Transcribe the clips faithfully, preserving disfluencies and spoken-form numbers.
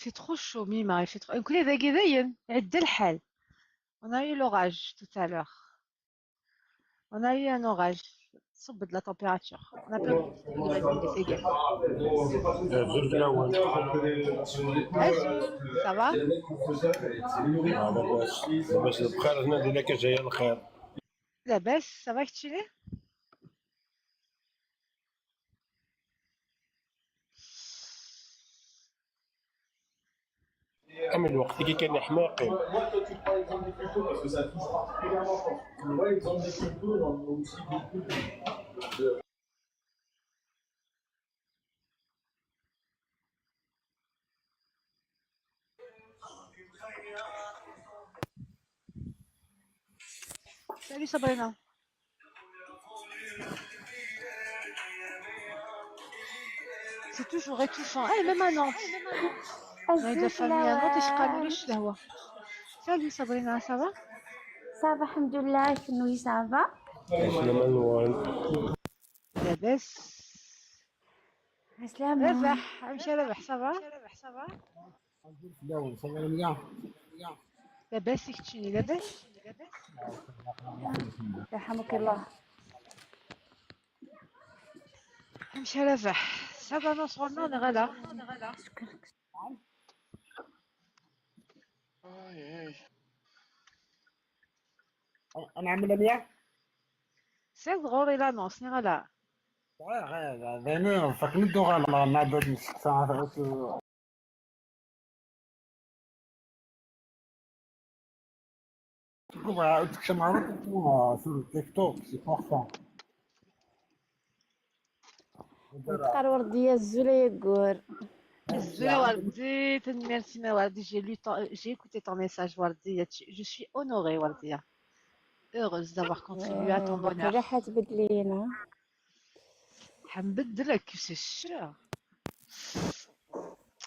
C'est trop chaud, Mima, il fait trop. Nekkni dagi dayen, iɛedda lḥal. On a eu l'orage tout à l'heure. On a eu un orage. Tṣubb-d la température. On a perdu. Azul, ça va? Labas, labas, bxir, nadi lak a Jaya lxir. Labas, ça va, keččini? Am lweqt-agi kan iḥma yeqqim. Salut Sabrina. C'est toujours étouffant. Eh, même à Nantes. On a de la famille à Nantes, je crois, le Salut Sabrina, ça va? Ça va, الحمد لله, كنوي ça va? Aslama nwen. Labas. Aslama. Rabaḥ, amek a Rabaḥ, ça va? Labas, i keččini, labas? يرحمك الله. Amek a Rabaḥ? Ça va, non, sɣur-neɣ neɣ ala? Ay, ay. أنا عامل مية؟ Sɛiḍ ɣur-i l'annonce, neɣ ala? Sɛiɣ, sɛiɣ, d ayen fakken-d uɣaleɣ, ma d nesteqsa. Tekcem ɣer sur TikTok, c'est pour ça. Teqqar Werdiya azul ay aggur. Azul a Werdi, tanemmirt-im a Werdi, j'ai lu ton, j'ai écouté ton message Werdi, je suis honorée Werdi. Heureuse d'avoir contribué à ton bonheur. Raḥat beddlina. Ḥnbeddel akk, c'est sûr.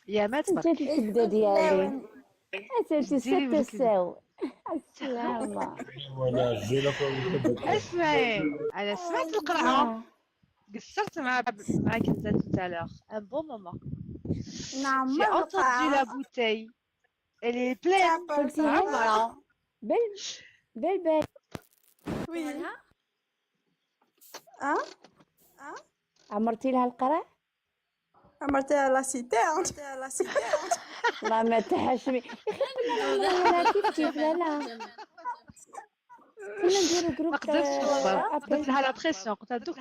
يا ما تبارك. انت تبدا ديالي. انت تسد الساو. السلامة. ولا جيلك ولا تبدا. اسمعي، انا سمعت القرعة. قصرت مع، معاك انت tout à l'heure. Un bon moment. نعم، J'ai entendu la bouteille. Elle est pleine. قلتيها؟ معمرة. بال-، بالبال. Oui. اه؟ اه؟ عمرتي لها القرع؟ عمرتي لها la cité، عمرتي لها la cité. والله ما تحشمي. يا أخي، قلنا لها لا، لا، كيف كيف، لا، لا. كنا نديرو جروب، ما قدرتش آه، نصبر. أبل. درت لها la pression، قلت لها: "دوك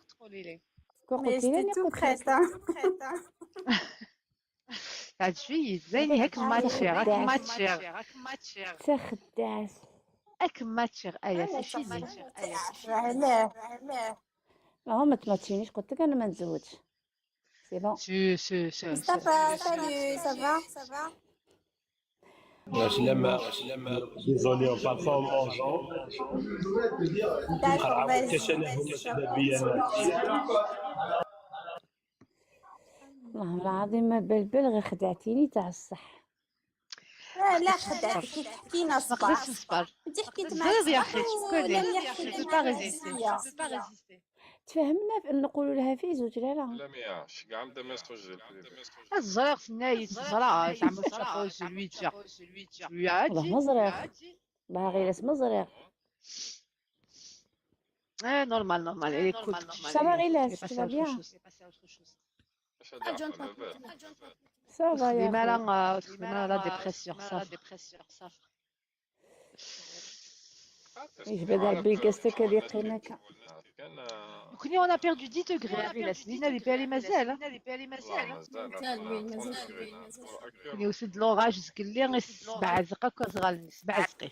تقولي لي." كون Mais قلتي لي، أنا c'était tout قلت لك. Prêt, hein. تعجبي زين، هاك ماتشي، راك ماتشي، راك ماتشي. تخدعت. هاك ماتشي، ايا سي فيني. علاه، علاه. لا، ما تماتشينيش، قلت لك انا ما نتزوجش. C'est bon. Si, si, si, si. Mustapha, salut, ça va? عسلامة، عسلامة. Désolé, on parle pas en mangeant. D'accord, vas-y. التشنج الشبابي أنا. والله العظيم ما بال-، بال غير خدعتيني تاع الصح. لا، لا، خدعتك، كي حكينا صباح. انت حكيت معايا زيد يا أخي، صباح شكون ولا لي؟ ملي حكيت Je peux pas معاك résister. Je peux pas résister. تفاهمنا في أن نقولوا لها في زوج، لا، لا. لا، mais اش كاع مدى ما يسخرج الكليب. الزرير في النايت، الزرير، زعما تشوفوا زوج ويتجا. والله ما زرير. والله غير اسم زرير. Eh, normal, normal. Elle écoute. Ça va, Ilas, tu vas bien? اش هذا؟ Ça va يا أخي. تخدم على، تخدم على la dépression، صافي. يجبد ربي الكاستك هذه قيمتها. كوني on a perdu dix degrés، غير سنينا لي بالي مازال. مازال، oui، مازال. كوني وسد l'orage زكلي، سبع زقاق وزغال، سبع زقي.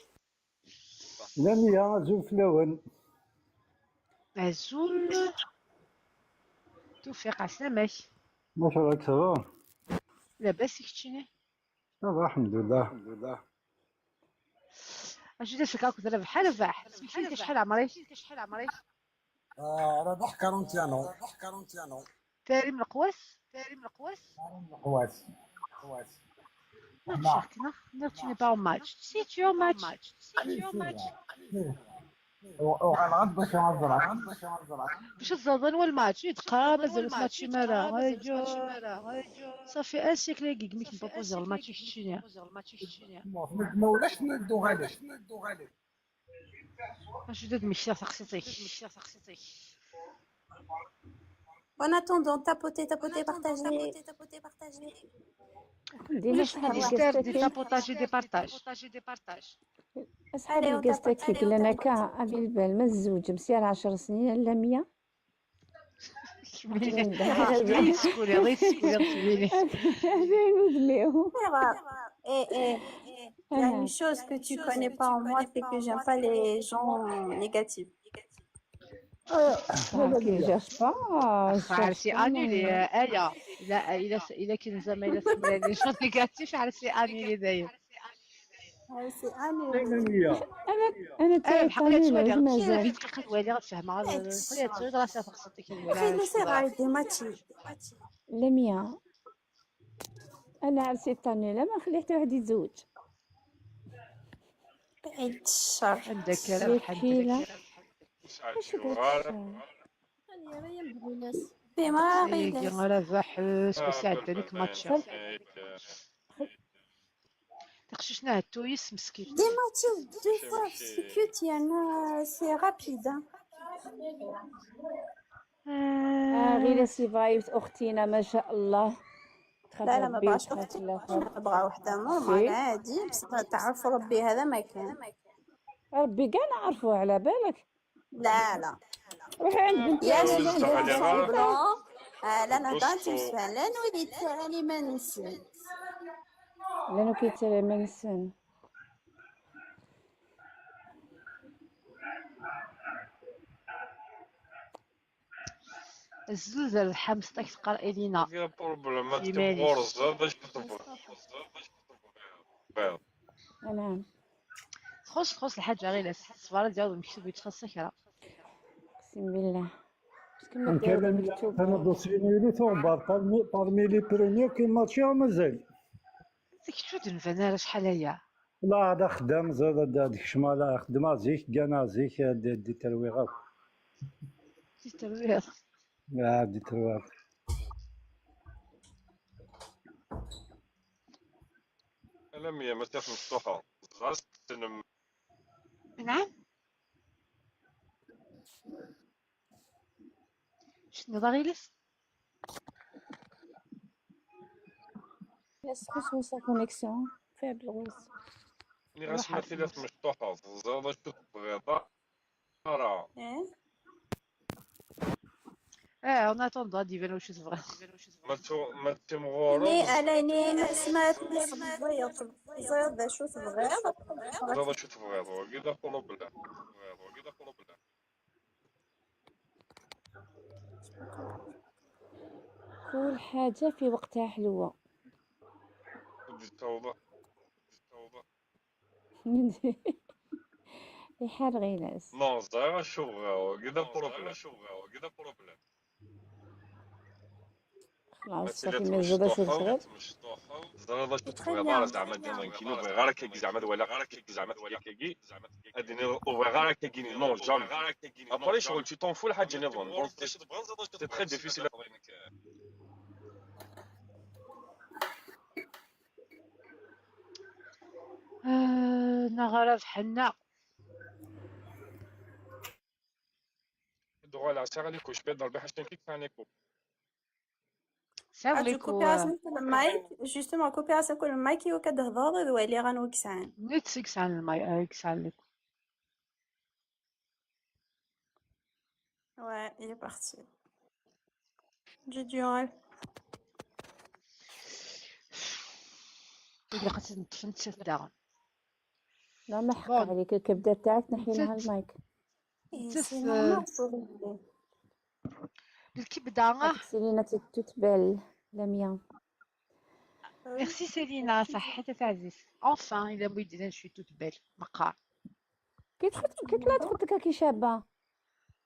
لميا، أزول فلاون. أزول. توفيق، عسلامك. واش راك، ça va؟ لاباس، كتشيني؟ Ça va، الحمد لله. الحمد لله. اش جا شكاك زرب بحال رباح. سميتي انت شحال عمري؟ آه، رباح quarante ans. رباح quarante ans. تاري من القواس؟ تاري من القواس؟ تاري من القواس. قواس. نعم. شاركنا. نعم. Tu n'es pas en match. Si tu es en match. Si tu es en match. Uɣaleɣ-d bac ad ẓreɣ. Bac ad ẓreɣ. Bac ad ẓreɣ anwa lmatch i d-qqar, mazal ur tmatchim ara. Ay, ǧo. Safi, un siècle-agi deg mi k-npropoziɣ lmatch i keččini. Ma ulac, neddu ɣalik. Acu d ad mmektiɣ taqsiṭ-ik? En attendant, tapotez, tapotez, partagez. Ulac ma d-ister di tapotage et des partages. Acḥal n lgast-agi yellan akka, a Bilbal, ma tzewǧem si ar ɛecr snin, ala mya. Kemmini, kemmini teskuriḍ, i teskuriḍ kemmini. Atan udem-iw. Eh, eh, il y a une chose que tu connais pas en moi, c'est que j'aime pas les gens négatifs. Ah, ok, je cherche pas, je cherche pas, c'est annulé, mais euh, aya. Il a, il a, il a كي زعما il a les gens négatifs, c'est annulé دايم. C'est annulé. انا انا أنا بحق لك شويه، غير مازال. في دقيقه توالي غتفهمها. خويا، تزوج راسها في خصتك. خلي سي غايدي ماتشي. لميا، انا عرسي الطاني لا ما خلي حتى واحد يتزوج. بعيد الشر. عندك الحمد لله. اش قلت؟ هاني راه ينبغي ناس. ديما غير غير راه بحوس وسعد عليك ماتشات. تقششنا التويس مسكين. ديما تشوف دو فوا في السكوت، يعني، سي رابيد. آه، غير سي فايف اختينا، ما شاء الله. لا، لا، ما بغاش اختي. نبغى وحده نورمال عادي، بصح تعرف ربي هذا ما كان. ربي كاع نعرفوه على بالك. لا، لا. روحي عند بنتي يا أنا سي عندها بلون. آه، لا، لا، دانتي مسفان. لا نولي تاني ما نسي. لا نولي تاني ما نسي. الزوز الحمص تاك تقرا إلينا. يا بروبليم، ما تبغى الزرد، اش تبغى؟ بيض. نعم. تخص، تخص الحاجة غير الصفارة ديال المكتوب يتخص كرا. أقسم بالله. بس كما أنت داير لم المكتوب. أنا دوسيني لي ثوبار، بارمي، بارمي لي بريمير كي ماتشي مازال. ديك شو دنفنا راه شحال هي؟ لا، هذا خدام زاد، هذا ديك الشمال خدمة زيك، كان زيك، دي، دي ترويغ. دي ترويغ. آه، دي ترويغ. أنا مية ما تفهم الصحة. زعما نعم. شنو باغي لس؟ يس، خصو سا كونيكسيون فيها بالغوص. اللي غاش ما تلف مشطوحة، زاد شوف بغيضة. راه. إيه. اه، اون اتوندون غادي يبان واش تبغى. ما تو-، ما تمغورو. ني، انا ني، ما سمعت، ما سمعت. زيد، زيد، شو تبغي؟ زيد، شو تبغي؟ كذا قولوا بلا. كذا قولوا بلا. كل حاجة في وقتها حلوة. ودي التوبة. ودي التوبة. يحار غيلاس. نو، زعما شو بغاو، كذا بروبليم. خلاص، ما صافي، تلات ما زاد شي مشطوحة. تغير. زعما شو تبغي، زعما ديما نكينو بغي غير هكاكي، زعما ولا غير هكاكي، زعما هكاكي. هادي ني-، وبغي غير هكاكي، نو، جامي. ابري شغل، تي طون فو الحاجة نيفون. دونك، سي تري ديفيسيل. آه، نغرب حنا. دوغالا، سير ليكو، شبيط ضربي حاجتين كيك تاع ليكو. سير ليكو. كوبيراسيون كل المايك، جوستومون كوبيراسيون كل المايك، وكتهضر ذوالي غنوكسعان. نت سكسعان الماي، آه، يكسعان ليكو. Ouais, il est parti. جديان. إلا قلت نطفي نتشاف داغن. لا، ما حق بون. عليك، الكبدة تاعك نحي لها نتشاف. المايك. إيه، نتشاف، سي نورمال، آه. الكبدة، آه. هاك سيلينا تتبال، لميا. ميرسي سيلينا، صحيت تاع عزيز. اونفان، إلا بغيت دير شوية توت بال، مقار. كي تخت-، كي طلعت اختك كي شابة.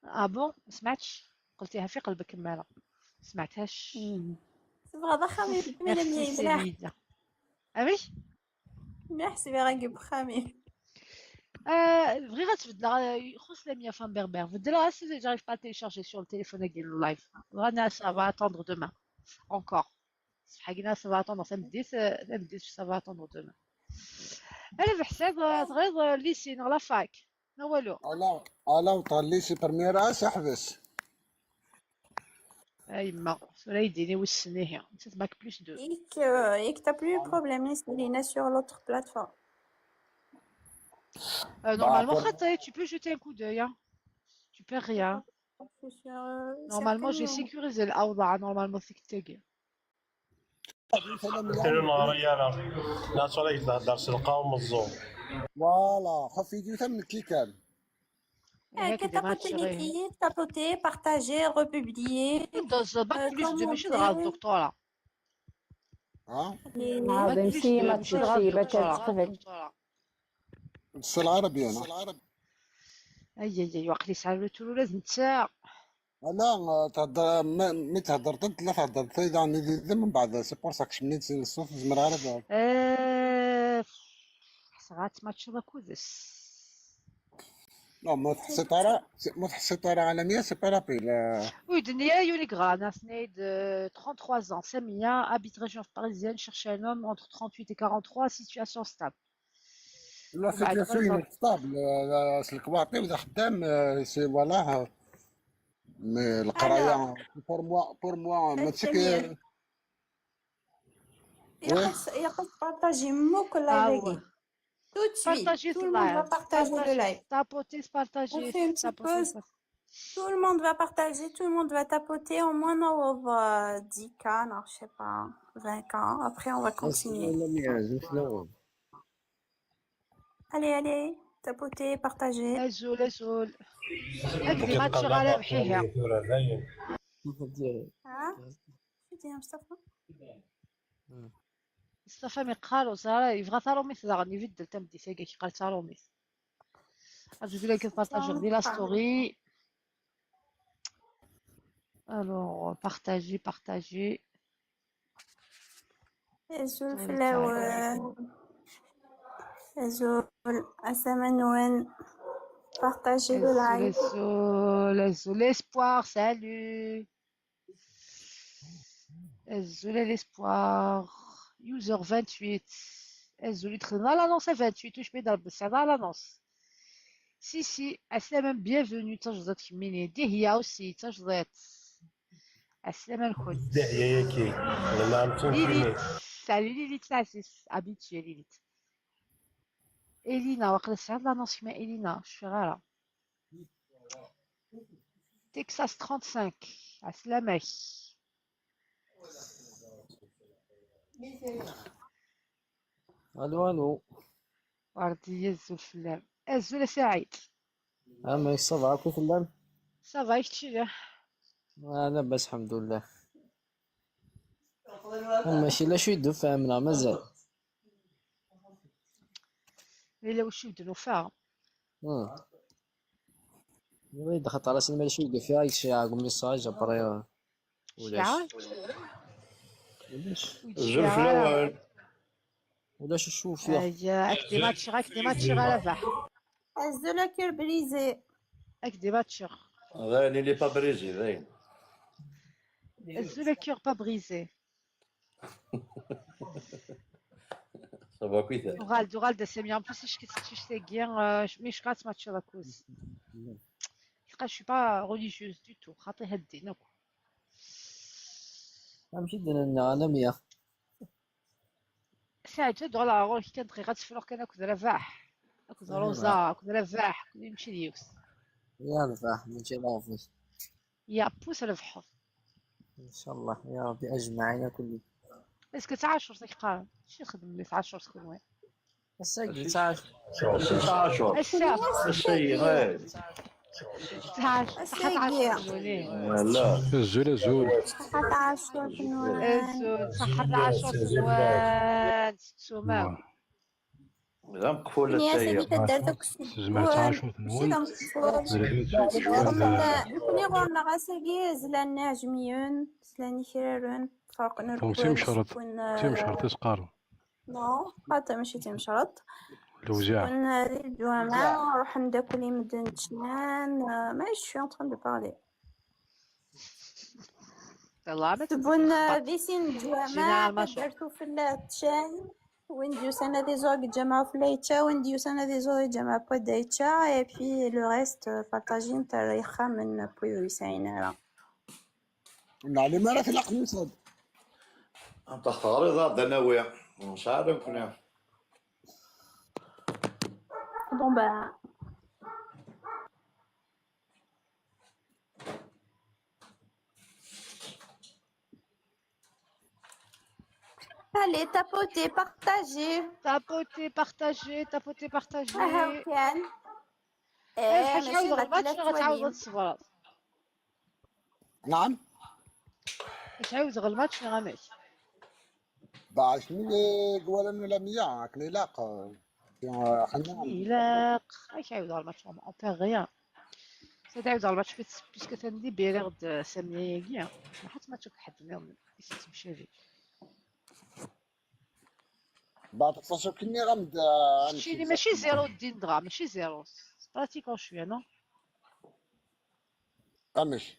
اه بون، ما سمعتش. قلتيها في قلبك مالا. ما سمعتهاش. مم. صافا، ضخم. ميرسي ميلا ميلا. سيلينا. اه وي؟ مليح، سي فيغا كيب خامي. Euh, bɣiɣ ad tbeddleɣ, euh, ixuṣ Lamia femme berbère. Beddleɣ-as, j'arrive pas à télécharger sur le téléphone-agi n live. Bɣiɣ, ça va attendre demain. Encore. Ṣṣbeḥ-agi, ça va attendre tameddit, euh, tameddit, ça va attendre demain. Ala beḥsab, euh, tɣiḍ, euh, lycée neɣ la fac neɣ walu? Ala, ala, وطال lycée première, ah, seḥbes. A yemma, tura yedini wissen ihi. Nettat bac plus deux. Yak, euh, yak t'as plus le problème, Lina, sur l'autre plateforme. Euh, normalement, tu peux jeter un coup d'œil, hein. Tu perds rien. Normalement, j'ai sécurisé l'awḍaɛ, normalement, c'est que Ur neɣri ara. La tura yedhedder s lqaw meẓẓu. Voilà, xef vidéo-a nekki kan. Eh, tapoter, tapoter, partager, republier. Dans bac plus deux, mačči dɣa doctorat. ها؟ هذا نسيمة تشيبة تتقبل. بالعربي أنا. Ay, ay, ay, waqil yesɛa le tour ula d netta. Ala, euh, تهضر، ما، مي تهضر ضد، لا تهضر ضد، إذا أنا دي، دي من بعد، c'est pour ça que je me dis الصوت زمر عربي. Euh, xesreɣ ad tmatcheḍ akked-s. Non, ما تحسيط على، ما تحسيط على عالمية، c'est pas la peine. Oui, Denia Yunigra, Nasnaid, euh, trente-trois ans, Samia, habite région parisienne, cherche un homme entre trente-huit et quarante-trois, situation stable. La situation est stable, euh, c'est le quartier, c'est خدام, euh, c'est, voilà, euh, mais القراية, pour moi, pour moi, ماشي كي يقص، يقص partager مو كل live. Tout de suite, tout le monde va partager le live. Tapotez, partagez, tapotez. Tout le monde va partager, tout le monde va tapoter, au moins on va dix K, non, je sais pas, vingt K. Après, on va continuer. Allez, allez, tapotez, partagez. Azul, azul. Ad d-imatcher ɣer rrbeḥ-ihi. Hein? Acu d-yenna Mustafa? Mustafa mi qqar ur ẓer ara, yebɣa taṛumit daɣen, ibeddel tameddit-agi, yeqqar d taṛumit. Azul, ad partager di la story. Alors, partagez, partagez. Azul fell-awen. Azul, asama-nwen. Partagez le live. Azul, azul, l'espoir, salut. Azul a l'espoir. User vingt-huit. Azul, i txedmeḍ l'annonce à vingt-huit, ur cbi d Rebbi tesɛiḍ l'annonce. Si, si, aslam, bienvenue, tajdiṭ kemmini. Dihya aussi, tajdiṭ. Aslam-nkent. Dihya-agi, lmeɛna d Lilith, salut Lilith, taɛzizt, habituée Lilith. Elina, waqila tesɛiḍ l'annonce kemm a Elina, ur cfiɣ ara. Texas trente-cinq, aslam-ak. Allo, allo. Werdiya, azul fell-am. Azul a Saɛid. Amek, ça va, akk tellam? Ça va, i kečč? Ah, labas, lḥemdullah. Amek, yella cwi d-ufam neɣ mazal? Yella wacu i d-nufa. Hmm. Yella d xaṭer ass-nni ma d acu i d-ufiɣ, ad k-ceɛɛeɣ deg umessage, après, euh, ulac. Ceɛɛeɣ? Ulac. Ur d-ceɛɛeɣ ara. Ulac acu ufiɣ. Aya, ad k-d-imatcheɣ, ad k-d-imatcheɣ a Rabaḥ. Azul a cœur brisé. Ad k-d-imatcheɣ. Dayen, il est pas brisé, dayen. Azul a cœur pas brisé. Ça va, كويس. Uɣal-d, uɣal-d a Sami. En plus, icek-itt teqcict-agi, euh, mi cekkeɣ ad tmatcheḍ akked-s. Ilaq, je suis pas religieuse du tout, xaṭi heddin akk. Amek i d-nenna, a Lamia? Saɛid, ad uɣaleɣ ɣur-k kan dqiqa, ad ssefruɣ kan akked Rabaḥ, akked Ṛuza, akked Rabaḥ, akked, mačči d yiwet. Ya Rabaḥ, mačči d yiwet. Ya, pus rebḥeḍ. Incallah, ya Rabbi, ajmaɛin akk. Est-ce que d taɛacurt i k-qqaren? Acu ixeddem di taɛacurt kunwi? Ass-agi d taɛacurt. Ass-a. Ass-agi, eh. Ṣaḥḥa taɛacurt kunwi. Azul, azul. Ṣaḥḥa taɛacurt kunwi. Azul, ṣaḥḥa taɛacurt kunwi. Tettum akk. D ameqful ass-agi. Tezmer taɛacurt-nwen. Nekni ɣur-neɣ ass-agi zlan iɛejmiyen, zlan ikraren, ferqen. Donc d timecreḍt, d timecreḍt i s-qqaren. Non, xaṭi, mačči d timecreḍt. Lewjeɛ. Sewwen di lǧuɛma, ruḥen d akk i medden ččan. Euh, mais je suis en train de parler. Yella ma Sewwen euh, di sin lǧuɛma, Généralement, taddart ufella ččan. Win d-yusan ad iẓur deg lǧameɛ ufella yečča, win d-yusan ad iẓur deg lǧameɛ n wadda yečča, et puis le reste euh, partagent ar yixxamen n wid ur yesɛin ara. Ur neɛlim ara tlaq nusad. Anta teɣriḍ-aɣ-d ad nawi? Ur nesɛi ara nekkni. Bon bah. Allez, tapotez, partagez. Tapotez, partagez, tapotez, partagez. Aha, kan. Eh, Eh, حاجة ماشي عاود غير غلطات، ثلاث شنو غتعاود وين؟ تصبرات؟ نعم. تعاود غلطات، شنو غامك؟ Bah, شنو اللي قوالا ولا مية؟ كان يلاق. آه، خلينا إلاق، اش عاود غلطات، on perd rien. Ça تعاود غلطات، parce que تندي بيري غد سامية ياكيا. ما حد ما تشوف حد اليوم، يسيت مشاري. بعد التصوير كني غمد. شتيني ماشي zéro الدين دغا، ماشي zéro. Pratiquement شوية، non؟ امش.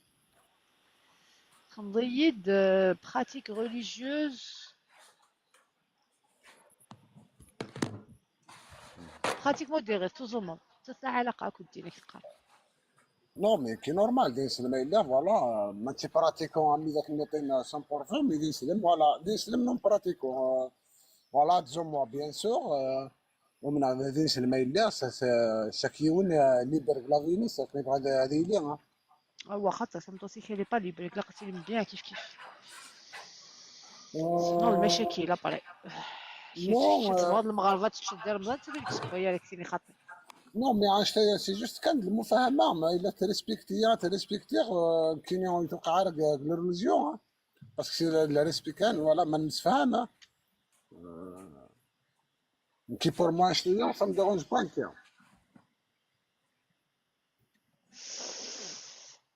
خنضيد، آه، pratique religieuse. Pratiquement des rêves, tout le monde. تتلا علاقة أكو الدين كتقال. Non, mais qui normal, دين سلم إلا، voilà, ما تي pratiquant عمي ذاك النيطين cent pour cent, mais دين سلم، voilà, دين سلم non pratiquant. Euh, voilà, disons-moi, bien sûr, euh, ومن هذا دين سلم إلا، سا-، سا-، ساكيون، آه، ليبر بلا فيني، ساك نبغى هذا يلي، ها. هو خاطر فهمت aussi qu'elle est pas libre، لا قلتي لي مزيان كيف كيف. سينو المشاكل ابري. شي Non, شي euh, تبغى المغاربه تشد رمضان تبي تسبق هي لك تيني خاطر. Non, mais عشت c'est juste كان المفاهمة، ما إلا تريسبكتيها، تريسبكتيها، آه، كاين يوم يتوقع عارك، آه، la religion, hein. Parce que c'est le, le respect كان، voilà, ما نسفهم، hein. Euh, qui pour moi, عشت ça me dérange pas, hein.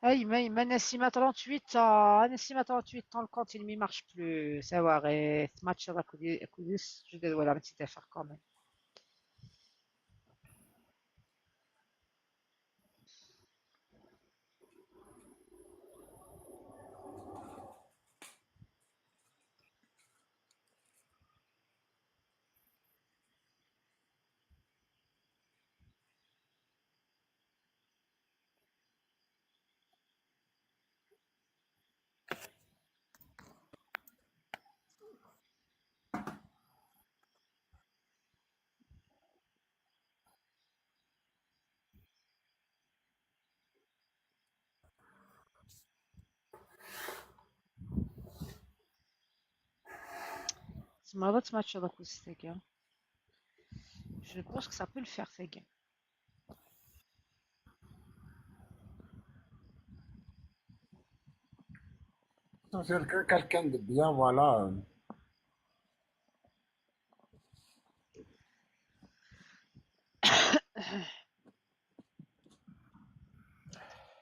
هاي ما ما نسيمة trente-huit ans، نسيمة trente-huit ans، le compte il ne marche plus. Ça va غير match هذا كودي كوديس جديد ولا ما تدافع quand même. تما تماتشا داك وسط تاكا. Je pense que ça peut le faire تاكا. C'est quelqu'un de bien, voilà.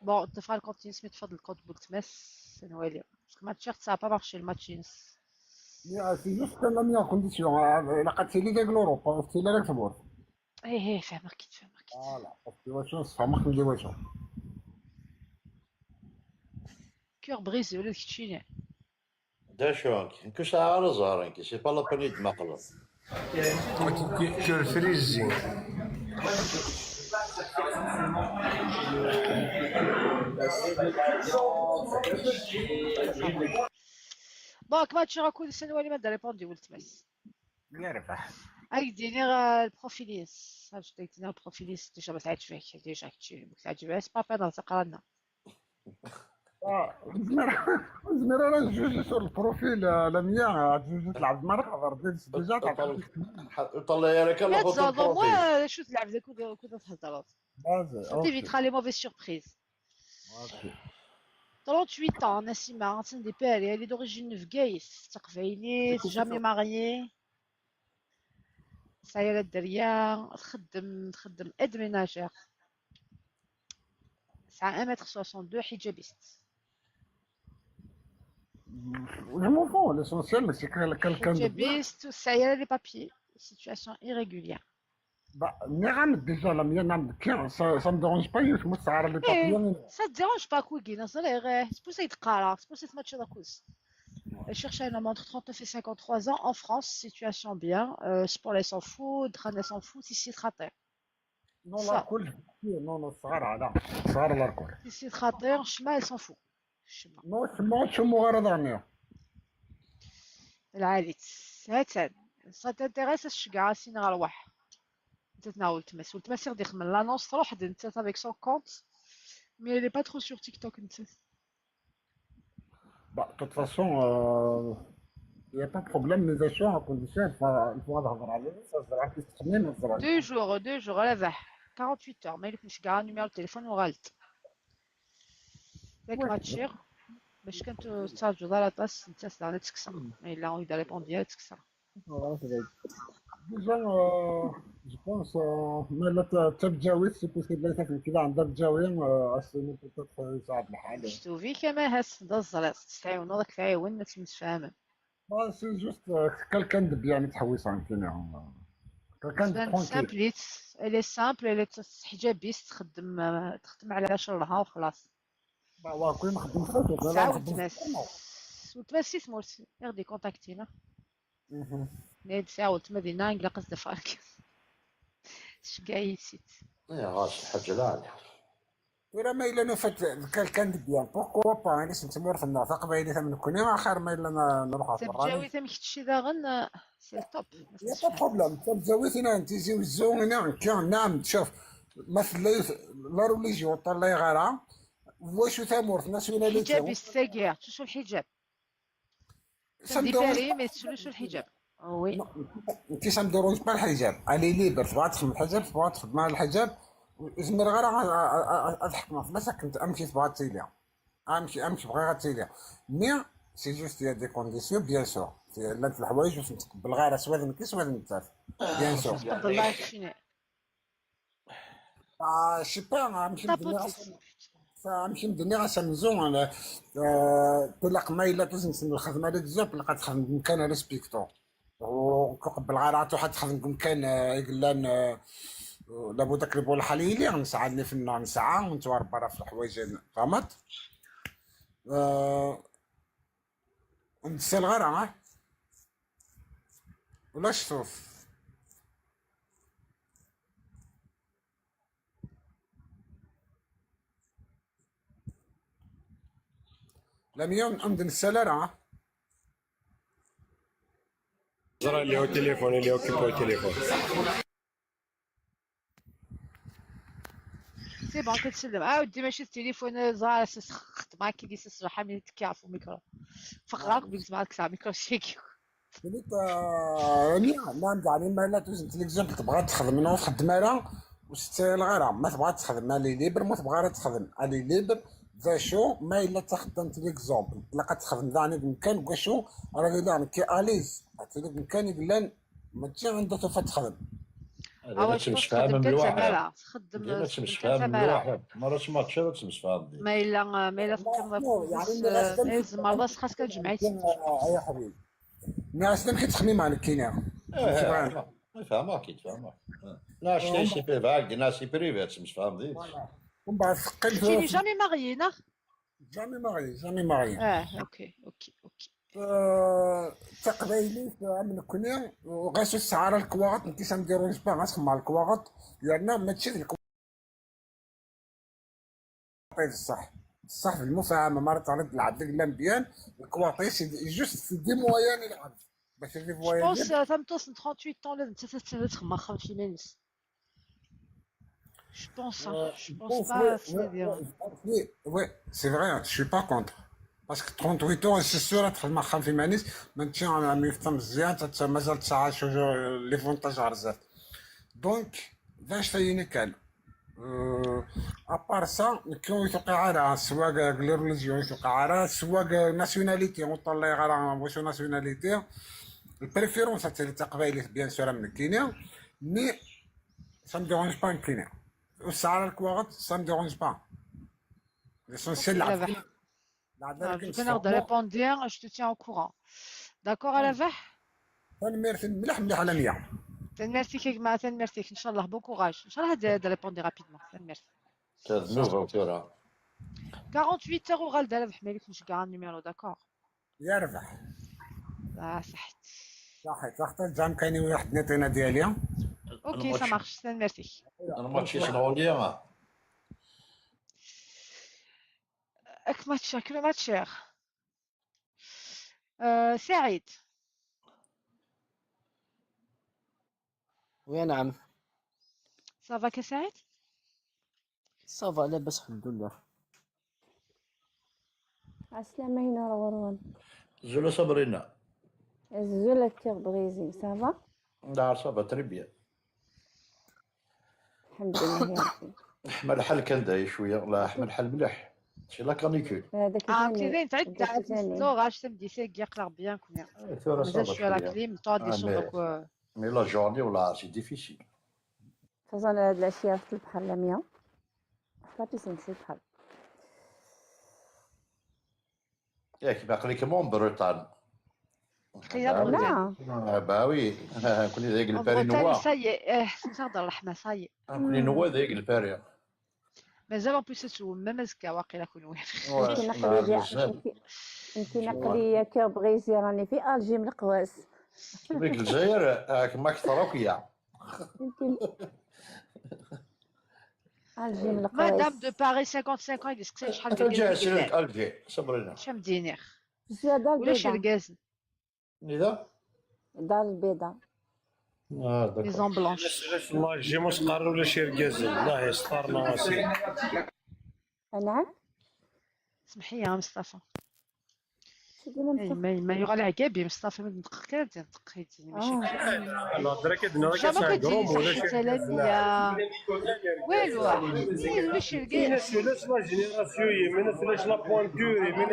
Bon, تفعل كونتينس مي تفضل كونت بولتماس نوالي. Parce que match ça a pas marché le match. C'est juste la meilleure condition. La قتلي ديك l'Europe, c'est la Luxembourg. ايه ايه فاهمك كيت فاهمك كيت. Voilà, parce que واش نصفى ما خمدي واش. Cœur brisé ولا داكشي. D acu, nekk ur sɛiɣ ara ẓẓher, nekk, c'est pas la peine ad d-maqleḍ. Cœur brisé. Bon, كما تشوف كل سنه ولا ما دا ريبوندي ولتماس. يربح. هاك ديني غا البروفيليس، هاك ديني البروفيليس ديجا ما تعجبك ديجا كتشي ما تعجبهاش با بان تقرا لنا. آه، زمير، زمير، انا جوج sur le profil, آه، لميا، آه، جوج تلعب مره، غير دير ديجا تعرف. طلع لك لا la photo de تزادو profil. موا شو تلعب ذاك وكذا تهضر. Vas-y, تيفيت ok. خالي مافي سيربريز. Ok. Trente-huit ans, Nassima, غتسنى دي باري، elle est d'origine de Bgayes، تقبايليت، jamais mariée. سايرة الدرية، تخدم، تخدم aide ménagère. ساعة un mètre soixante-deux, حجابيست. Je m'en fous, l'essentiel, c'est que quelqu'un de bien. حجابيست، وسايرة les papiers. Situation irrégulière. Bah, nniɣ-am déjà, Lamia, nniɣ-am, ça, ça me dérange pas, yiwet ma tesɛa les papiers. Ça te dérange pas, Kouigin, c'est pour ça que je te dis, c'est pour ça que tu as cause. Je cherche un homme entre trente-neuf et cinquante-trois ans en France, situation bien, euh, sport, elle s'en fout, drame, elle s'en fout, si c'est raté. Non, l'alcool, non, non, ça va, là, ça va, l'alcool. Si c'est raté, chemin, elle s'en fout. Chemin. Non, chemin, tu mourras dans le العاليت. هاتان. Ça t'intéresse, je suis garacine à l'arwah. انت تناول تماس، والتماس يغدي يخمم l'annonce تروح انت avec son compte. Mais elle est pas trop sur TikTok انت. Bah, de toute façon, euh, il n'y a pas de problème, mais je suis en condition, il faut, il faut avoir la ça se va, c'est très bien, ça se va. Deux jours, deux jours, على باه. quarante-huit heures, ما يلكمش كاع numéro de téléphone وغالط. ياك ما تشير باش كنت تشارج ضرطاس انت سدعنا تكسر. الا اذا ريبوندي تكسر. Déjà, euh, je pense, euh, mais là, t'as, t'as déjà, oui, c'est possible, là, ça fait qu'il a un déjà, oui, euh, à ce moment, peut-être, euh, ça va le حال. شفتو فيك ما هاس دا الزرير تستعيونو راك تعاون تمتفاهمن. Bah, c'est juste, euh, quelqu'un de bien, تحويس عن كينا. Quelqu'un de tranquille. Simple, elle est simple, elle est حجابيست تخدم تخدم على شرها وخلاص. Bah, ouais, كل ما خدمت فيك، تعاود تماس وتماس سي ثمورت يغدي كونتاكتينا. نايد ساعة ولتما دينا نقلا قصد فارك. شكايتيت. ايه غاش الحاجة لا عليها. ولا ما الا نفت كان كان بيان، pourquoi pas؟ علاش انت مورثنا تقبايلي من كوني اخر ما الا نروح. تبجاوي تم كتشي داغن. C'est top. Il y a pas de problème. تبجاوي هنا انت زي وزو هنا كان نعم شوف. ما في لا لا religion طلع غيرها. واش ثامورث nationalité؟ حجاب يستاقيا تشوف الحجاب. Ça me dérange pas. Mais tu le الحجاب. Oui. انت ça me dérange pas الحجاب. Elle est libre، تبغى تخدم الحجاب، تبغى تخدم مع الحجاب. زمر غير اضحك ما فلاش كنت امشي تبغى تيليا. امشي امشي بغا غتيليا. Mais c'est juste il y a des conditions bien sûr. لانت الحوايج باش نتقبل غير سوا نكي سوا نتاف. Bien sûr. تقبل الله يكفينا. آه، je sais pas، غنمشي ندني غا سم-، غنمشي ندني غا سمزون، أنا، آه، تلق ما إلا تزنس من الخدمة ليك زوب، لقد خدمت مكان ريسبيكتو. وكقبل غا راه واحد خدمت مكان، آه، يقلان، آه، لابد داك اللي بول حالي لي، نسعى لي في النهار نسعى، ونتوار برا في الحوايج، فهمت؟ آه، ندسل غا راه، ها؟ ولا شطوف؟ لم يوم عند السلالة. زرا اللي هو التليفون، اللي هو كيبو التليفون. C'est bon، كتسلم. آه، ودي ماشي التليفون، زرا سخت معاك كي ديس الصراحة من تكي عفو ميكرو. فقراك بيك زعما كسا ميكرو شيكيو. قلت، آه، راني ما عندي علي ما لا توزن l'exemple تبغى تخدم، أنا تخدم أنا وستايل غيرها، ما تبغى تخدم، ألي libre، ما تبغى راه تخدم، ألي libre. ذا شو ما إلا تخدم l'exemple، لا قد تخدم ذا عنيد مكان، قشو، راه لا، كي أليز، عطيك مكان يقلان، ماشي عنده توفى تخدم. هذا ما تمشفاهم ملواح. تخدم ما تمشفاهم ملواح. ما راش ماتش، ما تمشفاهم. ما إلا، ما إلا تقيم يعني، ما يلزم مرضى خاصك تجمعي. آه، يا حبيبي. الناس اللي كتخمي مع الكينيا. ما يفهمك، يتفهمك. لا، شتي شي بريفي، عندي ناس بريفي، تمشفاهم دي. ومن بعد ثقل شي jamais marié، نا؟ Jamais marié، jamais marié. اه، اوكي، اوكي، اوكي. آه، تقبايلي في عام نكوني، وغاسو السعارة الكواغط، نتي سام ديرونج با، غاسخ مع الكواغط، لأن ماشي الكواغط بصح. بصح في المفاهمة، مرات غادي تلعب ديك لامبيان، الكواغط سي جوست سي دي مويان يلعب. باش دي Je pense, euh, تم توصل trente-huit ans، لازم تتسنى تخمم خمسين مينيس. Je pense, hein. Je pense pas, c'est-à-dire. Oui, oui, c'est vrai, je suis pas contre. Parce que trente-huit ans, c'est sûr, être ma femme féministe, maintenant, on a mis femme زيان, ça, ça, مازال تسعة شهور, les avantages غير زاد. Donc, باش تايني كان. Euh, à part ça, كيون يتوقع على سواء les religions يتوقع على سواء nationalité، on طلع على واش nationalité. La préférence, c'est le تقبايلي, bien sûr, من كينيا. Mais ça me dérange pas, كينيا. والسعر الكواغط، ça me dérange pas. L'essentiel, العب. Je vais regarder, répondre, je te tiens au courant. D'accord, على باه؟ تنميرت مليح مليح على مية. Tanemmirt-ik a gma, tanemmirt-ik, ncallah, bon courage. Ncallah ad, ad répondiɣ rapidement. Tanemmirt. Ta d nnuba-w tura. Quarante-huit heures uɣal-d, a Rabeḥ Malik, nceggeɛ numéro, d'accord? Yerbeḥ. Ah, صحت. صحيت، واخا الجام كاين واحد نيطينا ديالي. Ok, ça marche, tanemmirt-ik. Lmatch-is n Rolya. Ak match, ak le match. Euh, Saïd. وي نعم. Ça va, a Saïd? صافا لاباس الحمد لله. عسلامة هنا روان. Zula Sabrina. Azul a Kir Brizil, ça va? Là, ça va très bien. الحمد لله يا ربي. Ḥma lḥal kan day cwiya, la ḥma lḥal mliḥ. C'est la canicule. هذاك Ah, ثاني. كاين تعد هذاك ثاني. الزوغ، اش تمدي ساكي يقلق بيان كنا. Eh, tura ça مازال va شويه la très bien. clim، toi des Ah, choses mais, donc euh, mais la journée, là, c'est difficile. خصوصا هاد العشية رحت للبحر لامية. رحت لابيسين في البحر. ياك باقي لك mon Bretagne. تخيل لا. Ah bah oui. كوني ذاك En الباري Bretagne, نوا. ça y est, eh, تهضر الرحمة، ça y est. كوني نوا ذاك الباري. مازال en plus تسوم ما مزكا واقيلا كون وين. يمكن نقلي يا يمكن- يمكن نقلي يا كير بغيزي راني في الجي من القواس. في الجزائر، آه، كما اكثر كيا. يمكن الجي من Madame القواس. De Paris cinquante-cinq ans يقول لك شحال ترجع ديال سيرك الجي، صبرينا. شحال مدينير؟ زيادة ولا شي البيضة. رقازن؟ اذا دار البيضة. اه Les d'accord. hommes blanches. علاش الله يجي مسقر ولا شي رقازن؟ الله يسترنا واسي. نعم. سمحي يا مصطفى. شو دينا اي ما ما يغال عقابي مصطفى، ما تنطق كان تنطق يديني مشاكل. الهضره كدنا جامي كتسمع كديني كروم ولا صحة شي سلامية. والو. اي ولا شي كاينه رقاز. شي ناس لا جينيراسيون يمين فلاش لا بوانتور يمين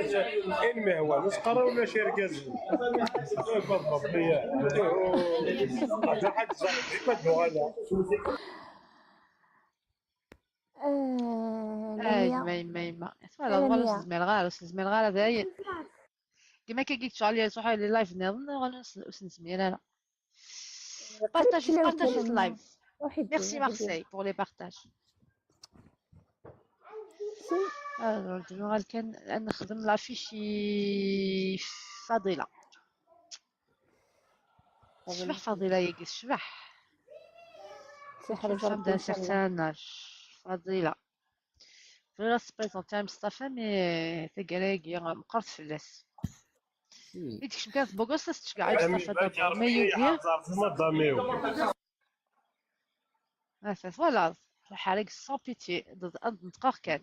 المهوى مسقره ولا شي رقاز؟ هذا حد صاحبي ما دوغانا. آه، اي لميا. ما ما ما. أنا والله ميا. نزمير غير، نزمير غير داين. كما كيقول لك عليا صحابي لي لايف نظن غنزمير انا. بارطاجي، بارطاجي اللايف. واحد Merci واحد. Marseille pour les partages. Alors, je me rappelle كان نخدم لافيش فضيلة. شبح فضيلة يا قيس، شبح. سحر Une femme d'un certain âge. فضيلة. فضيلة سبيس اون تايم مصطفى، مي تقرايقي مقرت فلاس. يديك شبكات بوغوس تشكع مصطفى دابا ما يوكي. مداميو. عفاف، فوالا، الحريق سون بيتي، ضد أرض نطقوخ كان.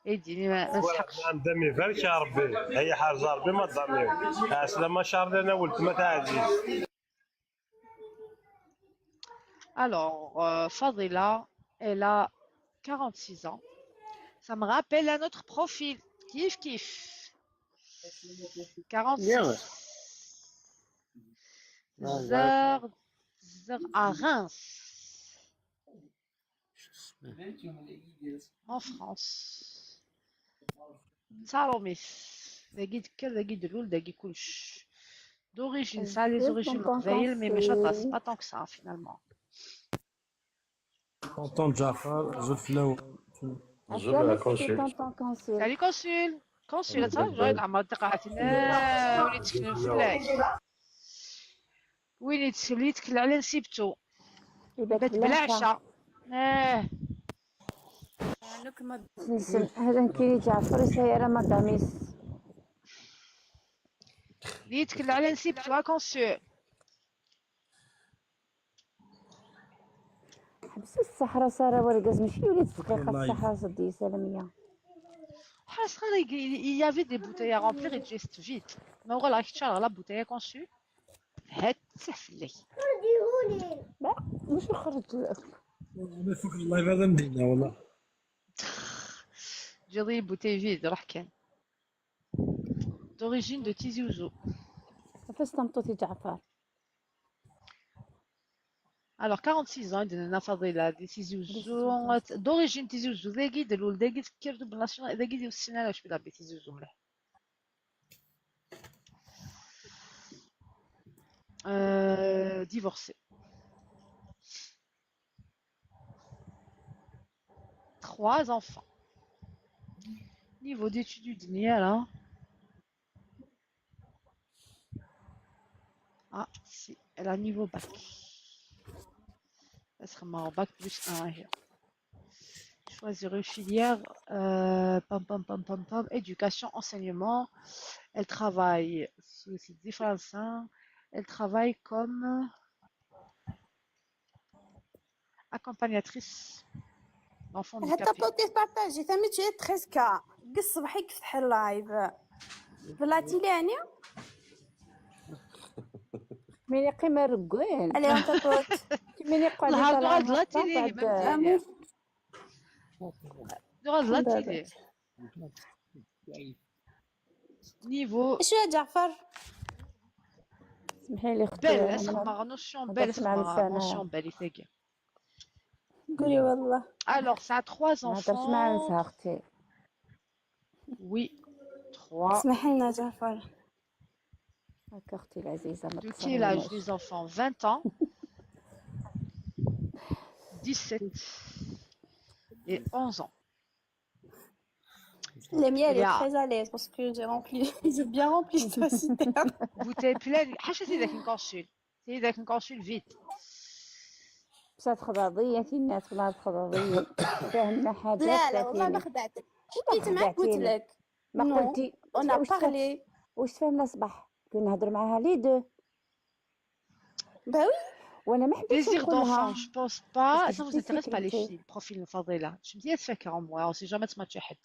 يديني ما ما نسحقش. عندما يبارك يا ربي، هي حاجه ربي ما تضاميو. عسلامة شهر لنا ولد ما تعزيز. Alors, euh, Fadila, elle a quarante-six ans. Ça me rappelle un autre profil. Kif kif. quarante-six. Zar, zar à Reims. En France. Saromis. Dagi d-tekker, dagi d-lul, dagi kullec. D'origine, ça, les origines n Leqbayel, mais mačči aṭas, pas tant que ça, finalement. Tonton Ǧaɛfar, azul fell-awen. Azul a la consul. Tonton consul. Salut consul. Consul, attends, je vais la mode de Win yetteklen fell-ak. Win yet-, win yetteklen ɛla nsibtu. Ibat bla ɛca. Eh. Nsel, هذا نكيني جعفر يسهي راه مداميس. Li yetteklen ɛla nsibtu, a consul. حبس الصحراء سارة ورقاز ماشي وليد دقيقة الصحراء صدي سلامية. حاس خير يجي- il y avait des bouteilles à remplir et juste vite. ما هو غير راك تشارغ la bouteille consul. هات تسح فلي. لا مش نخرج. انا فكر الله هذا مدينة والله. جيري bouteille vide راح كان. D'origine de Tizi Ouzou. فاش تمطوتي جعفر؟ Alors, quarante-six ans, il donne Fadila de Tizi Ouzou. D'origine Tizi Ouzou, dagi d-lul, dagi tekker double nationalité, dagi d-ussin ara cwi la Tizi Ouzou mliḥ. Euh, divorcée. trois enfants. Niveau d'études, il y a là. Ah, si, elle a niveau bac. Elle sera en bac plus un. Choisir une filière, euh, pam, pam, pam, pam, pam, éducation, enseignement. Elle travaille, c'est c'est différent, ça. Elle travaille comme accompagnatrice d'enfants حتى handicapés. بوتي بارطاجي ثمي تجي تريسكا. قص صبحي كيف تحل لايف. بلاتي لاني. مين يقيم الرقوين؟ الي انت بوت. مين يقعد والله هادو يطلع غاد لا هكا تيلي بعد؟ ممتنع. هادو غاد لا تيلي. Niveau اش يا جعفر؟ اسمحي لي اختي، belle, أنا اسمها ما notion belle, هضرتش مع اسمها لسانها. Notion belle يتاقي. قولي والله. Alors, ça a trois ما هضرتش مع enfants. لسانها اختي. Oui, trois. اسمحي لنا جعفر. هكا اختي العزيزه، ما De تقصري quel âge مناش. les enfants? Vingt ans, dix-sept et onze ans. Le mien, elle est Yeah. très à l'aise parce que j'ai rempli, j'ai bien rempli sa citerne. Bouteille pleine. حاشا سيدك نكونسول. سيدك نكونسول vite. بصح تخضاضيه، تينا تخضاضيه. فاهمه حاجات لا لا والله ما كاينة. خدعتك. والله حكيت معاك قلت خدعتيني. لك. ما Non. قلتي. On a واش فهم-، parlé. واش فهمنا صباح؟ كنا نهضروا معاها les deux. Bah oui. وانا ما حبيتش Désir نقولها. d'enfant, je pense pas. Parce que Ça, vous je sais intéresse pas les que filles. Profil الفضيلة. Je me dis, elle fait quarante mois. On sait jamais تماتشي حد.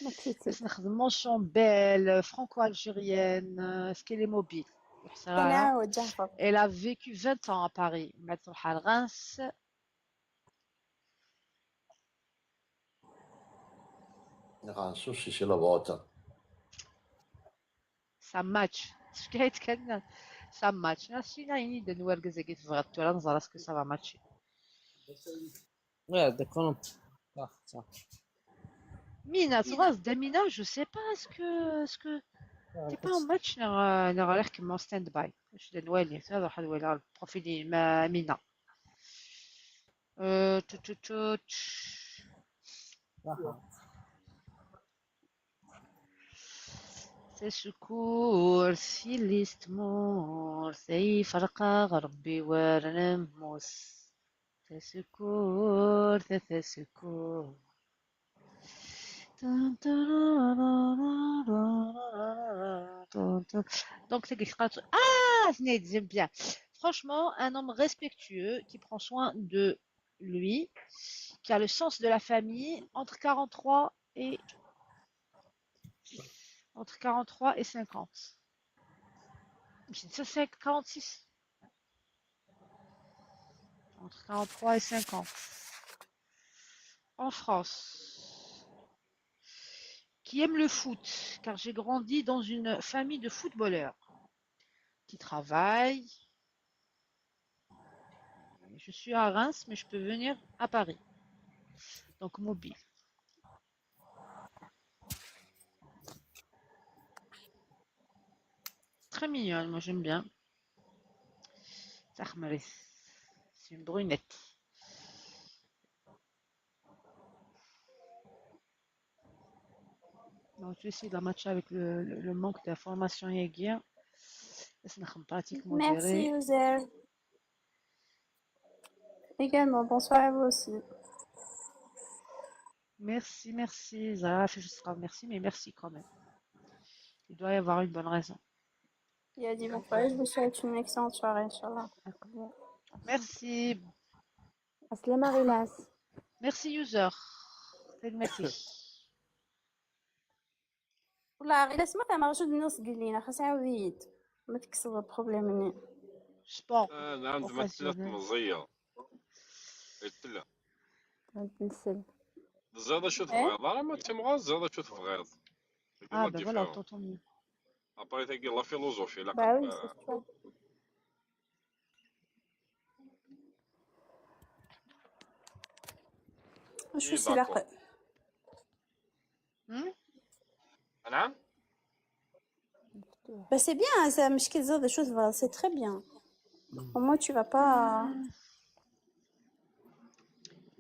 ما كنتي. بس نخدم mention belle, franco-algérienne, euh, est-ce qu'elle est mobile? يحسرها. نعاود جعفر. Elle a vécu vingt ans à Paris. من بعد تروح على Reims. Reims aussi, c'est la vôtre. Ça match. شكايت كان ça match. ناسينا يني دن ورقة زي قلت فغات تورا نزار est-ce que ça va matcher. Ouais, d'accord. صح، صح. Mina, tu vois, Damina, je sais pas, est-ce que, est-ce que t'es pas en match, نغ-، نغ-، نغ-، كما stand by. Je suis de Noël, ça va, le profil de ma-, Mina. Euh, tout, tout, tout. صح. Tasekkurt, yelli-s tmurt, ay ferqeɣ Rebbi war nemmut. Tasekkurt, a tasekkurt. Donc, c'est quelque chose. Ah, Sinead, j'aime bien. Franchement, un homme respectueux qui prend soin de lui, qui a le sens de la famille entre quarante-trois et, entre quarante-trois et cinquante. C'est ça, c'est quarante-six. Entre quarante-trois et cinquante. En France. Qui aime le foot, car j'ai grandi dans une famille de footballeurs. Qui travaille. Je suis à Reims, mais je peux venir à Paris. Donc mobile. Très mignonne, moi j'aime bien. Tahmarit. C'est une brunette. Donc, je vais essayer de la matcher avec le, le, le manque d'informations. Pratique Merci, modérée. User. Également, bonsoir à vous aussi. Merci, merci. Zara, je serai merci, mais merci quand même. Il doit y avoir une bonne raison. Il a dit bonsoir, je vous souhaite une excellente soirée, Inch'Allah. Merci. عسلامة غيلاس. Merci, user. Merci. والله غير اسمع زعما شو الناس قال لينا خاص عاوديت ما تكسب البروبليم مني. Sport. آه، نعم، ما تسلك Professionnel. مزية. قلت له. غنتنسل. زاد شو تبغيض؟ راه ما تمغاز زاد شو تبغيض. Ah, ben voilà, autant mieux. ابري تاكي لا فيلوزوفي لا Bah oui, قد- c'est sûr. شو إيه، سلاق؟ d'accord. Hmm? نعم. Bah c'est bien, ça مشكل زاد شو تبغى, c'est très bien. Au moins tu vas pas.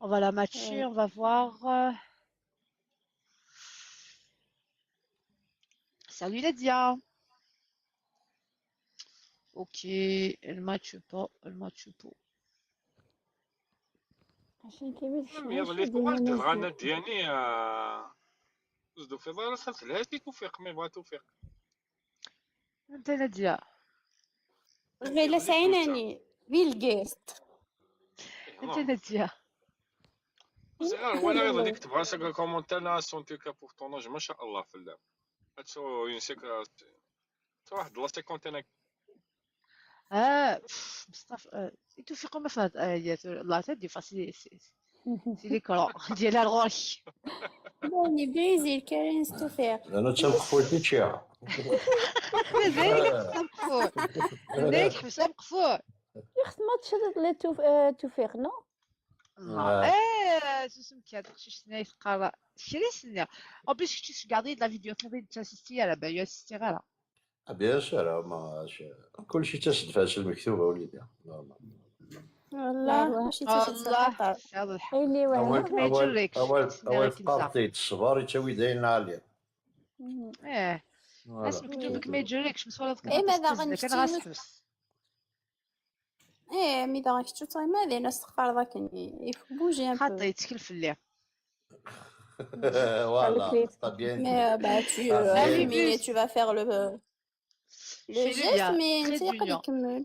On va la matcher, on va voir. Euh. Salut Nadia. Ok, elle matche pas, elle matche pas. عشان كيما يضلي فوق واش تهضر انا ديالي. زدو في ضهر خلت لها شي توفيق، مي بغا توفيق. انت نادية. غير لا سعيناني بيل جيست. انت نادية. صغير ولا يضلي كتب راسك كومونتير لا سونتي كا بور طوناج ما شاء الله في اللعب. هادشي اون سيكرا. واحد لا سيكونتين. اه بصح. توفيق ما فهمت ايات الله تدي فاسي. سي لي كرو ديال الغوش. بوني بريزيل كارين توفيق. انا تنقفل في تشيها. مازال مقفول. مازال حبس مقفول. يخت ماتش لي توف- آه، توفيق نو. الله ايه سوسم كي هذاك شي سنه يتقرا. شري سنه. او بليس كنتي تقعدي لا فيديو كنتي تاسيستي على بالي اسيستي غير. بيان سور ما كلشي تسد فاس المكتوبه وليدي نورمال. والله ماشي تسد الله هذا الحق. اللي وين ما يجريكش اول تسنى اول غير كيمسا. بارتي الصبر يتاوي داين عليه. ايه. اسمك كتبك ما يجريكش من صوره إيه، ما داغنش كان غتحبس. ايه مي داغنك تشوف ما دينا استغفر ذاك يفك بوجي ان خاطر يتكل في الليل. Voilà, t'as bien dit. Mais euh, bah tu euh, Allez, mais plus. Tu vas faire le le Fais le geste lien, mais trait انت d'union. يقدر يكمل.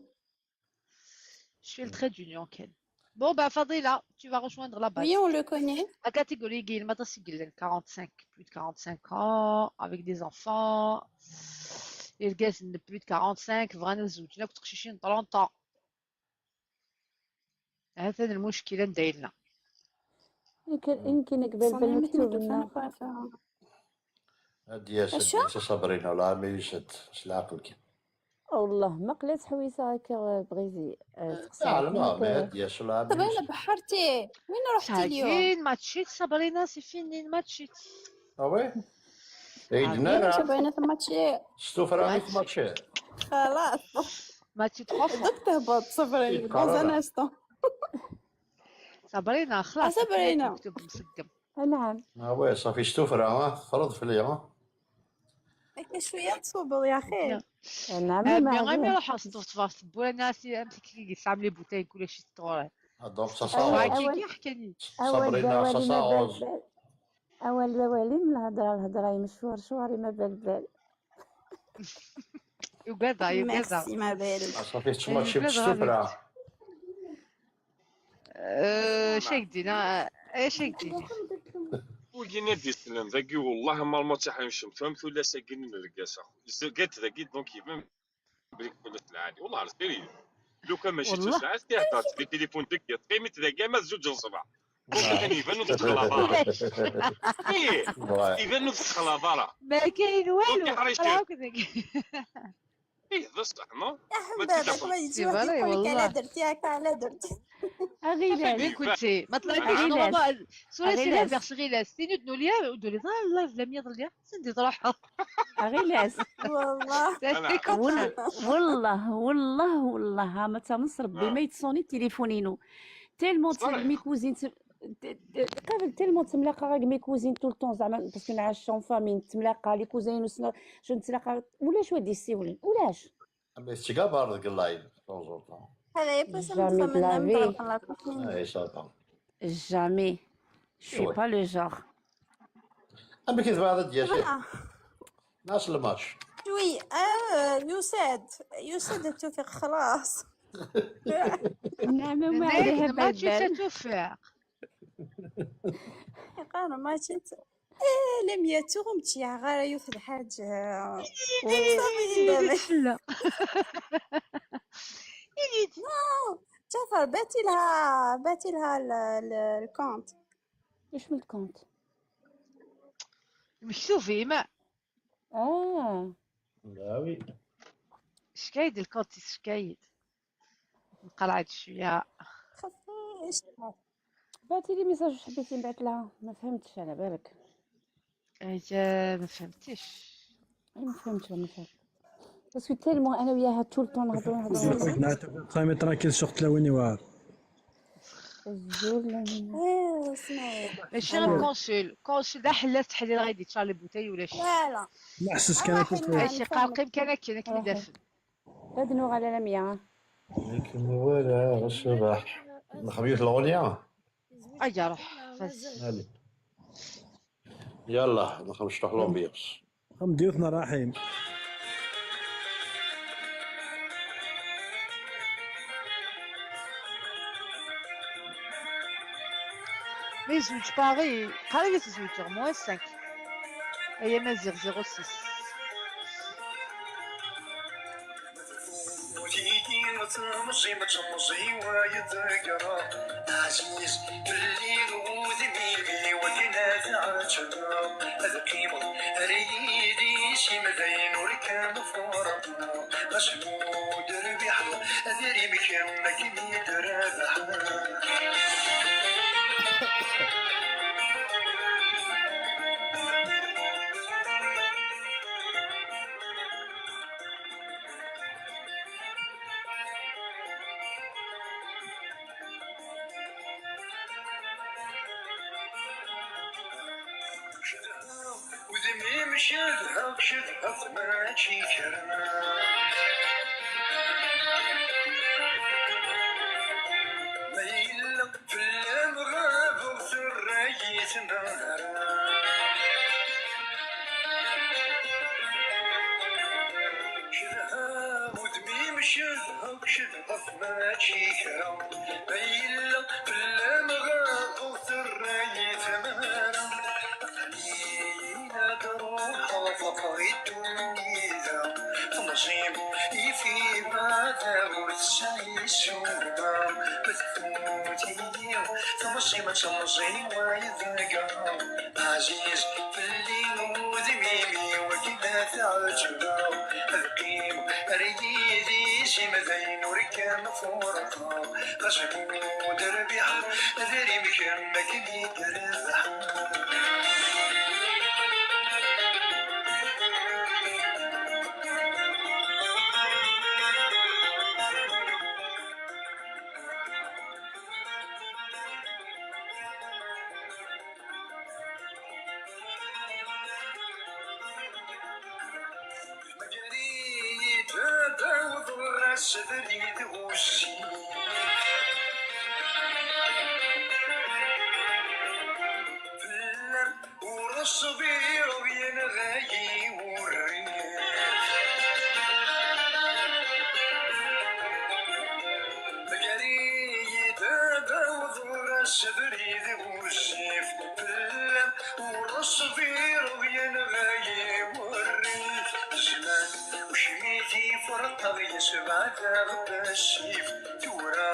Je fais le trait d'union, Ken. Bon, bah, Fadila, tu vas rejoindre la base. Oui, on le connaît. La catégorie Guy, ما تسجل quarante-cinq, plus de quarante-cinq ans, avec des enfants. Les gars, plus de quarante-cinq, vraiment, زوجنا كنت قشيشين trente ans. هذا المشكلة دايرنا. يمكن يمكن قبل بالمكتوب لنا. هادي يا سيدي صابرينا لا مي يسد سلا عقلك. والله ما قلت حويسه هكا بغيتي. لا لا ما هادي يا سلا طب انا بحرتي وين رحتي اليوم؟ ساكين ما تشيت صابرينا سي فيني ما تشيت. اه وي. عيدنا بغينا ثم تشي. ستوف راني في ماتشي. خلاص. ما تشيت خوف. دوك تهبط صبري dans un instant. صابرينا خلاص. صابرينا. مكتوب مسقم. نعم. اه وي صافي ستوف راه خرج في ليا. هكا شويه تصوبوا يا اخي. نعم ما غير يروح ستوف تفاص بولا ناسي امسك كي يسام لي بوتين كل شيء تطور. دونك سا سا كي يحكي. صابرينا سا سا اول دوالي من الهضره الهضره مشوار شواري ما بال بال. يقدر يقدر. Merci ma belle. صافي تما شي بستوفرا. اش هيك دينا؟ اش هيك دينا؟ وجينا دي سلام ذاكي والله ما الموت حيمشي فهمت ولا ساكن نرقص اخو زقت ذاكي دونك يبان بليك كلت العادي والله سيريو. لو كان ماشي تسعة ساعات تي هضرت في التليفون ديك قيمت ذاكي ما زوج الصباح. كان يبان وتخلى برا. ايه يبان وتخلى برا. ما كاين والو. ايه بصح نو. يا حمد ما يجي واحد يقول لك على درتي هكا على درتي. اغيلاس كنتي ما طلعتيش نورمال. سوري سي لافيرس غيلاس تيني دنو ليا ودولي لا لا لا ميا ضليا سندي طروحها. اغيلاس والله. والله والله والله ما تمنص ربي ما يتصوني تليفونينو. تيلمون تسمي كوزين قبل تيلمون تملاقه راك مي كوزين طول طون زعما باسكو نعاش اون فامي نتملاقه لي كوزين وسنا شو نتلاقه ولا شو هادي السيولين ولاش. Mais c'est gabar de live de temps en temps. هذا يبقى سمسم من نضرب. اي صافا. Jamais. Je suis pas le genre. اما كيف بعض الدياسات. ناس الماتش. Oui, euh, you said, you said توفيق خلاص. نعم ما عليها بال. توفيق. يقال ما تشت. ايه لم يتغم تيا غير يوث الحاجة. صافي. Non. جعفر، باتي لها، باتي لها ال-، ال-، الكونت. ايش من الكونت؟ مكتوب يما. اه. لا وي. شكايد الكونت، شكايد. نقرا عاد شويه. خاصني ايش؟ بعتي لي ميساج، حبيتي نبعث لها، ما فهمتش على بالك. ايا ما فهمتيش. اي ما فهمتش، ما فهمتش. باسكو تيلمون انا وياها تو الطون نهضروا، نهضروا. صافي، تراكيز سوق تلاويني واعر. الزول. ايه، اسمعي. ماشي غير كونسول، كونسول دا حلات تحليل غادي تشارلي بوتاي ولا شي. لا، لا. لا، حسس كان آه، كنت حنا اي شي نفهمك. قاقم كان كاين كي دافن. هاد نوغ على لمية. لكن ولا الصباح. نخبيو في الغوليا. اجا روح. فاس. هادي. يلا، نخمش تروح لومبيونس. هم ضيوفنا رايحين. Mais زوج باغي، قريب يتزوج، moins cinq. ايا مازيغ zéro six. وتيدي تمشي، ما تمشي ويتقرا. عزيز بالليل وذميمي وكنا تعجبنا. القيمة ريدي شي مدين وركان فرقنا. مشمود ربيح أدري بكم كمية ربح. Udem-im cedheɣ, cedheɣ-t mačči kra. Ma yella fell-am ɣabeɣ, terra-yi tmara. Cedheɣ udem-im, cedheɣ, cedheɣ-t mačči kra. Ma yella fell-am ɣabeɣ, terra-yi tmara. Aql-i ad ruḥeɣ, faqeɣ i ddunit-a. Temẓi-m yif-i ma d agur tesɛi ssuma. Ma tfut-iyi temẓi-m, ad temẓi wayeḍ deg-a. Ɛziz fell-i udem-im, i wakken ad t-ɛeǧbeɣ. Ad qqimeɣ ar yidis, i ma d ayen ur kem-furqeɣ. Ɣas lmut rbiḥeɣ, adrim kemm akken i d-rebḥeɣ. Mger-iyi-d ad awḍeɣ ass abrid uccen. Fell-am ur ṣbireɣ, yenɣa-yi urrif. Mger-iyi-d ad awḍeɣ ass abrid uccen. Fell-am ur ṣbireɣ, yenɣa-yi urrif. Zzman ucmit i ferqeɣ, yesbeɛd-aɣ-d asif. Tura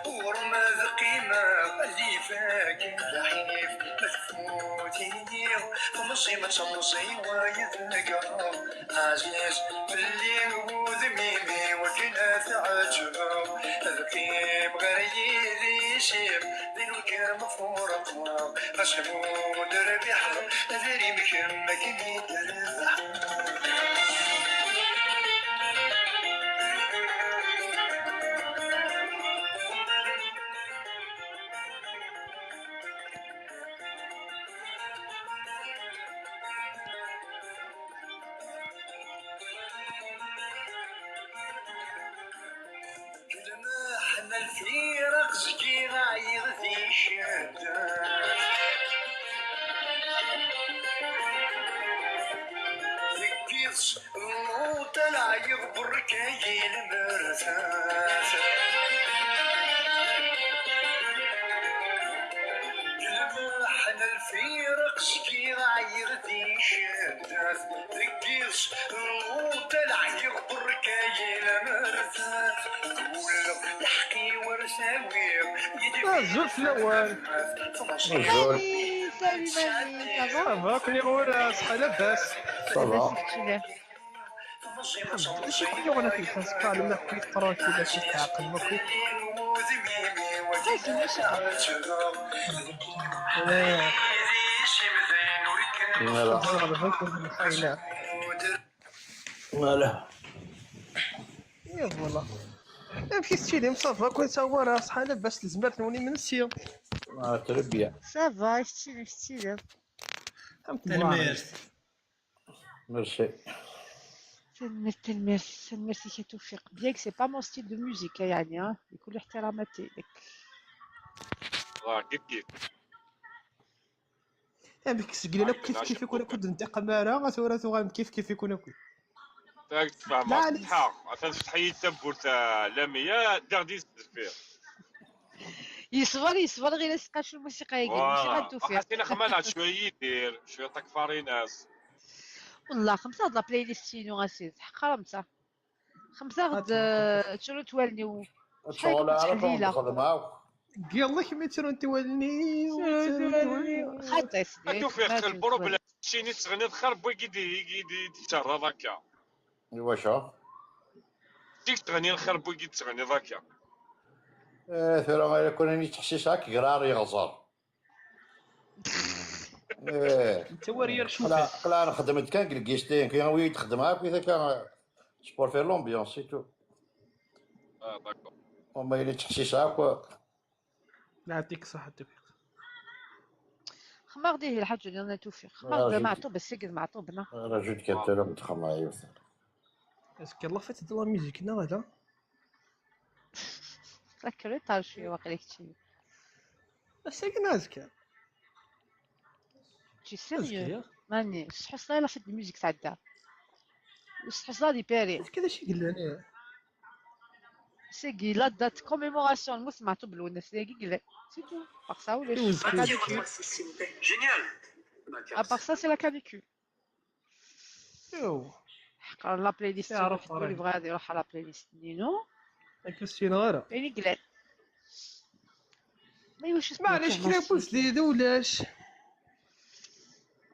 ɣur-m ad qqimeɣ, ad ifak lḥif. Ma tfut-iyi temẓi-m, ad temẓi wayeḍ deg-a. Ɛziz fell-i wudem-im, i wakken ad t-ɛeǧbeɣ. Ad qqimeɣ ar yidis-im, din ur kem-furqeɣ. Ɣas lmut rbiḥeɣ, adrim kemm akken i d-rebḥeɣ. Lmeḥna lfiraq zgiɣ ɛyiɣ di ccedda. Deg yiḍes lmuṭa leɛyiɣ, berka-yi lmertat. Lmeḥna lfiraq zgiɣ ɛyiɣ di ccedda. Deg yiḍes lmuṭa leɛyiɣ, berka-yi lmertat. Wulleɣ lḥeqq-iw ar Azul fell-awen. Azul. Salut, salut, Mani, ça va? Ça va, كل غورة، صحة لاباس. Ça va. Merci, tu l'es. الحمد لله، شكون يغنى في الفرنسا؟ قال لنا كويس، ترى كي باش يتعاقل، ما كويس. هاي الموسيقى. إيه. Voilà. Voilà. إيه، voilà. إيه، فوالا. لا، ماشي ستيلي، صافا، كون صور، صحة لاباس، لزمرت نوني من السيو. آه، très bien. Ça va، ستيلي، ستيلي. الحمد لله. تنميرت. Merci. تنميرت، تنميرت، تنميرت يا توفيق. Bien que c'est pas mon style de musique، يعني، ها، بكل احتراماتي لك. واه، كيف كيف. هذيك السجلة كيف كيف يكون كنت ننتقم أنا، ثورة ثورة كيف كيف يكون كنت. تاك تفهم. لا، لا. صحة. عشان تفتح لي التبورت، آه، لامية، داغ ديس دفير. يصبر، يصبر، غير يسقى شو الموسيقى يجي، ماشي فوالا. غدو فيه. حسينا خمالها شوية يدير، شوية طاك فاريناس. والله خمسة هاد la playlist شينو اسيد، حق خمسة. خمسة غد، آه، تشرو توالني و شحال شغل كنت عارف تحليلة. نخدم هاك. قال لك ما تشرو توالني. خاطي سيدي، اتو فيه ما البروبليم. شيني تغني الخرب ويجي دي، يجي دي، يتشرب هكا. واش؟ ديك تغني الخرب ويجي تغني هكا. إيه، ثورة غير كون راني تحسيس هاك قرار يغزر. إيه. أنت وريا شوف. قلا، قلا أنا خدمت كان كلكيستين، كي وي تخدم هاك، إذا كان سبور فير لومبيونس، سي تو. آه، داكور. وما إلا تحسيس هاك. لا، يعطيك الصحة، توفيق. خمار ديه الحاج ديالنا توفيق. خمار آه، ده جيت. معطوب، السجن معطوب، نا. آه، جيت كنت أنا متخمر، أيوة. Est-ce que la fête de la musique, non, là? Sacré, t'as joué, واقيلا كتشي. بس هي نازكة. تجي سيريو. نازكة. ماني، شحال صاير لا فيت الميوزيك تاع الدار. شحال صاير دي بيري. كذا شي قال لي. سيكي لا دات كوميموراسيون، الموت معطوب بالونس، سيكي قال لي. سي تو. بارسا ولا شي. جينيال. ابار سا، سي لا كانيكول. يو. حق لا بلاي ليست، يعرف واحد اللي بغا يروح على لا بلاي ليست نينو. هاك السين غير. كاين يقلع. ما يوش اسمع، علاش كاين بوس دي ولاش؟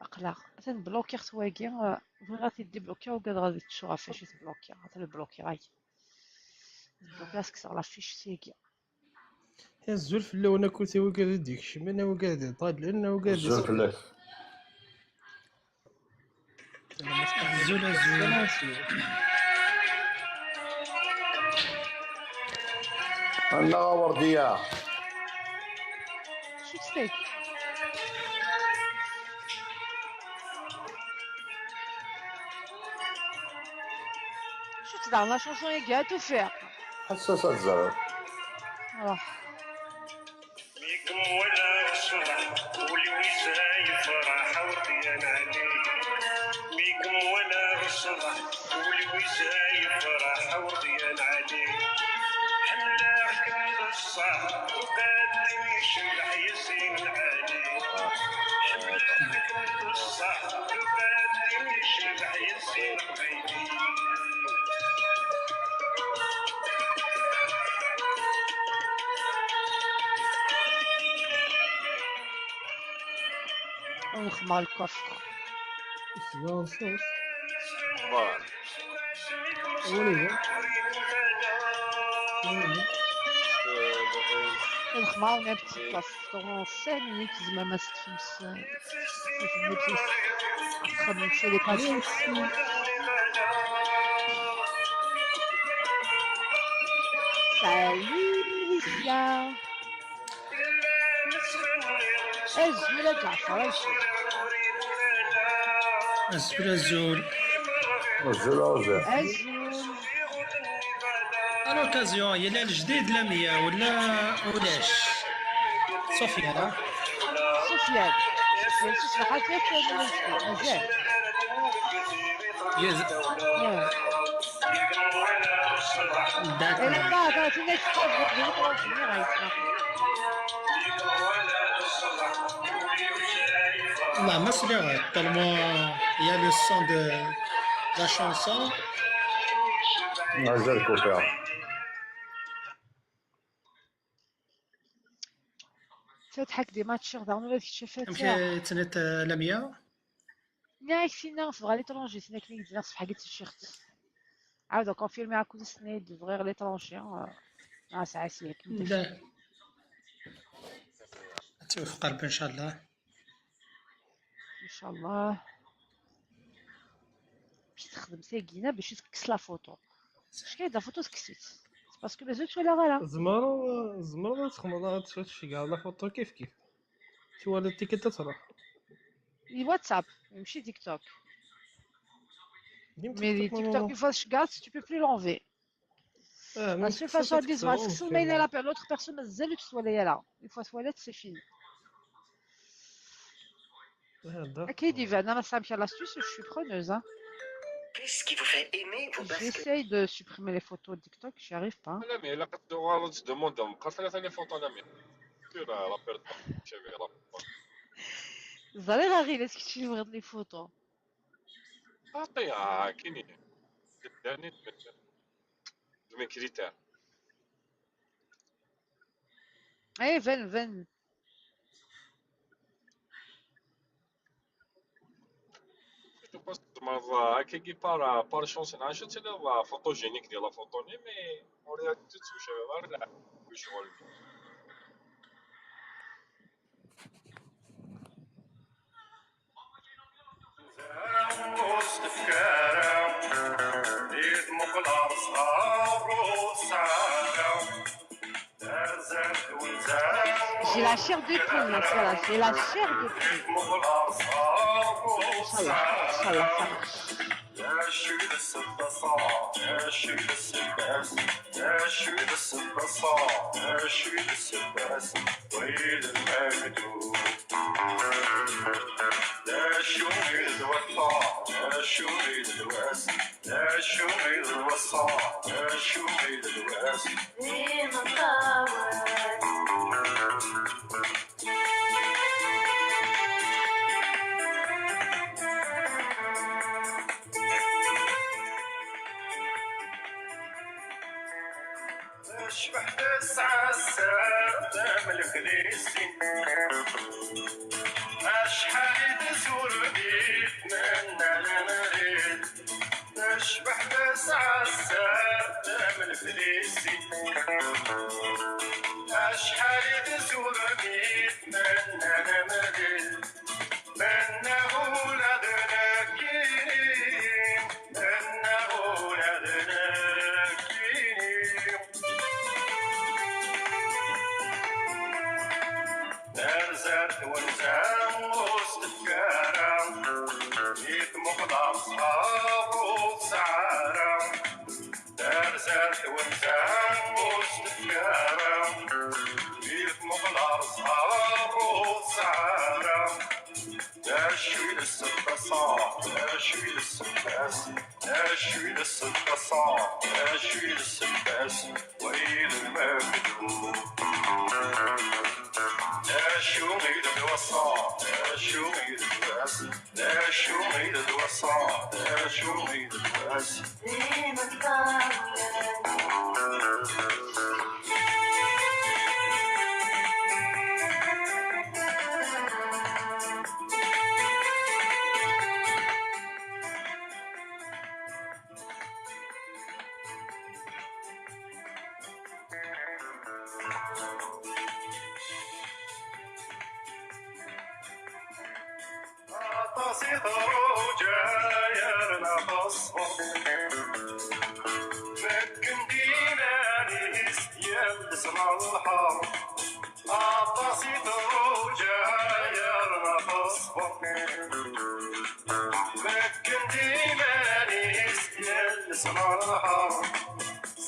اقلع. اثن بلوكيغ تواقي، آه، بغا غادي ديبلوكيغ وقاد غادي تشوف فاش تبلوكيغ، هذا البلوكيغ هاي. ديبلوكيغ سكسر لا فيش سيكي. يا الزول في اللون كوتي وقاعد يديك شمن وقاعد يطالع لنا وقاعد الزول في اللون. الزول، الزول. أنا وردية. شو تسيك؟ شو تدعنا شو شو يقعدوا فيها؟ حساسة الزرع. روح. ميكم ولا الصبح ولويزا يفرح ورضيان عليه. ميكم ولا الصبح ولويزا يفرح ورضيان عليه. حملاك بصح وقادم يشبح ياسين العالي. حملاك بصح وقادم يشبح ياسين العالي. ونخمر الكفر. اسمها صوص. وين هي؟ وين هي؟ الخمار نبت الكفر. طبعا، cinq minutes زعما ما ست خمس. خمس دقائق. Salut Lucia. Azul a Ǧaɛfar, azul. Azul, azul. Azul, azul. Azul. À l'occasion, yella lejdid Lamia wala ulac? Sofia, ha? Sofia. Sofia, Sofia, mazal. D'accord. Non, mais c'est bien, tellement il y a le son de la chanson. Mazal kufiɣ. Tḥak des matchs daɣen ula d kečč a Fatiḥ. Amek ay tenniḍ, eh, Lamia? Nniɣ-ak tinna tebɣa l'étranger, tin akken i k-d-nniɣ ṣṣbeḥ-agi d ticcert. Ɛawdeɣ confirmer akked Isnayd bɣiɣ l'étranger, eh, ah, sɛa-s yak. La. Ad twefq Rebbi, ncallah. Ncallah. Bac texdem tagina, bac tekkes la photo. Cfiɣ la photo tekkes-itt. C'est parce que mazal ur tt-walaɣ ara. Tzemreḍ, tzemreḍ ad txedmeḍ, ad tecegɛeḍ la photo kif kif. Twalaḍ tikkelt ad truḥ. Di WhatsApp, mačči TikTok. Mais di TikTok, une fois tcegɛeḍ-tt, tu peux plus l'enlever. Ah, la seule façon ad d-iẓer, tekkseḍ ma yella la per-, l'autre personne mazal ur tt-twala ara. Une fois twala-tt, c'est fini. Akka i d-iban, ma tesɛam kra l'astuce, je suis preneuse, hein. Qu'est-ce qui vous fait aimer vous basculer ? J'essaye de supprimer les photos de TikTok, j'y arrive pas. Lamia, ilaq ad tuɣaleḍ ad tdumuḍ meqqar tlata les photos, Lamia. Sûr, la perte, j'avais la. Ẓriɣ aɣilas kečč tebɣiḍ les photos. Xaṭi, ah, kini. Dani, de mes critères. Eh, ven, ven. Je pense que tzemreḍ, euh, akkagi par, euh, par chance, nɛac ad tiliḍ, euh, photogénique di la photo-nni, mais en réalité ur tettemcabiḍ ara d ccɣel-nni. Ur s-tefka ara, i tmuqel ɣer ṣṣḥab ur tesɛa ara. J'ai la chair de poule, ma sœur, j'ai la chair de poule. Inch'Allah, Inch'Allah, ça marche. Tecbeḥ tesɛa sser am leflisin. Acḥal i tezwur di tmenna lemrid. Tecbeḥ tesɛa sser am leflisin. Acḥal i tezwur di tmenna lemrid. Mennaɣ ula d nekkini, mennaɣ ula d nekkini. Terza twenza ur s-tefka ara, i tmuqel ɣer ṣṣḥab ur tesɛa ara. Terza twenza ur s-tefka ara, i tmuqel ɣer ṣṣḥab ur tesɛa ara. D acu i d ssebba ṣṣa, d acu i d ssebba-s, d acu i d ssebba ṣṣa, d acu i d ssebba-s, wid lmegdud. D acu i d lwaṣṣa, d acu i d lwaṣṣa, d acu i d lwaṣṣa, d acu i d lwaṣṣa. Aṭas i truǧa yerna teṣber. Medden d iman-is yelsan lḥerb. Aṭas i truǧa yerna teṣber. Medden d iman-is yelsan lḥerb.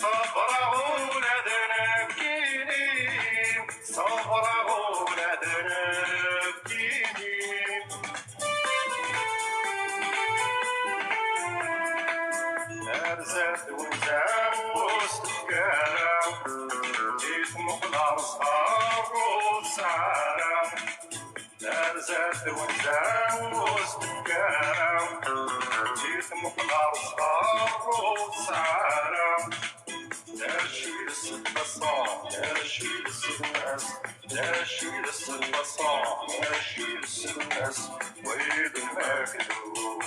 Ṣebreɣ ula d nekkini, ṣebreɣ ula d nekkini. Terza twenza ur s-tefka ara, i tmuqel ɣer ṣṣḥab ur tesɛa ara. Terza twenza ur s-tefka ara, i tmuqel ɣer ṣṣḥab ur tesɛa ara. Acu i d ssebba ṣṣeḥ, acu i d ssebba-s, acu i d ssebba ṣṣeḥ, acu i d ssebba-s, wid n Makdub.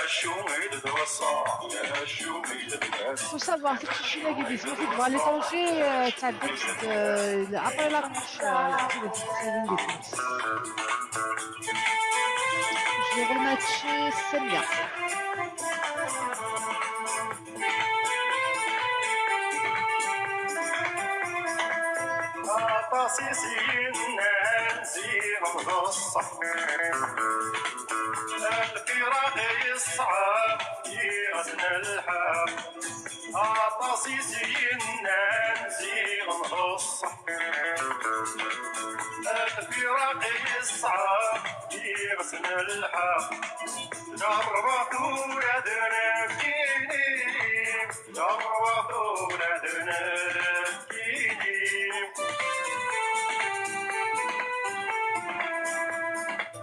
Acu i d ddwa ṣṣeḥ, acu i d ddwa-s. Faut savoir que tu suis la guidisme, tu dois aller tanger, euh, ta guide, euh, après la couche, euh, tu le fais, c'est une défense. Je vais rematcher Samia. Aṭas i s-yennan ziɣen d ṣṣeḥ. Lfiraq yeṣɛeb, yiɣes n lḥeqq. Aṭas i s-yennan ziɣen d ṣṣeḥ. Lfiraq yeṣɛeb, yiɣes n lḥeqq. Ǧerrbeɣ tura d nekkini, ǧerrbeɣ tura d nekkini.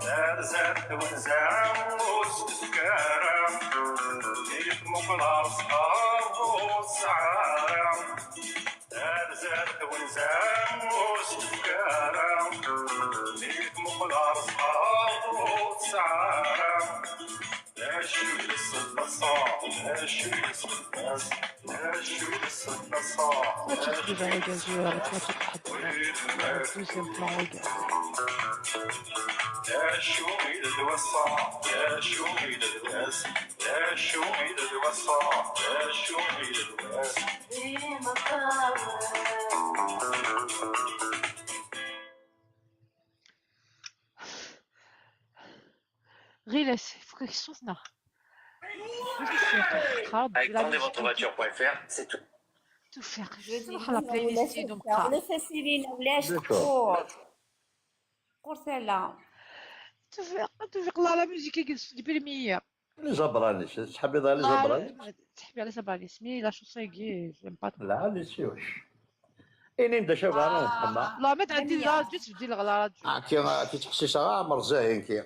Terza twenza ur s-tefki ara, mi tmuqel ar ṣṣḥab ur tesɛi ara. Terza twenza ur s-tefki ara, mi tmuqel ar ṣṣḥab ur tesɛi ara. D acu i d ssebba ṣṣeḥ, d acu i d ssebba-s, d acu i d ssebba ṣṣeḥ, d acu i d ssebba-s, wid n Makdub. D acu i d ddwa ṣṣeḥ, d acu i d ddwa-s, d acu i d ddwa ṣṣeḥ, d acu i d ddwa-s. Ɣilas, il faut quelque chose, non ? Avec tente de votre voiture point F R, c'est tout. Tufiq, je vais la playlist, donc. ولا سيرينا ولاش تقول. قلت لا. Tufiq, Tufiq, la, la musique est déprimée. Les Zabranis, تحبي les Zabranis؟ تحبي les Zabranis, mais la chanson, j'aime pas trop. لا، les Siouches. Ini-d acu bɣan ad xedmeɣ. La, ma tɛeddi la radio, tbeddi la radio. Akka, tettḥessis ara Ɛmer Zahin ki.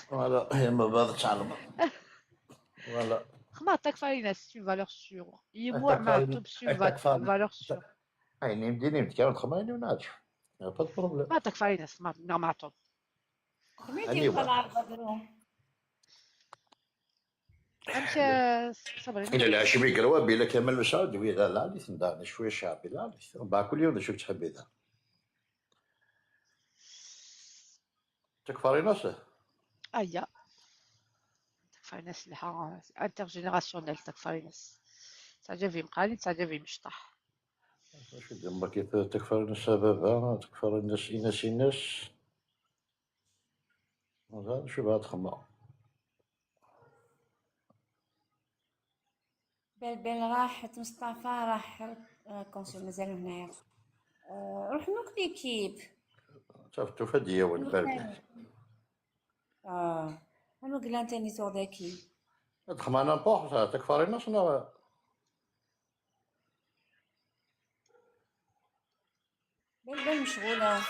Voilà, ma bɣiḍ ad tɛelmeḍ. Voilà. Xedmeɣ Takfarinas, c'est une valeur sûre. Yimuɛ Meɛtub, c'est une va-, valeur sûre. Ayen imdin imdkan ad xedmeɣ ayen imnaɛǧ. Y a pas de problème. Ma Takfarinas, ma, neɣ Meɛtub. Aniwa? Amek, eh, Sabri? Ila lɛecmi gar wabila Kamal Messaud, wi d lɛali-ten daɣen, cwiya ceɛbi lɛali-ten. Mbeɛd kul yiwen d acu yettḥibbi da. Takfarinas? Aya. Takfarinas lha, intergénérationnel, Takfarinas. Teɛǧeb i mqali, teɛǧeb i mecṭaḥ. Acu d-yemma-k, Takfarinas a baba, Takfarinas inas inas. Mazal acu bɣa ad xedmeɣ. بلبل راحت، مصطفى راح، آه، كونسول مازالو هنايا. آه، روح نوك ليكيب. صافي، توفى دياول بلبل. آه، أنا قلنا تاني تو ذاكي. تخمانا بوح، تكفاري نصنا. بلبل مشغولة.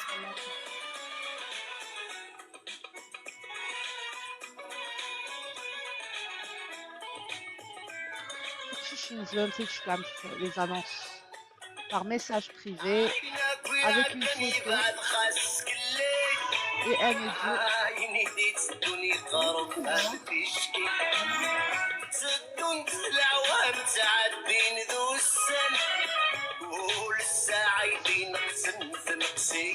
Taqcict n Zlal, teclam les annonces par message privé avec une photo et un audio. Tteddunt leɛwam ttɛeddin d ussan, ur ssaɛid ineqsen tneqsi.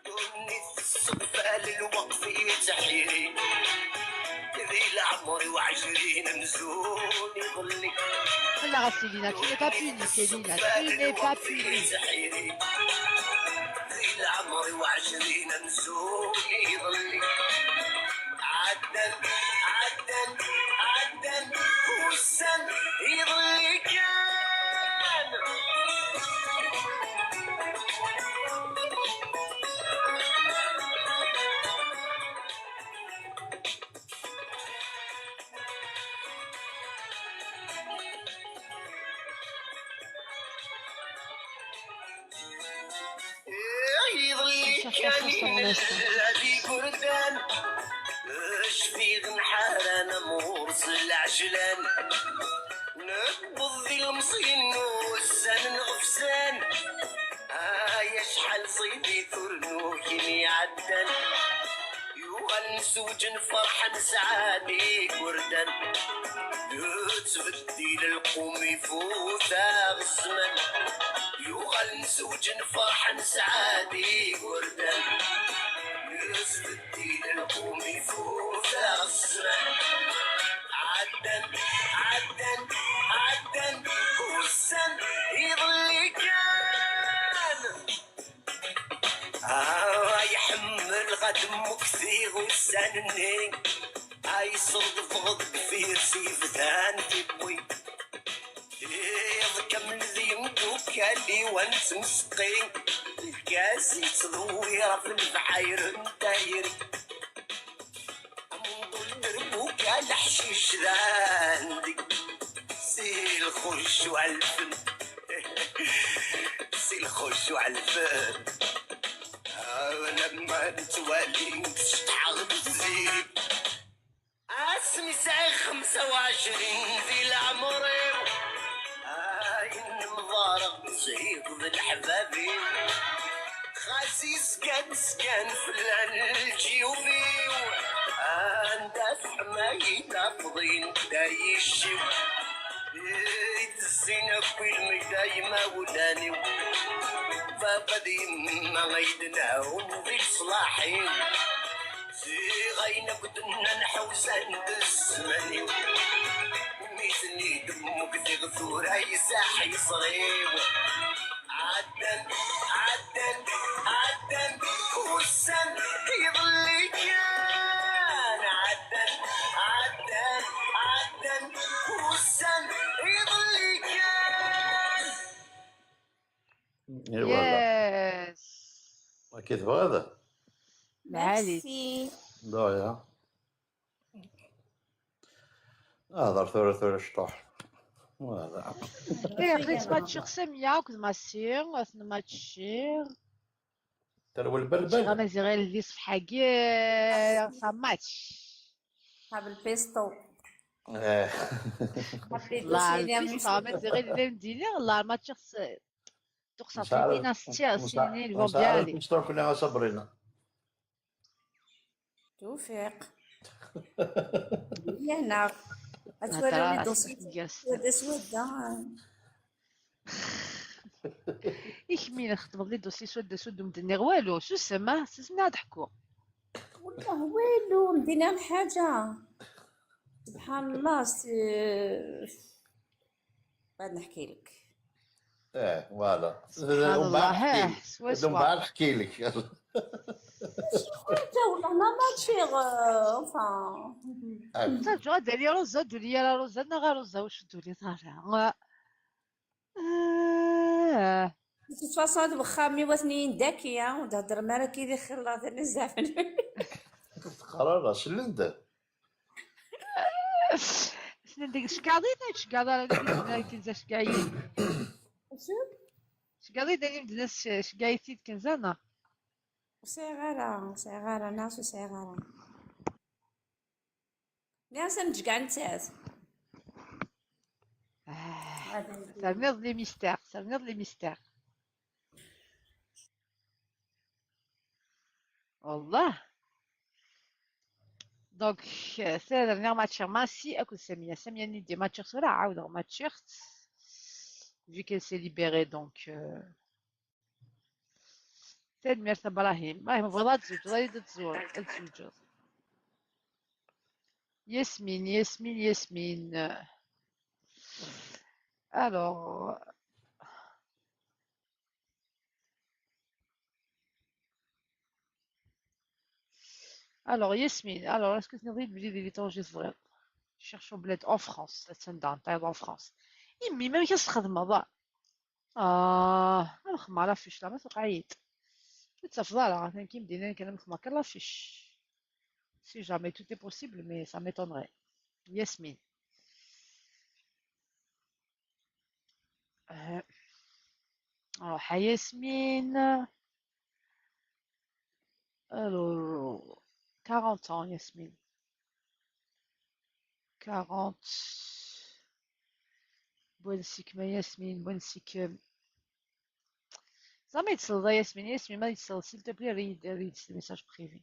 Ddunit tesseqfal lweqt yettḥiri, di leɛmer-iw ɛecrin amzun iḍelli. Ala ɣas Elina, tu n'es pas puni, Elina, tu n'es pas puni. Di leɛmer-iw ɛecrin amzun iḍelli. عدن، عدن، عدن، والسن يضل كان. يضل كان ينزل هذه كردان. Cfiɣ nḥaran am ɣur-s lɛejlan. Newweḍ di lemẓi n ussan n ɣefsan. Ay acḥal ẓid i turnukin iɛeddan. Yuɣal nzewǧ nferḥ nesɛa d igerdan. Yettbeddil lqum ifut-aɣ zzman. Yuɣal nzewǧ nferḥ nesɛa d igerdan. Yettbeddil lqum ifut-aɣ zzman. Ɛeddan, ɛeddan, ɛeddan ussan iḍelli kan. Ah, iḥemmel ɣad mmektiɣ ussan-nni. Ay ṣeḍbeɣ deffir-s yebdan tiwwi. Iḍ kamel d yimdukal-iw ad nettmesqi. Lgaz yettḍewwir ɣef lebɛayr n tayri. Amenḍul d rbuka leḥcic d andi. Si lxuc uɛelfen. Si lxuc uɛelfen. Alamma nettwali tecṭḥeɣ d zzit. Asmi sɛiɣ xemsa u ɛecrin di leɛmer-iw, ayen mḍareɣ zhiɣ d leḥbab-iw. Xas izgan zgan fell-an lǧiyub-iw, anda teḥma-yi-d afḍin dda yicci-w. Itezzin akk i lmegda yimawlan-iw. Baba d yemma ay d-nɛun di leṣlaḥ-iw. Ziɣ ayen akk d-nnan ḥewzan-d zzman-iw. Mi ten-id-mmug diɣ tura yesaḥ yeṣriw. Ɛeddan, ɛeddan, ɛeddan ussan iḍelli kan. Ɛeddan, ɛeddan, ɛeddan ussan iḍelli kan. Et voilà. Yes. Akka tebɣiḍ? Lɛali. Merci. De rien. Hḍer tura tura cṭuḥ. Voilà. Eh, aql-i ttmaččiɣ Samia akked Massi, ad ten-maččiɣ. Terwel Maččiɣ balbal. Amaziɣ di ṣṣefḥa-agi, ça match. Ḥab lpisto. Eh, Ḥab La les dossiers. Pista, Amaziɣ d amdili, la maččiɣ s tuqsaṭ Nesɛa- tina s tiɣ nesɛa- sinin, bon, nesɛa bien, allez. lpisto fell-aɣ aṣabri-nneɣ. Tewfiq. Yehna. Ad twaliḍ Hḍra, les dossiers. yes. Swedda swedda. I kemmi, txeddmeḍ les dossiers swedda swedda, ur m-d-nniɣ walu, susem, ah, susem, ad ḥkuɣ. Wallah walu, ur m-d-nniɣ lḥaǧa. سبحان الله, c'est بعد نحكي لك. Eh, voilà. سبحان الله, eh, Ur swaswa. bɣiɣ ad ḥkiɣ lek. حتى والله ما ماتشي, euh, enfin. Ttaǧǧa ad ali Roza, d-uli ara Roza, neɣ a Roza, ur d-tuli ara. Ah. De toute façon, هاد وخامي وثنين داكية, ودهدر مالك يدي خلا ثاني زعفن. Teqrar slend. Snin deg tceggaḍin, ur tceggaḍ ara deg tceggaḍin. Tceggaḍin-agi n Kenza, neɣ? Ur sɛiɣ ara, ur sɛiɣ ara, neɣ ur sɛiɣ ara. Nniɣ-as ad neǧǧ kɛa nettat. Ah, terniḍ les mystères, terniḍ les mystères. Wallah. Donc, euh, tura rniɣ maččiɣ Massi akked Samia. Samia-nni d-maččiɣ tura, ɛawdeɣ maččiɣ-tt. Vu qu'elle s'est libérée, donc, euh, tanemmirt a Brahim. Brahim, tebɣiḍ ad tzewǧeḍ, ad tzewǧeḍ. Yasmine, Yasmine, Yasmine. Alors, alors, Yasmine, alors, est-ce que tu as envie de vivre l'étranger, c'est vrai? Cherche au bled en France, la semaine dernière, en France. Imi, même qu'est-ce que Ah, ad xedmeɣ l'affiche la, ma tewqeɛ-iyi-d. Ur ttafeḍ ara, atan kim d-yennan kan ad xedmeɣ kan l'affiche. Si jamais, tout est possible, mais ça m'étonnerait. Yasmine. Euh, alors, hi Yasmine. Alors, quarante ans, Yasmine. quarante. Bon, c'est que Yasmine, bon, c'est que. Jamais de soldat, Yasmine, Yasmine, mais de soldat, s'il te plaît, read, read le message privé.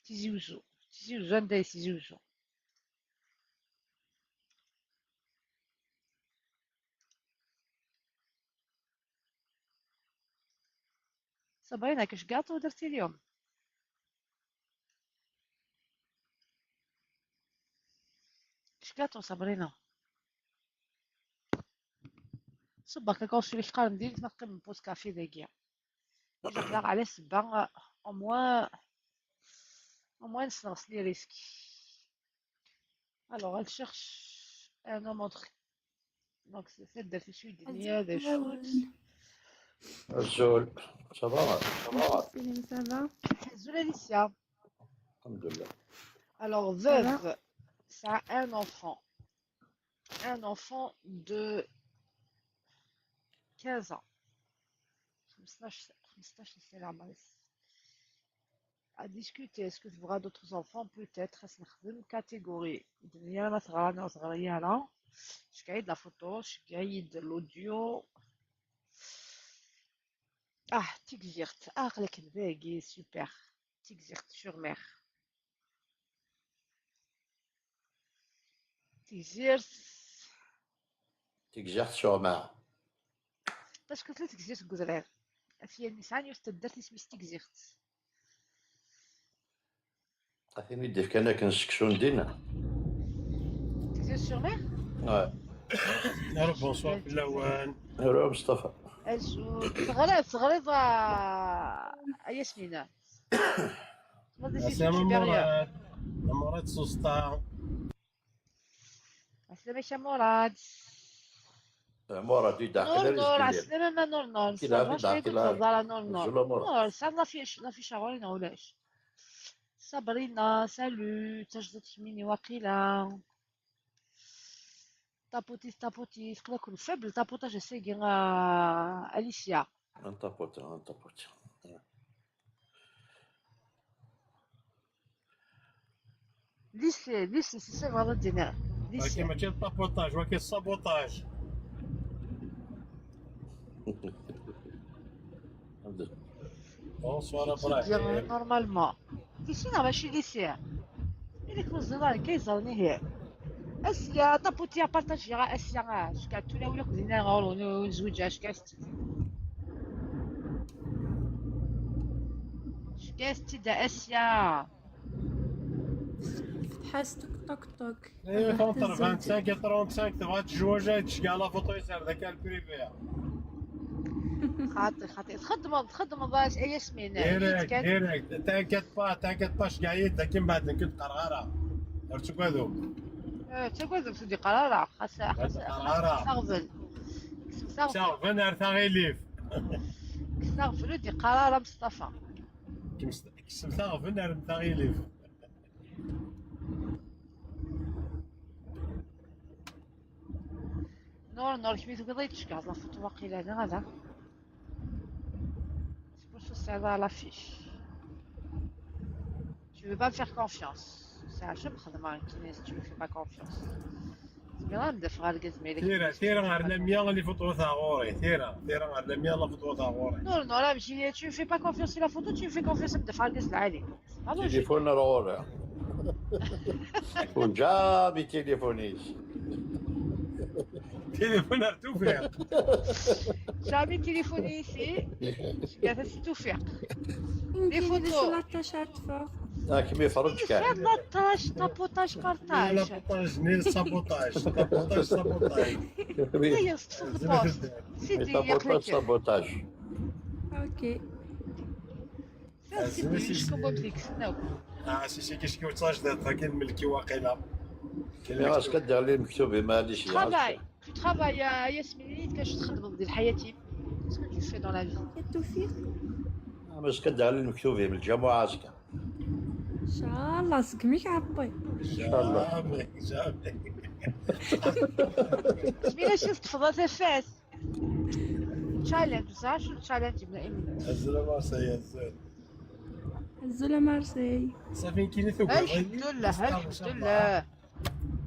Tizi Ouzou. Tizi Ouzou, anda i Tizi Ouzou. Sabrina, كاش gâteau درتي اليوم؟ كاش gâteau صابرينا؟ صبا كاكاو شي لي قال ندير ما قيم بوت كافي داكيا. ديجا على سبا، au moins، au moins نسنغس les risques. Alors, elle cherche un homme entre. Donc, c'est celle de suite, il y a des choses. Azul, ça va? Ça va? Salut, ça va? Azul Alicia. Alhamdulillah. Alors, veuve, ça a un enfant. Un enfant de quinze ans. خمسطاش سنة العمر. À discuter, est-ce que tu auras d'autres enfants? Peut-être, est-ce que catégorie? الدنيا ما صغار، أنا صغيرة. شكاية la photo, شكاية l'audio. اه، تيكزيرت، اه، لكن باقي super. تيكزيرت sur mer. تيكزيرت. تيكزيرت sur mer. Parce que ثلاث تيكزيرت قدرير. أثيا نيسان يستدرت اسمي تيكزيرت. Atin i d-ifkan akken seksu n dinna. تيكزيرت sur mer؟ Ouais. Alors, bonsoir, Lawan. Hello, Mustafa. Azul. تغريض، تغريض، آه، ياسمينة. ما درتيش Aslam شي برية. Murad. Murad Susta. عسلامة يا مراد. Murad, il est نور نور، عسلامة ما نور نور. كي لا، صافا، كي لا، شنو كي كنت لا. هضر نور نور. زول مراد. نور، صافا لا فيش، لا فيش غورينا ولاش. صابرينا، salut، تجدت مني واقيلا. طابوتي، طابوتي، تقدر تكون faible، طابوتاج سيكي، آه، أليسيا. Un tapotage, un tapotage. ليسي، ليسي، سي سي فوالا دينا. ولكن ليسي. ماشي الطابوتاج، ولكن السابوتاج. الحمد لله. Bonsoir سي بيان، Ibrahim. نورمالمون. ليسي، لا، ماشي ليسي. اللي كنت زمان كيزرني هي. اسيا، طابوتي، بارطاجي، راه اسيا، راه شكاتو لا ولا كوزينا غور ونزوج، شكاستي. شكاستي دا اسيا. فتحت طوك طوك طوك. ايوا، entre vingt-cinq et trente-cinq، تبغى تزوج، تشقى la photo يسير ذاك البريفي. خاطي، خاطي. تخدم، تخدم، باش اي ياسمين. Direct، direct. T'inquiète pas، t'inquiète pas، شقى يدك، من بعد كنت قرارة. عرفتو كذو؟ اه، تقول لك سيدي قرارة. خاص، خاص، قرارة. خاص تغفل. خاص تغفل. ساغفن ار تاغيليف. خاص تغفل ودي قرارة مصطفى. كسم ساغفن ار تاغيليف. نور، نور، كمي تقدري تشكى la photo واقيلا هذا، هذا. C'est pour ça, c'est à l'affiche. Tu veux pas me faire confiance. C'est un jeu, خدمة كي ناس، tu me fais pas confiance. تقدر ندافع على الكاز ميلك. تيرا، تيرا غير لميا اللي فوتو تاع غوري، تيرا، تيرا غير لميا اللي فوتو تاع غوري. نور، نور، لا، ماشي، tu me fais pas confiance sur la photo, tu me fais confiance ندافع على الكاز العالي. Allô, je- تليفون راه غوري. وجابي تليفونيش. تليفون ار توفيق. Jamais téléphoné ici. Je suis قاعدة توفيق. يمكن photos. نسوا la tâche à faire. هاك مي فرج كاع. Faire la tâche, tapotage, لا partage. بوطاج، ني سابوتاج، سابوتاج، سابوتاج. هي صفر البوست. سيدي يا سابوتاج، قليل. سابوتاج. اوكي. سيدي، شكون قلت لك؟ نو. اه سي سي كيش كيف تاج دات كاين ملكي واقيلا. كاين يا اش كدير لي مكتوبي؟ معليش يا Travail. Tu travailles, يا ياسمين، كاش تخدم ديال حياتي؟ Qu'est-ce que tu fais dans la vie? يا توفيق. اش كدير لي مكتوبي من الجامعه اش كان؟ ان شاء الله سقميك عبي. ان شاء الله. جامي، جامي. سمينا شي تفضل تفاس. Challenge، صح؟ شو challenge بلا إيمن؟ الزلمه سي الزين. Azul a Marseille. Safi nekkini tugiḍ. Alḥemdullah, alḥemdullah.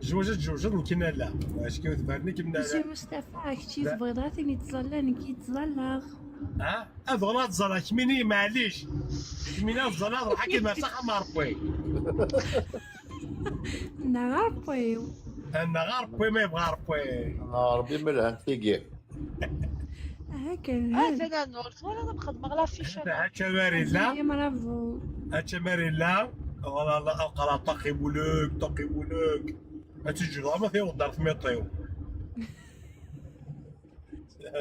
Jwejed, jwejed, nekkini ala. Acki ur tbarni kem Monsieur Mustafa, kečči tebɣiḍ ara tin yettẓallan, nekk yettẓallaɣ. Ha? Ad bɣen ad ẓalleɣ kemmini, maɛlic. Kemmini ad ẓalleɣ, ruḥ akken ar s axxam a Ṛebbi. Neɣ a Ṛebbi. Neɣ a Ṛebbi ma yebɣa Ṛebbi. Neɣ Ṛebbi ma lhant tigi. Aha kan. Ah, tana Nur, twalaḍ ad xedmeɣ la fiche. Hacca Marilla. Bravo. Hacca Marilla. Voilà, la, la, la, taqi muluk, taqi muluk. Ad teǧǧeḍ ama tiweḍ ar tmiṭ-iw.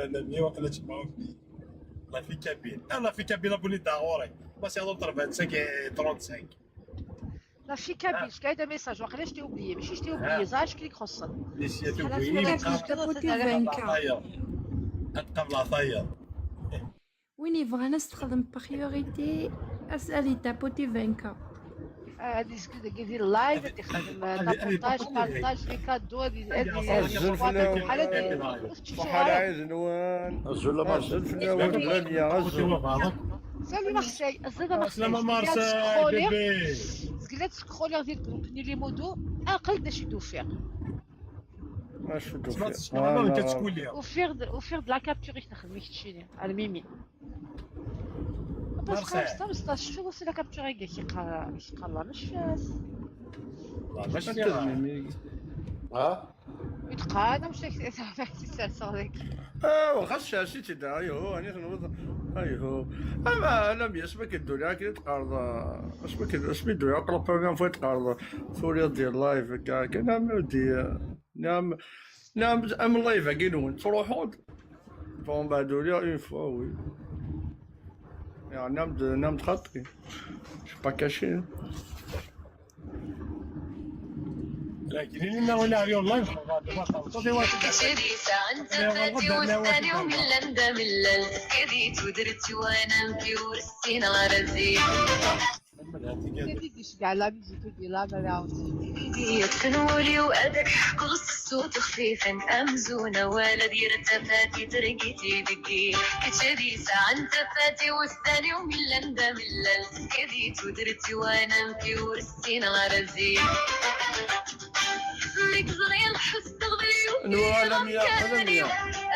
Ana mi waqila tjemɛeḍ fell-i. La fille kabyle. Ah, la fille kabyle abonné da ɣur-i. Ma c'est entre vingt-cinq et trente-cinq. La fille kabyle, je gagne des messages. Waqila je t'ai oublié. Mais si je t'ai oublié, ça, je clique sur ça. Ad tqableḍ tayeḍ. Win yebɣan ad s-texdem priorité, ad, ad yetapoter vingt K. Ad yezged deg di live, ad yexdem tapotage, partage, les cadeaux, ad yezged. Azul fell-awen. Ur tečči ara. Ṣaḥa lɛid nwen. Azul a Marseille. Azul fell-awen, Lamia, azul. Salut Marseille, azul a Marseille. Aslama Marseille, bébé. Zgiɣ la ttsekxuliɣ di lgrup-nni les modos, aql-d d acu d-ufiɣ. Acu d-ufiɣ? Ufiɣ-d, ufiɣ-d la capture i k-texdem i keččini, ar Mimi. Parce que Marseille. Xemsa, xemsa, tecfiḍ la capture-agi, k-iqqar, k-iqqar la même chose. La même chose. Ha? Yetqan, am cek, serseɣ daki. Ah, waxa tcersi-tt-id, ayhu, ani tenweḍ, ayhu. Ama, ala mi asmi k-id-uriɣ akken i d-teqqareḍ, asmi k-id-, asmi d-uriɣ la première fois i d-teqqareḍ, turiḍ di live, akka, kan, am di, am, am, am live-agi-nwen, ttruḥuḍ. Bon, bah, de lire une fois, oui. Yeɛni am-d, am-d xaṭi. Je suis pas caché, hein. Kečč ad yesɛan tafat i udan d amellal, ad iyi-tudert wana nekk ur ssineɣ ara zik. Ad iceggeɛ la musique-agi, la, ma d-ɛawed. Yetfen wul-iw ad ak-ḥkuɣ s ṣṣut xfifen amzun awal ad yerr tafat i tergit i deg-i. Kečč ad yesɛan tafat i wussan-iw mi llan d amellal. Ad iyi-tudert i wana nekk ur ssineɣ ara zik. Mi k-ẓriɣ ḥusseɣ belli ukiɣ amkan-iw.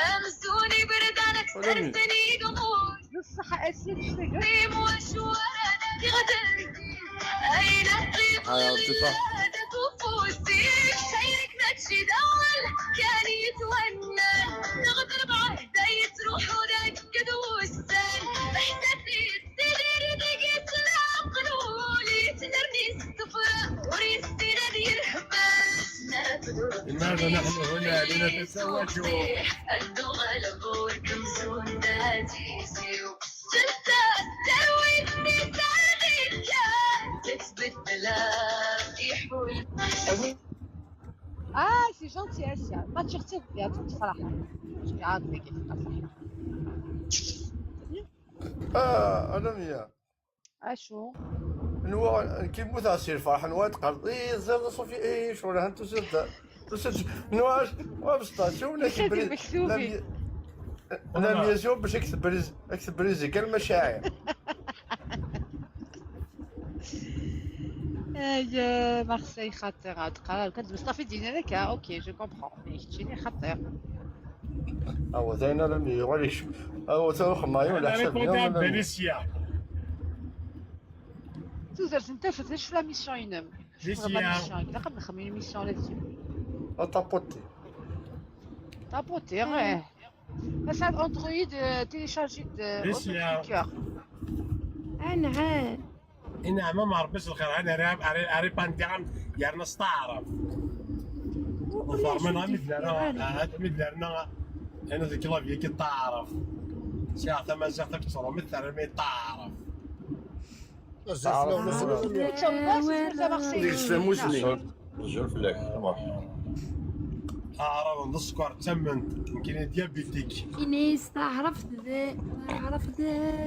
Amzun iberdan akter-ten yigeḍun. Ṣṣeḥ a Sidi. Dim wacu ara nadiɣ d ayen aqqimeɣ d lladaf ufus-ik. Ttayr-ik mačči d awal kan yettwannan, neɣ d lbeɛda yettruḥun akked wussan. Beḥsat-is tidir deg-i tlaq lwul yettnerni s ttefra ur yessin ad yerḥem. لماذا نحن هنا لنتزوج؟ Ah, c'est gentil, Asia. Ma tcherti bien, tu te feras. Je vais arrêter. Ah, Alamia. Acu? Nwa, nekk mmuteɣ si lferḥ, nwa teqqareḍ, ih, ẓer d aṣufi, ih, ccɣel han tusiḍ-d, tusiḍ-d, nwa, nwa bestaci, wala Issa d kbri-, imektubi. Lamia, Lamia ziɣ bac ak-tebriz-, ak-tebrizi kan lmacaɛir. Ay, euh, Marseille xaṭer, ad qqareɣ, kan d Mustafa d-yenna akka, ok, je comprends, mais keččini xaṭer. Awa, d ayen ara m-, yuɣal ikcem. Awa, ta uxemmayu, leḥsab-nni, Benicia. Tudert n tafat, d acu la mission-inem? Acu tebɣiḍ la mission? Ilaq ad nexdem une mission là-dessus. Ataputi. Taputi, ih. Ass-a Android, euh, téléchargé-d, euh, autocliqueur. Anɛam. Inɛam, ma Ṛebbi s lxir, ana ara, ara, ara ipandiɣ yerna s taɛrabt. Ufarman, mi d-nerna, mi d-nerna, ana deg clavier-agi d taɛrabt. Sɛiɣ tamaziɣt akked tṛumit, terna-yi d taɛrabt. Azul fell-awen, azul fell-awen. Deg-s tamusni. Azul fell-ak, tamart. Aɛraben d sskeṛ d tamment, nekkini diabétique. Ini-as taɛrabt d, taɛrabt d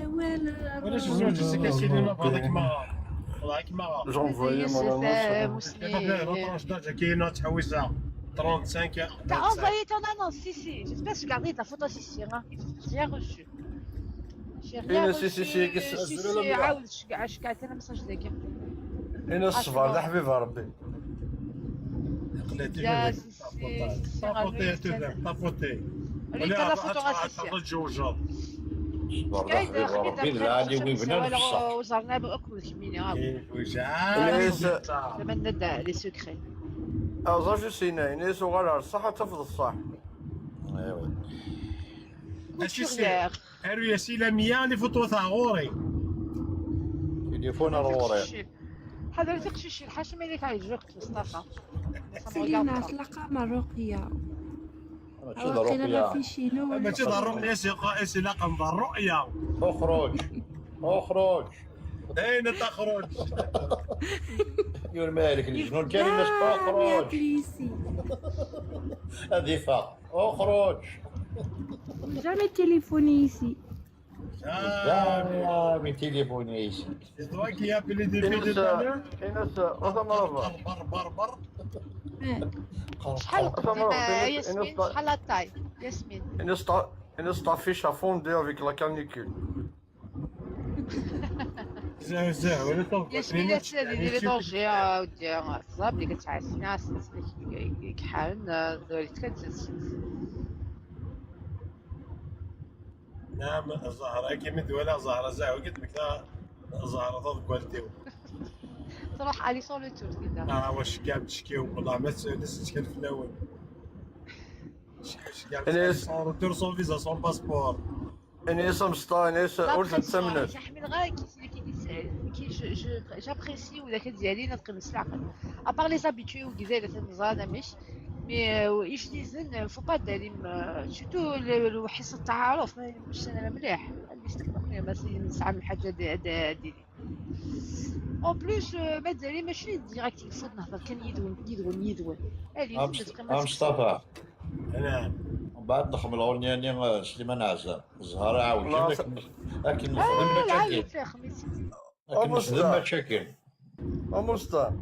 awal. Ulac zzwaǧ-is akka sidi ma bɣiḍ ad kem-aɣeɣ. Bɣiɣ ad kem-aɣeɣ. J'envoie mon annonce. Tamusni. L'autre âge d'âge كاينة تحويسة trente-cinq. T'as envoyé ton annonce, si, si. J'espère que tu gardes ta photo, si, si, hein. J'ai rien reçu. Ina si si si. Azul a Lamia. Ɛawed cegɛ cegɛ kan amsaj dagi. Ina ṣṣber d aḥbib n Ṛebbi. Iqla-t. Taputi a tudert, taputi. Rika la photo asisi. Ṣṣber d aḥbib n Ṛebbi d lɛali wibnan. Uẓarna akk d kemmini. Ina-yas. Tamenna-d les secrets. Aẓ acu s-ina, ina-yas uɣal ar ṣṣeḥ ad tafeḍ ṣṣeḥ. Aru-yas i Lamia, les photos-a ɣur-i. Tilifun ar ɣur-i. Ḥader tiqcicin, ḥaca ma yella yeɛjeb-ik Mustafa. Selina, tlaqam Ṛuqya. Mačči d Ṛuqya. Mačči d Ṛuqya, si qa-, si laqam d Ṛuqya. Uxruǧ. Uxruǧ. Ayna taxruǧ. Yurma-yak leǧnun kan, ina-s uxruǧ. Ad iffeɣ. Uxruǧ. Jamais téléphoné ici. Jamais téléphoné ici. C'est toi qui as appelé des filles de tout à l'heure ? Ina-s, ina-s, ruḥ a Mṛaba. Bar, bar, bar. Ruḥ a Mṛaba, ina-s, ina-s, ina-s, t'affiches à fond avec la canicule. Zah, zah, wala taḍebbalt. Yasmina, tella di les dangers, a wdi. Teẓra belli tettɛassin-as, yekkḥan, dɣa kan. Naɛam, Zahra, akken mi d-walaɣ Zahra, zah, wagi d-mekta Zahra taḍeggalt-iw. Truḥ aller sans retour, dinna. Ah, wa ceggeɛ, teckiw, wellah, ma s-, la s-ttkel fell-awen. Ceggeɛ, ceggeɛ, sans retour, sans visa, sans passeport. Ini-as a Mesta, ini-as ur tent-ttamnet. Ḥemmleɣ ara ki, ki, ki, ki, je, je, j'apprécie wid akka d-yalin ad qqimen s leɛqel. À part les habitués u gdal atan ẓran amek. Mais, euh, ijdiden, euh, faut pas dalim, euh, surtout le, le, lweḥ-is n taɛaruft, ma yemmesten ara mliḥ. Ad yestekmeq, ma s-, nesɛa lḥaǧa d, d, d, En plus, euh, mazal mačči direct, il faut nehder kan yid-wen, yid-wen, yid-wen. Allez, a Must-, a Mustafa. Mbeɛd nexdem lɣenni-nni, eh, Sliman Ɛazam. Zhara Ɛawjan, akken, akken nexdem mačči akken. Akken nexdem mačči akken. A Mustafa.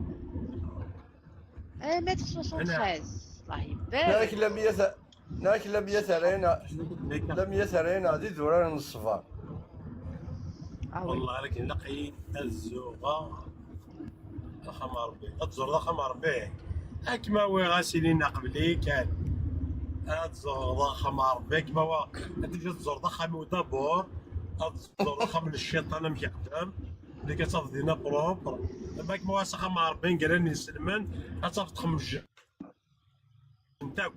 Eh, mètre soixante-treize. Allah ibarak. Nek Lamia terra-yaɣ, Lamia terra-yaɣ d idurar n ṣṣber. Wellah, akken ilaq-iyi ad zuɣeɣ axxam n Ṛebbi. Ad tẓureḍ axxam n Ṛebbi. Ad kem-awiɣ a Selina qbel-iyi kan. Ad tẓureḍ axxam n Ṛebbi, ad kem-awiɣ. Ad tijj ad tẓureḍ axxam-iw d'abord. Ad tẓureḍ axxam n cciṭan amek ixeddem. Deg ad tafeḍ dinna propre. Ma kem-awiɣ s axxam n Ṛebbi, ngran inselmen, ad tafeḍ xemj. Akk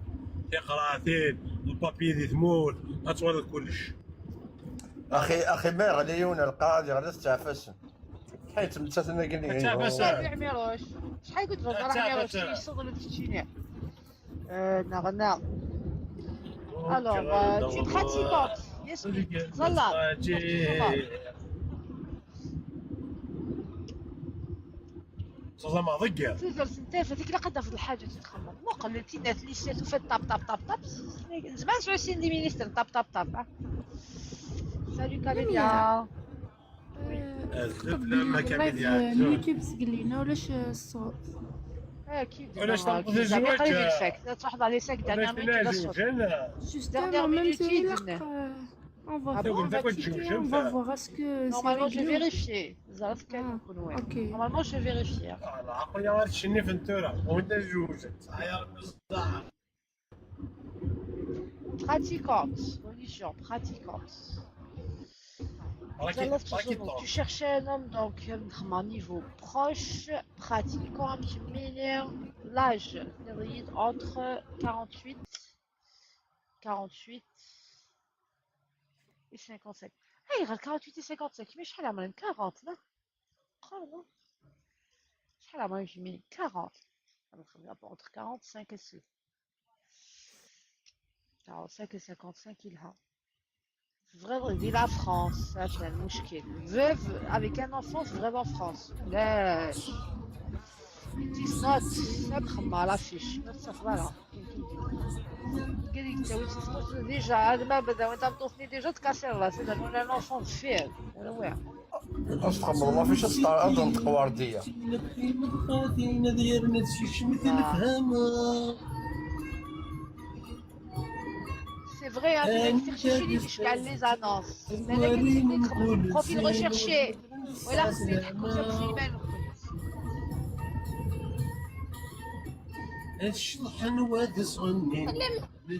tiqraɛtin, lpapyi di tmurt, ad twaliḍ kullec. Axi, axi, ma yeɣli yiwen ar lqaɛa, ad yeɣli ad tettɛafasen. Ḥay ttmettaten akken ihi. Ttɛafasen. Rabi Ɛmiruc. Acḥal i k-d-ḍerbeɣ Ɛmiruc, yesseḍlem keččini. Euh, neɣ, neɣ. Alors, euh, tu pratiquantes. Yes, ẓalla. Ẓẓama ḍegger. Tudert n tafat, ilaq ad d-tafeḍ lḥaǧa ad txemmeḍ. Muqel, tinat, lissa, tufa-d ṭap, ṭap, ṭap, ṭap. Nezmer ad nesɛu sin d iministren, ṭap, ṭap, ṭap, ah. Salut, Camélia. Euh, tqeblem live, euh, YouTube seg Lina, ulac, euh, ṣṣut. Ulac tameṭṭut izewwaǧen. Qrib ad tfak. Ad truḥeḍ ɣer les cinq dernières minutes, ad ṣṣut. Justement, même si ilaq, euh, on va voir, on va checker, on va voir est-ce que c'est réglé. Normalement, je vais vérifier. Ẓret kan kenwi. Ah, ok. Normalement, je vais vérifier. Ah, lɛaqel-a ar tcennifent tura. Wanda zewǧent? Tesɛa bzzaf. Pratiquante, religion, pratiquante. Pratiquante. Tu cherches un homme, donc, euh, à un niveau proche, pratiquant, qui mène l'âge, entre quarante-huit, quarante-huit et cinquante-cinq. Hey, quarante-huit et cinquante-cinq, mais je suis à la moyenne quarante, là. Qqaren, acḥal ɛemṛ-ik? Quarante. Entre quarante-cinq et cinquante-cinq, yelha. Tebɣiḍ di la France, atan lmuckil. Veuve avec un enfant, tebɣiḍ en France. Ulac. It is not. Ad xemmeɣ la fiche. Ma tettafeḍ ara. Qal-ik ttawit tmeṭṭut déjà, hada ma bada, win tameṭṭut-nni déjà tkasiḍ la, c'est-à-dire un enfant de fer. Wala wa. Ad txemmeḍ la fiche, ad teṭṭar-, ad tenṭeq Werdiya. C'est Vrai, hein, c'est des recherches jusqu'à les annonces. C'est des profils recherchés. Voilà, c'est des profils. Ad ceḍḥen wad sɣennin.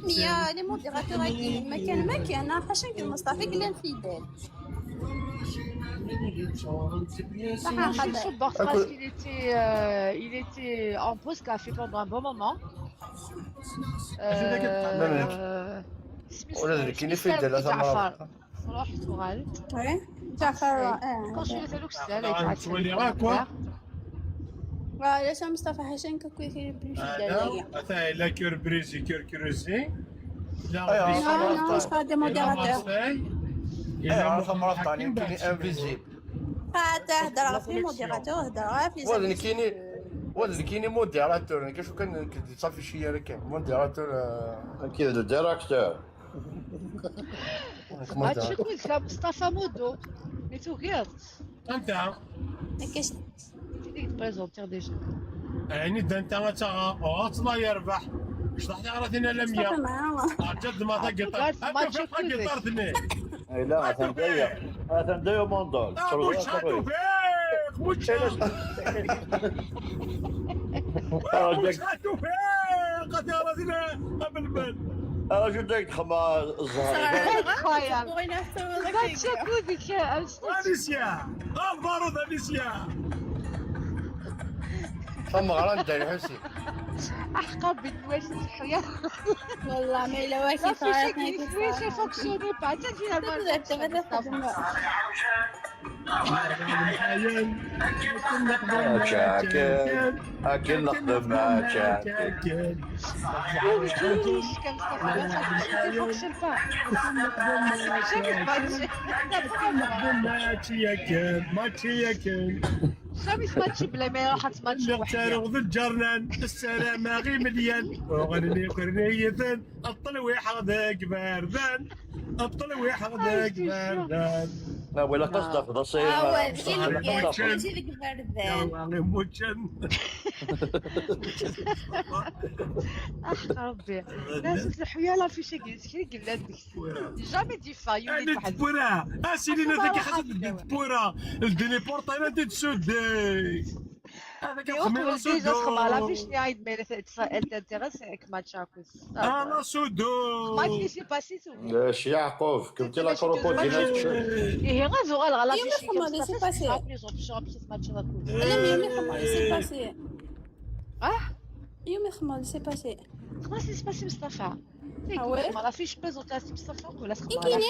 Mia, les modérateurs-agi, ma kan, ma kan, ah, ḥaca nekk d Mustafa i yellan fidèle. Je suis parce qu'il était, euh, il était en pause café pendant un bon moment. Euh, ولا ذاك اللي في الدار، لا، زعما. روح تغال. Oui. جعفر، آه. Quand je suis allée au Ah, tu vois les rats, quoi. Voilà, ça, Mustafa Hassan, que c'est le plus fidèle, d'ailleurs. Attends, la cœur brisé, cœur creusé. Ah, Non, non, c'est pas des modérateurs. ايه، عرفت مرات تاني كاين انفيزيبل. Ah, تهدر في modérateur، هدر في ولا كايني ولا كايني موديراتور، كاش كان صافي شي راه كاين موديراتور. كاين الديريكتور. هادشي كلشي مصطفى مودو. Mais tu regardes. انت كاش Tu dis que présenter déjà. يعني ده انت غتغطى يربح. شطحتي غلطينا لا مصطفى مية. معاها. عجل ما تقطع. Regarde, انت match فين كلش. قطرتني؟ اي لا، اثن دايا، اثن دايا موندول. ابو شحات وفيق، مش مش توفيق، قد يا رجل قبل بال. انا شو دايك خما الزهر. Incroyable. Pour une after Regarde ça, coup de cœur. اليسيا، البارود اليسيا. ثم غران داير حسين. احقر بالنواش الحياه. والله ما الا واش لا في شي كاين شويه شي فونكسيوني با حتى فيها ما شاكر، اكل نخدم مع شاكر. فونكسيون با. ماتشي ياكل، ماتشي ياكل. شامي تماتشي بلا ما راح تماتشي نغتارو ذا الجرنان، السلامة غي مليان. وغني قرنية، الطلويح غداك باردان، الطلويح غداك باردان. لا، ولا قصدك ضصي. اه، ماشي ديك البرد. يلا، غير موتشن. اخ ربي. ناس الحياه لا في شي قلت كي قلت لك. جامي دي فا يولي انا واحد. تبورا، اسيدي انا ذاك حاجه تبورا. الديني بورطا انا تسودي. هذاك يوم ديجا خمار لا فيش ني عيد ميلاد تسال تنتيغاس كما تشاكوس. انا سودو. ما كي سي باسي سو. اش يعقوب، كنت لا كروكوديل. ايه غير زوغال غلا يوم فيش يخمر لي سي باسي. لا بليز اوف شوب سي ماتش لا كوز. انا يوم يخمر لي سي باسي. اه يوم يخمر لي سي باسي. خلاص سي باسي مصطفى. آه وي؟ ما فيش بيزو تاع سي مصطفى ولا إكيني؟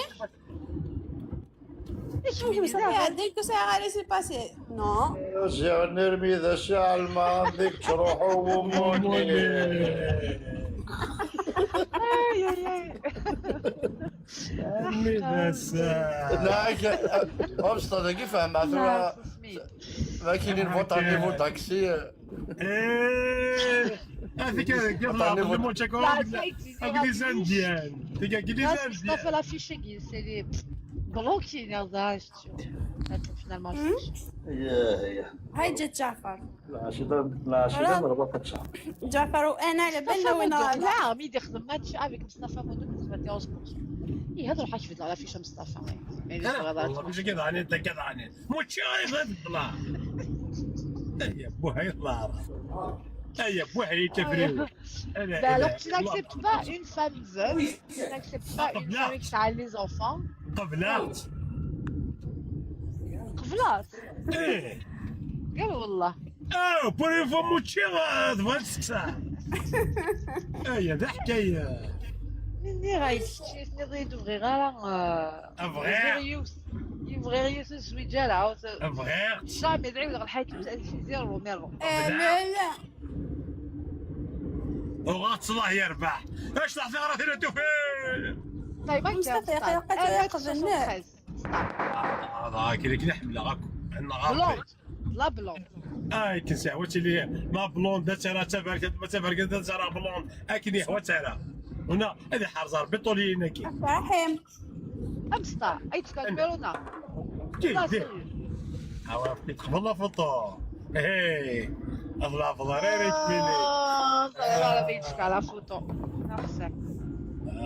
شوفي صافي عندك ساعة غير سي باسي. نو. زير نرمي ذا الشعل ما عندك تروحوا وموني. اي اي اي. مي بس. لا، ابسط هذا كيف فهم؟ لا، عرفتوا؟ سميت. لكن نيفو تاع نيفو داكسي. ايه. هذيك هذيك يطلع قبل ما تشيكو. هذيك لي زانديان. هذيك لي لا، زانديان. مصطفى لا فيش كي سي لي بلوكي يا زاج. فينالمون. ياه، ياه. هاي جات جعفر. لا، شي ضرب، لا، شي ضرب، ضربة تشعر. جعفر وانا على بالنا وين راه. لا، مي يخدم ماتش افيك مصطفى مودو بالنسبه لي اونز بورسون. ايه، هذا روح يشفت على فيش مصطفى. والله ماشي كذا عني، انت كذا عني. موتشي غير بلا. يا بوهي الله. يا بوهي تفريو. لا، donc tu n'acceptes pas une femme veuve, tu n'acceptes pas une femme qui a les enfants. قبلات. قبلات. ايه. قال والله. اه، بور اون فوا موتشي غا تبغى تسقسى. ايه، هذا حكايه. مني غايشتي غير دغري غير. افغير. يبغي يوس يبغي يوس الزويج راه عاوز. افغير. جامي دعي ولا الحياه تبدا شي زيرو ميرو. آه، لا، لا. وغاتصلاه يربح. اش تحت راه ثلاثة في. طيب، مصطفى، يا أخي، لقيت ياخذ الناس. هذا كذا كذا حمله غاكو. عندنا غاكو. لا بلون. اه، كنسى عاوتاني لي ما بلون دا ترى تبارك ما تبارك دا ترى بلون. اكن يا هو ترى. هنا هذه حرزه ربي طولي هنا كي. رحيم. امسطا اي تكون ميرونا. كي لا دي. سير. عرفتي تقبل لا فوطو. ايه. الله الله راه يتميلي. آه، الله يرضى عليك على فوطو. احسن.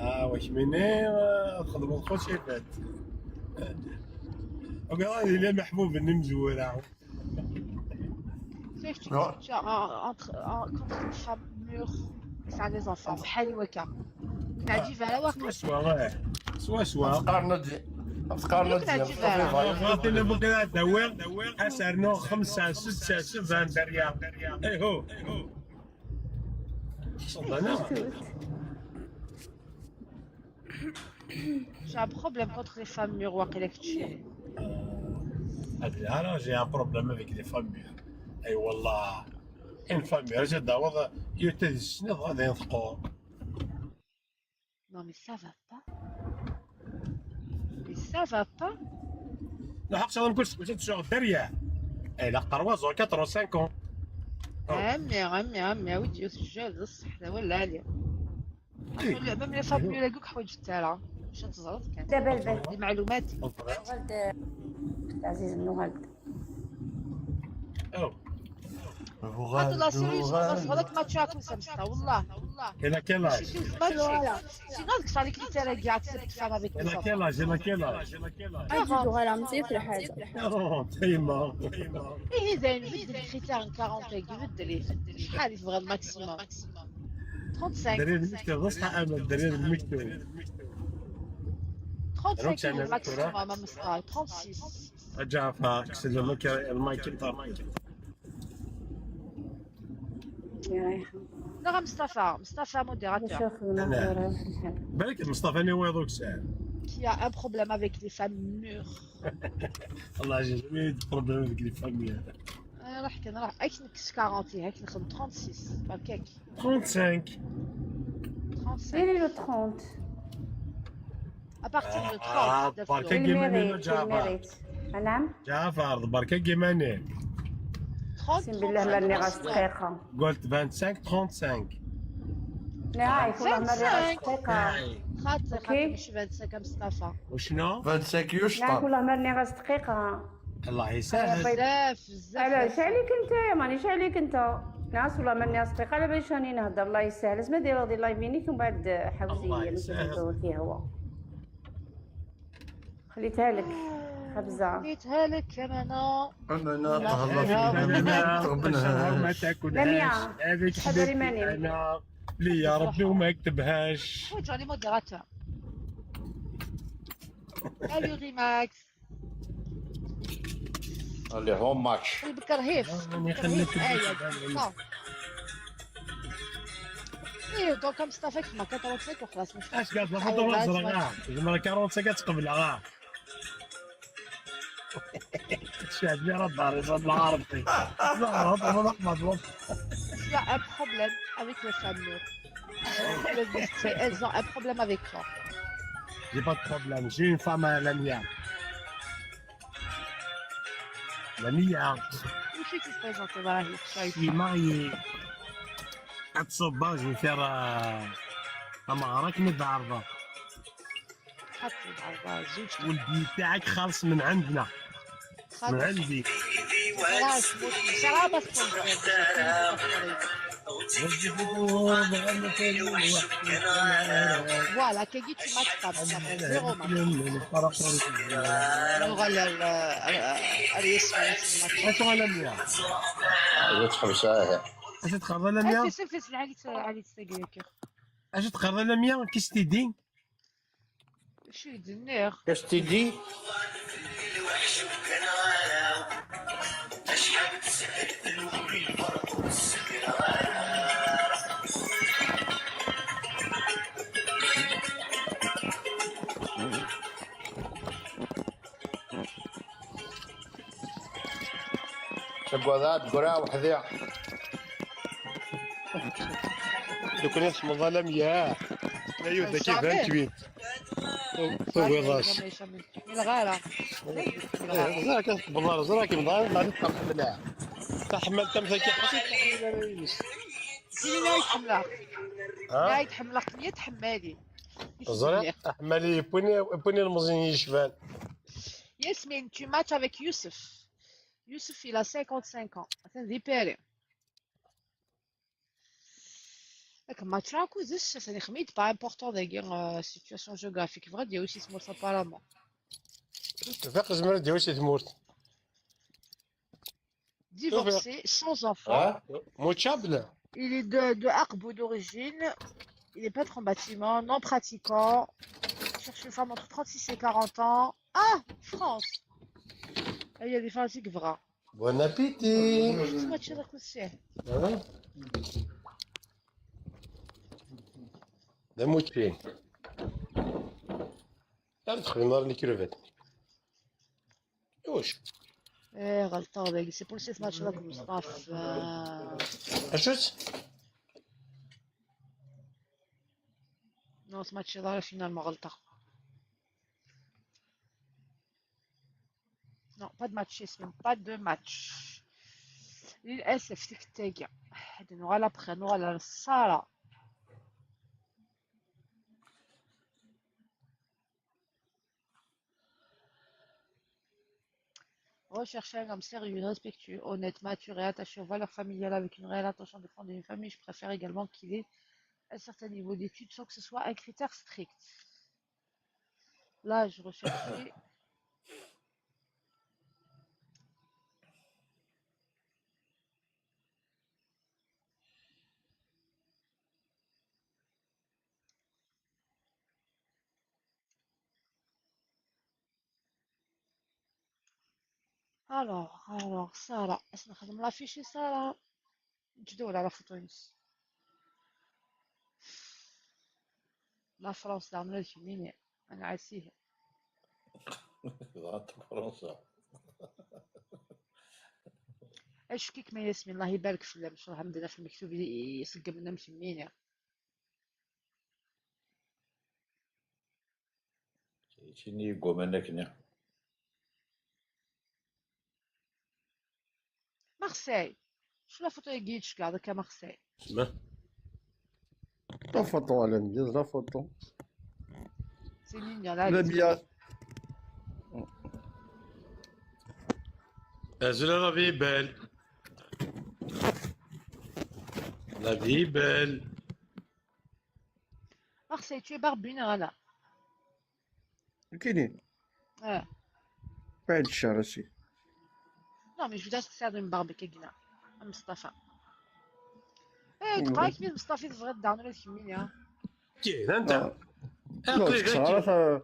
Ah, ouais, mais euh, خدمة خوش يفات. Regarde, il est محبوب بالنمزورة. كيف تقول؟ Entre, contre une femme mûre, ça les enfants. بحال وكا. كنا جيفا على واقع. سوا سوا. سوا سوا. تقارنوا دي. تقارنوا دي. كنا جيفا على. عرفتي لو بكرة دور دور. أسرنو خمسة ستة سبعة دريا. إيه هو. صدقنا. J'ai un problème contre les femmes mûres, واقيلا كتشي. هاد النهار j'ai un problème avec les femmes mûres. اي والله. Une femme mûre, j'ai d'abord يوتد السنة غادي ينطقوا. Non mais ça va pas. Mais ça va pas. لا حق شغل نقول سكوت شغل دريا. اي لا trois ans quatre ans cinq ans. عمي عمي عمي عاود يوسف الجهل الصح هذا ولا عليا. Même les femmes mûres يقولك حوايج في التالة. باش تزرط كان. دابا البال. دي معلومات. غالد. عزيز بن غالد. او. هاد لا سيريوز خلاص هذاك ما تشاكو سمسطة والله والله. Il a quel âge? شي ماتشي. شي غاديك صار لك ترى كاع تسبك فما بك. Il a quel âge? Il a quel âge? اجي دوغا راه مزيت الحاجه. Oh, تيما. ايه زين بدل الختان quarante يبدل ليه. شحال يبغى الماكسيموم؟ trente-cinq. دري المكتوب بصح انا دري المكتوب. trente-cinq هو الماكسيموم مصطفى. trente-six. جعفر اكسل المايك المايك انت. لا مصطفى مصطفى modérateur. شوف المنظره. بالك مصطفى انا وين دوك ساعه. Qui a un problème avec les femmes mûres. والله j'ai jamais eu de problème avec les femmes mûres. آه، راح كان راح اكن كس quarante هاك نخدم trente-six هكاك. trente-cinq. trente-cinq. ديري له trente. à partir de آه، trente. برك كي كيما الميريت نينو كي جعفر. الميريت. نعم. جعفر برك كيما ني. trente. اقسم بالله ما راني غير دقيقه. قلت vingt-cinq trente-cinq. لا هاي والله ما راني غير دقيقه. خاطر أوكي. خاطر مش vingt-cinq مصطفى. وشنو؟ vingt-cinq لا يشطب. والله ما راني غير دقيقه. الله يسهل. بزاف بزاف. علاش عليك انت؟ مانيش عليك انت. ناس والله ما راني غير دقيقه على باليش راني نهضر. الله يسهل. اسمع دير غادي لايف مينيك ومن بعد حوزي. الله يسهل. فيه هو. خليتها لك. خبزه. خليتها لك كمان. انا تهلا في البنات. ما تاكلهاش. لميا. هذيك تحضري ماني. انا ليا ربي وما يكتبهاش. خويا جوني modérateur. Salut Rimax. اللي هو ماتش. البكر هيف. راني خليك ايوا. ايه دوك مصطفى كيما كتروح وخلاص مش اش قاعد تفضل الزرقاء؟ زعما كارونسا كتقبل اه. شاد لي راه داري صاد العربي. لا راه طبعا احمد والله. Il y a un problème avec les femmes mûres. Elles ont un problème avec toi. J'ai pas de problème. J'ai une femme à la mienne. La mienne. وشي تيبريزونتي ابراهيم Je suis marié. هاد الصوبا je vais faire. اما راك متعرضه. حط العرضه زوج. والبي تاعك خالص من عندنا. من عندي. خلاص. شرابة. Voilà كي جيت ما تقبل. Zéro. اللغه ال- ال- الرسميه. اش غالا ميا؟ ايوا تحبسها. اش تقرا لا ميا؟ سير سير علي علي تسقيك. اش تقرا لا ميا؟ كيس تيدي؟ شو يدنيغ؟ كاش تيدي؟ تقعد تقرا وحدي. لو كان يسمى ظلام يا. لا يودا كيف vingt-huit. فوق الراس. الغارة. زرا كتقبل الله زرا كي مضار بعد تقبل منها. تحمل تم ذكي حسيت تحمل انا يونس. سيدي لا يتحملها. ها؟ لا يتحملها. يتحملي. زرا تحملي بوني بوني المزين يشبان. Yasmine, tu matches avec Youssef. Youssef, il a cinquante-cinq ans. Attends, dépéré. Akken match-a akked s-, atan ixmi-d pas important dagi, euh, situation géographique. Bɣa ad d-yawi si tmurt apparemment. Tfaq, zemreɣ ad d-yawi si tmurt. Divorcé, sans enfant. Mucable. Il est de, de Aqbou d'origine. Il est patron bâtiment, non pratiquant. Cherche une femme entre trente-six et quarante ans. Ah, France. Ah, il y a des fanatiques vra. Bon appétit. Ce match-là, c'est Hein? D amučči. Ar txedmeḍ les crevettes. Yuc. Eh, ɣelṭeɣ dagi. C'est pour ce match-là que Mustafa. Acu-tt? Non, ce match-là, finalement, ɣelṭeɣ. Non, pas de match, Yasmine, pas de match. للأسف tikkelt-agi. Ad nuɣal après, nuɣal ar Sarah. Rechercher un homme sérieux, respectueux, honnête, mature et attaché aux valeurs familiales avec une réelle intention de fonder une famille. Je préfère également qu'il ait un certain niveau d'études sans que ce soit un critère strict. L'âge recherché. Alors, alors, Sarah, est-ce que nous avons l'affiche, Sarah? Je dois la photo. La France, dans le Chimini, on a ici. Dɣa n Fransa. Acu-k ma Yasmin, الله يبارك في اللمس، الحمد لله في المكتوب يسقم لنا مسميني. Tini yeggumman akkenni. Marseille. شو la photo يجي تشكى هذا كا Marseille. اسمع. La photo, elle est bien, la photo. C'est mignon, là. La bien. Azul, la vie est belle. La vie est belle. Marseille, tu es barbu, non, là. Kini. Ah. بعد الشهر aussi. Non, mais je veux dire que c'est une barbe qui est là. Mustafa. Eh, tu crois que Mustafa devrait être dans le film, hein? كي انت؟ لا، تكسر.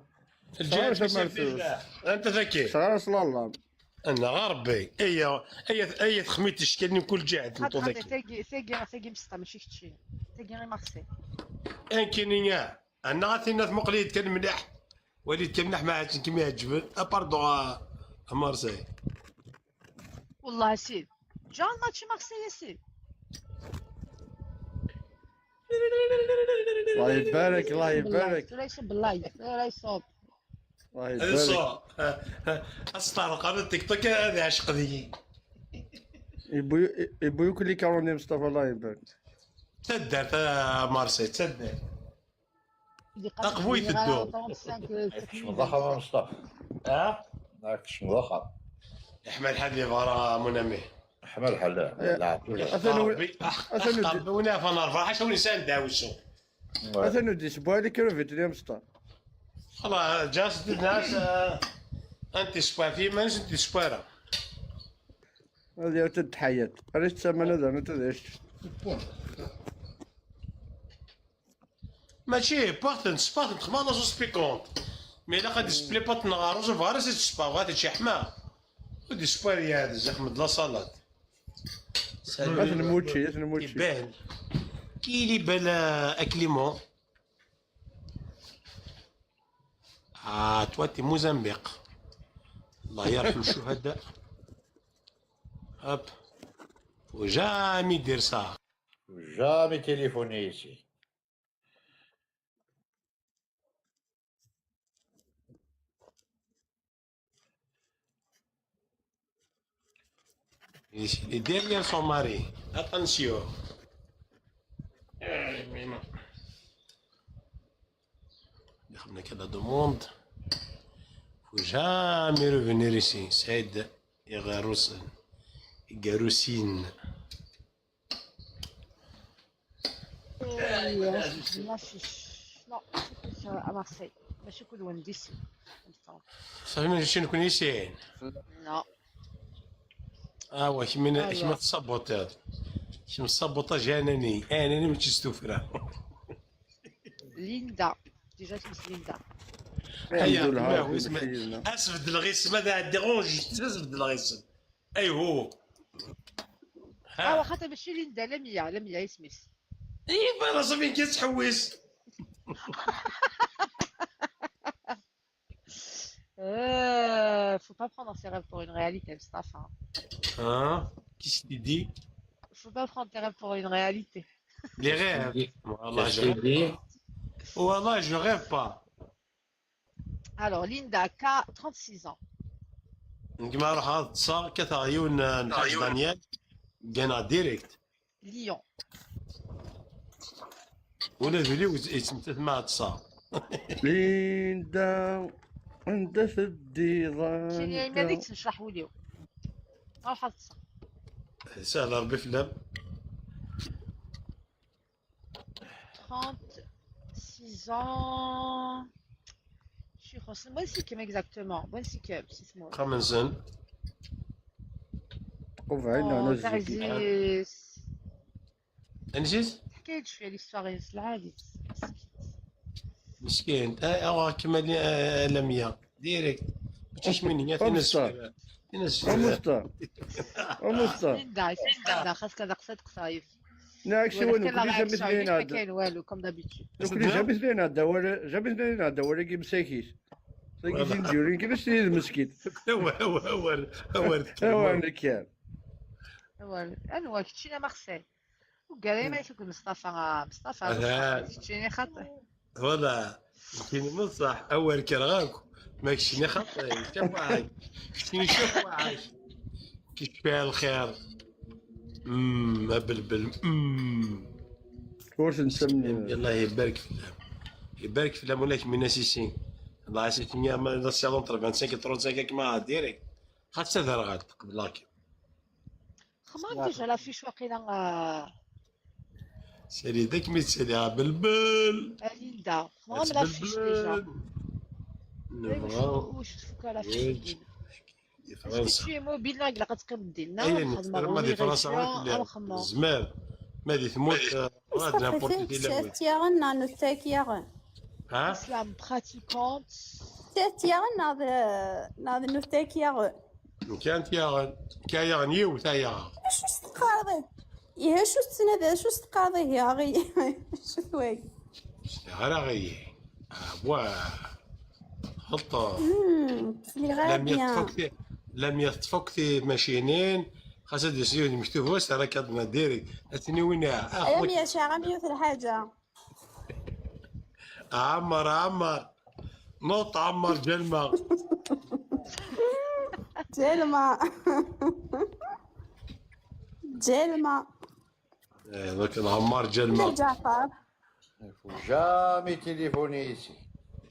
الجهاز صار في سبيل شمال الله. انت ذكي. صغار صلى الله. انا غير ربي. اي، اي، اي خميت الشكل كل جهد نطو هذا ذكي. تاقي تاقي تاقي مستعمل شي كتشي. تاقي غير مارسي. ان كينيا. انا غاتينا مقليد كان مليح. وليد كان مليح، ما عاد كيما يعجبك. اباردون. مارسي. والله سير. جا الماتش مارسي يا سير. الله يبارك، الله يبارك. لا يصب، الله يصب. الله هذا يبارك. صو. اسطر قناه تيك توك هذا عشق ذي. يبوي يبوي كل كاروني مصطفى، الله يبارك. تدار تا مارسي تدار. اقبوي تدو. مضخم مصطفى. ها؟ راك مضخم. احمد حد يبغى مونامي. احمد حلال. لا. أثنو- ربي اخ أثنو- اخ ونافا نرفع عشان نسان داوسو. اثنو ديسبوالي كروفيت اليوم مصطفى. خلاص جاست الناس. آه، انت سبار في ما انت سبارة. هذه تتحيات. علاش تسمى هذا انت داش؟ ماشي بارتن سبارتن خمانا زوز بيكونت. مي لا غادي سبلي باتن غاروز فارس تسبا غادي شي حما. ودي سبار يا هذا زخم د لا سالاد. هذا الموتشي، هذا الموتشي. يبان. كي لي بان اكليمون. اه تواتي موزمبيق. الله يرحم الشهداء. هب. وجامي دير صح. Jamais téléphoné ici. Il est derrière son mari. Attention. Il y a une demande. Faut jamais revenir ici. Saïd Igaroussen. Igaroussine. Ay, ay, ay. Non, c'est plus à Marseille. ماشي كل وين ديسي. صافي، ما نجيش نكون يسين. Non. اه، واش من اش ما تسابوتير؟ اش من سابوتاج اناني؟ اناني ما تستوفرا. Linda. Déjà, c'est Linda. هيا، ما هو اسمه. اسفد الغيسم هذا ديرونج، اسفد الغيسم. ايهو. اه، واخا ماشي ليندا، لميا، لميا اسميس. اي، فوالا، صافي كتحوس. Euh, faut pas prendre ses rêves pour une réalité, Mustapha. Hein? Qu'est-ce qu'il dit? Faut pas prendre tes rêves pour une réalité. Les rêves. Voilà, je rêve pas. Voilà, je rêve pas. Alors, Linda, K, trente-six ans. نجمع روح هذا التصار كثر عيون نحاج دانيال. جانا ديريكت. Lyon. ولا فيديو يتمتث مع التصار. ليندا، انت في الديران. شنو هي هذيك تنشرح وليو؟ روح هذا التصار. سهل ربي في اللام. Trente-six ans. شي خصني بغيت نسيكم اكزاكتومون، بغيت نسيكم شي اسمو. خمسن. تقوف عيننا أوه، على تاع الزكي. عزيز. انجز؟ حكيت شويه ليستوار العادي. مسكين. اه، اه، كما لي، آه، لميا. ديريكت. ماشي من هي أمسطر. تنس. أمسطر. أمسطر. سنين داي، سنين داي، خاصك هذا قصيد قصايف. ناك شي وين كل جا مثلين ما هذا. كاين والو، كوم دابيتود. كل جا مثلين هذا ولا جا مثلين هذا ولا كي مساكيس. ساكيس نديرين كيفاش تريد المسكين. هو هو هو هو هو عندك كان. والو، انا واك تشينا مارسيل. وقال لي ما يشوف مصطفى، مصطفى أها. تشيني خاطر. فوالا. كاين بصح اول كرغاك. ما كشيني خاطر شاف واحد. كشيني شاف واحد. كيشبع الخير. امم بلبل. امم واش نسمي؟ الله يبارك في الله. يبارك في الله مولاك من اسيسي. الله اسيسي يا ما لا سيالون خمسة وعشرين خمسة وعشرين كيما ديريكت. خاصة ذا غاد قبل لاكي. خمام ديجا لا فيش واقيلا. آه، سالي داك مي سالي بلبل. ليندا، خمام لا فيش ديجا. نبغاو وش تفكر لا فيش؟ فرنسا. شي موبيل لا قلقت قبل ديالنا. اي نتفرج ما دي فرنسا. زمان ما دي ثموت. آه، غاد نابورت كي لا. Tiyaɣen neɣ netta tiyaɣen? ها؟ Islam pratiquante. Tiyaɣen neɣ d neɣ d netta tiyaɣen? كانت يا كايا غنيو تايا. Acu s-teqqareḍ? Ihi acu s-tettnadi, acu s-teqqareḍ ihi? Acu twagi? غير غي. آه، بوا. حطه. Hmm, sliɣ ara لم bien. يتفك لم يتفك في ماشينين. خاصة ديسيون مكتوب واش راه كاتبنا ديريكت. اتني وين يا Aya mi yecɛer am yiwet lḥaǧa. عمر عمر. نوط عمر جلمة. Tellement. Tellement. إيه، ذاك العمار جلمة. جعفر. Faut jamais téléphoner ici.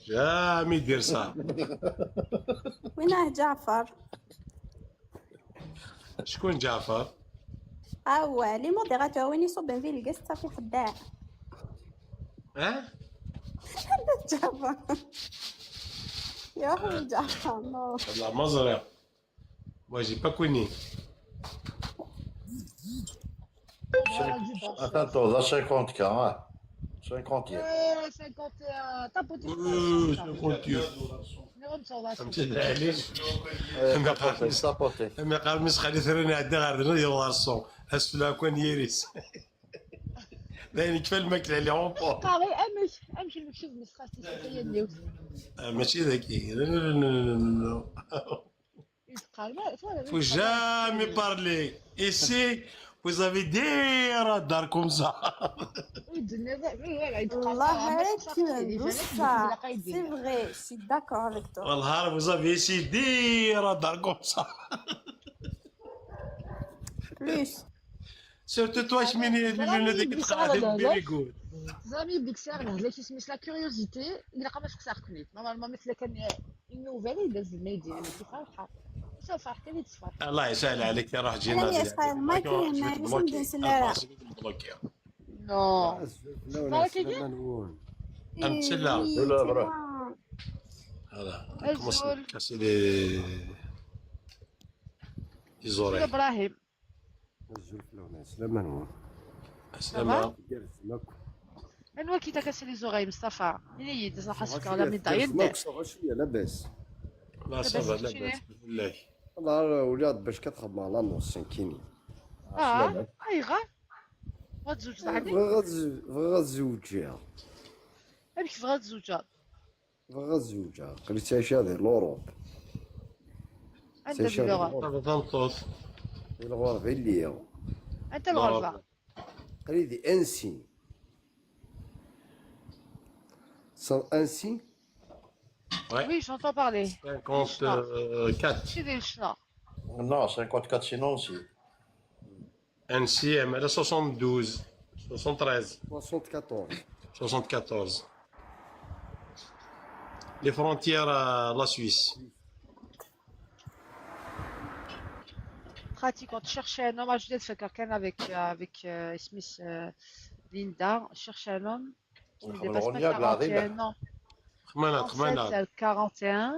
جامي دير صح. ويناه جعفر؟ شكون جعفر؟ اه، هو les modérateurs وين يصب في القست صافي خداع. ها؟ جعفر. يا اخي جعفر، non. لا مزرعة. Moi, j'ai pas connu. Attends, t'as cinquante K, hein? cinquante. آه، cinquante، آه، طابوتي. Euh, cinquante. نغمس والله. فهمتي عليش؟ Euh, tapoter, tapoter. ما قال مس خلي ثراني عندي غير دنا يلا الصون. اسفل كون يريس. لا، يعني كفى الماكلة اللي اون بور. قاضي امش، امشي المكشوف مس خاصتي سيتي النيوز. آه، ماشي ذكي. لا، لا، لا. يتقال ما فوالا. Faut jamais parler. Ici, vous avez des radars comme ça. يدني فوالا يتقال. والله هاك بصح، c'est vrai, je suis d'accord avec toi. والله vous avez ici des radars comme ça. Plus. Surtout toi, شميني اللي هذيك تقعد very good. زعما يبديك ساعه هذا كي سميت لا كيوريوزيتي، الا قام تقصح كنيت نورمالمون مثل كان نوفيل يدز الميديا اللي كيف الحال. سوف حتى اللي تصفر. الله يسهل عليك يا روح انا جينا. يا صاحبي ما كاين، ما كاينش ندير سنارة. بلوكي. Non. Azul fell-awen, Ssmara-k-agi? Ɛeslama-nwen. Am tella. Ih, ula tella. Voilà. Azul. Commence à casser les, les oreilles. Ibrahim. Azul fell-awen, ɛeslama-nwen. Ɛeslama. Ça va? Tgerrzem akk. Anwa qui t'a cassé les oreilles, Mustapha? Ini-yi-d, ẓer ḥaskeɣ la mi d-, tgerrzem akk, ça va cwiya, labas? La, ça va, labas, alhamdulillah. Wallah, uliɣ-d bac ad xedmeɣ l'annonce, nekkini. Ah, ayɣer? Bɣiɣ ad zewǧeɣ, ɛni? Bɣiɣ ad z-, bɣiɣ ad zewǧeɣ. Amek tebɣiḍ ad tzewǧeḍ? Bɣiɣ ad zewǧeɣ. Aql-i ttɛiceɣ di l'Europe. Anda di l'Europe? Tameṭṭut. Di lɣerba i lliɣ. Anta lɣerba? Aql-i di Annecy. Tessneḍ Annecy? Ouais. Oui, j'entends parler. Cinquante-quatre. Mačči di lecna. Non, cinquante-quatre, c'est Nancy. N C M, elle a soixante-douze, soixante-treize. Soixante-quatorze. Soixante-quatorze. Les frontières à la Suisse. Pratiquement, chercher un homme, je vais faire quelqu'un avec, euh, avec, euh, Smith, euh, Linda, chercher un homme. Il dépasse pas quarante et un ans. Xmana, xmana. Quarante et un.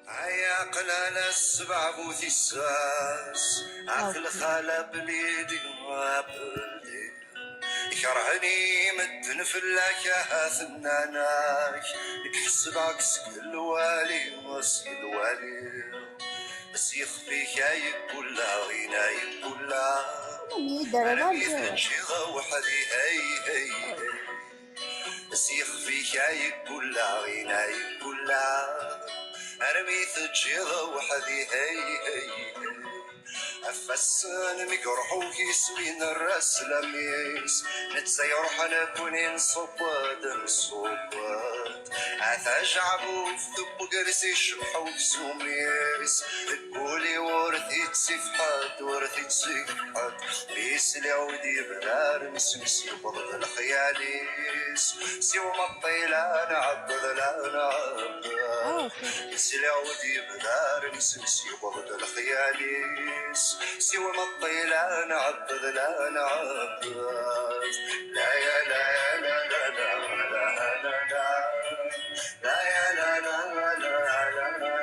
Ay aqlala ssbeɛ bu tissas, aqlxala belidi, beldi. Kerhen-iyi medden fell-ak, ahat nnan-ak, nekk ḥesbeɣ-k seg lwali, seg lwali. S yixef-ik ay ggullaɣ, ina ay ggullaɣ. Armi teǧǧiḍ weḥd-i, hey, hey, hey. S yixef-ik ay ggullaɣ, ina ay ggullaɣ. Armi teǧǧiḍ weḥd-i, hey, hey, hey. Ɣef wassen mi iruḥ ukis, mi nerra sslam-is, netta iruḥ, nekkni nṣewwed, nṣewwed. Ata ajeɛbub tewweger-is, icebbeḥ uksum-is, deg wul-iw ur t-ittif ḥedd, ur t-ittif ḥedd. Mi sliɣ wi d-yebdaren, s-, s-, yewweḍ-d lexyal-is. Siwa ma ṭṭila nɛebbed, la nɛebbed. Ah, ok. Mi sliɣ wi d-yebdaren, s-, s-, yewweḍ-d lexyal-is. Siwa ma ṭṭila nɛebbed, la nɛebbed. La ya la ya la la la la la la. La ya la la la la la la la.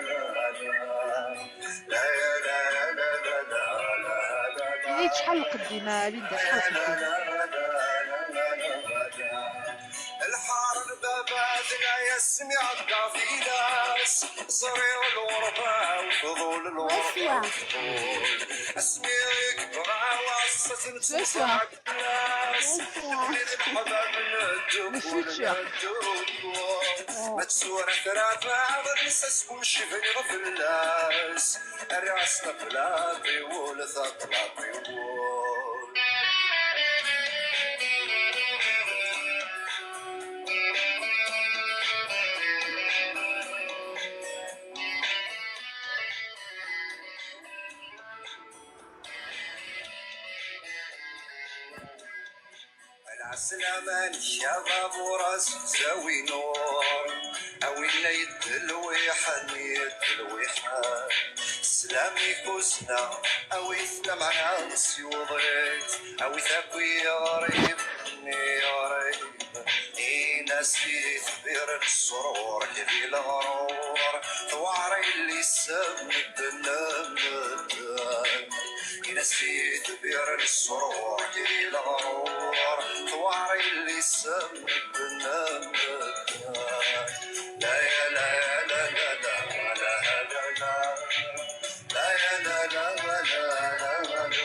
Ini-d, acḥal lqedd-im a Linda, acḥal lqedd-im? Lḥar n baba tella yasmi ɛeddaɣ fell-as, ẓriɣ lɣerba ufḍul, lɣerba ufḍul. Asmi i yebɣa waṣṣa-s. Ma tsura trabaɣ, nessas kullec bniɣ fell-as. Rriɣ-as taplaṭ i wul, taplaṭ i wul. Lɛeslama-nnek a bab uras, zawi nur, a winna yeddelwiḥen, yeddelwiḥen. Sslam-ik uzneɣ, awit lameɛna s yiwḍ-it, awit akk i yiɣrib, i yiɣrib. Ini-as i tbir n ṣṣrur, di leɣrur, tewɛer yelli-s medden, medden. Ini-as i tbir n ṣṣrur, di leɣrur, tewɛer yelli-s medden, medden. La ya la ya la la la la la la. La ya la la la la la la la.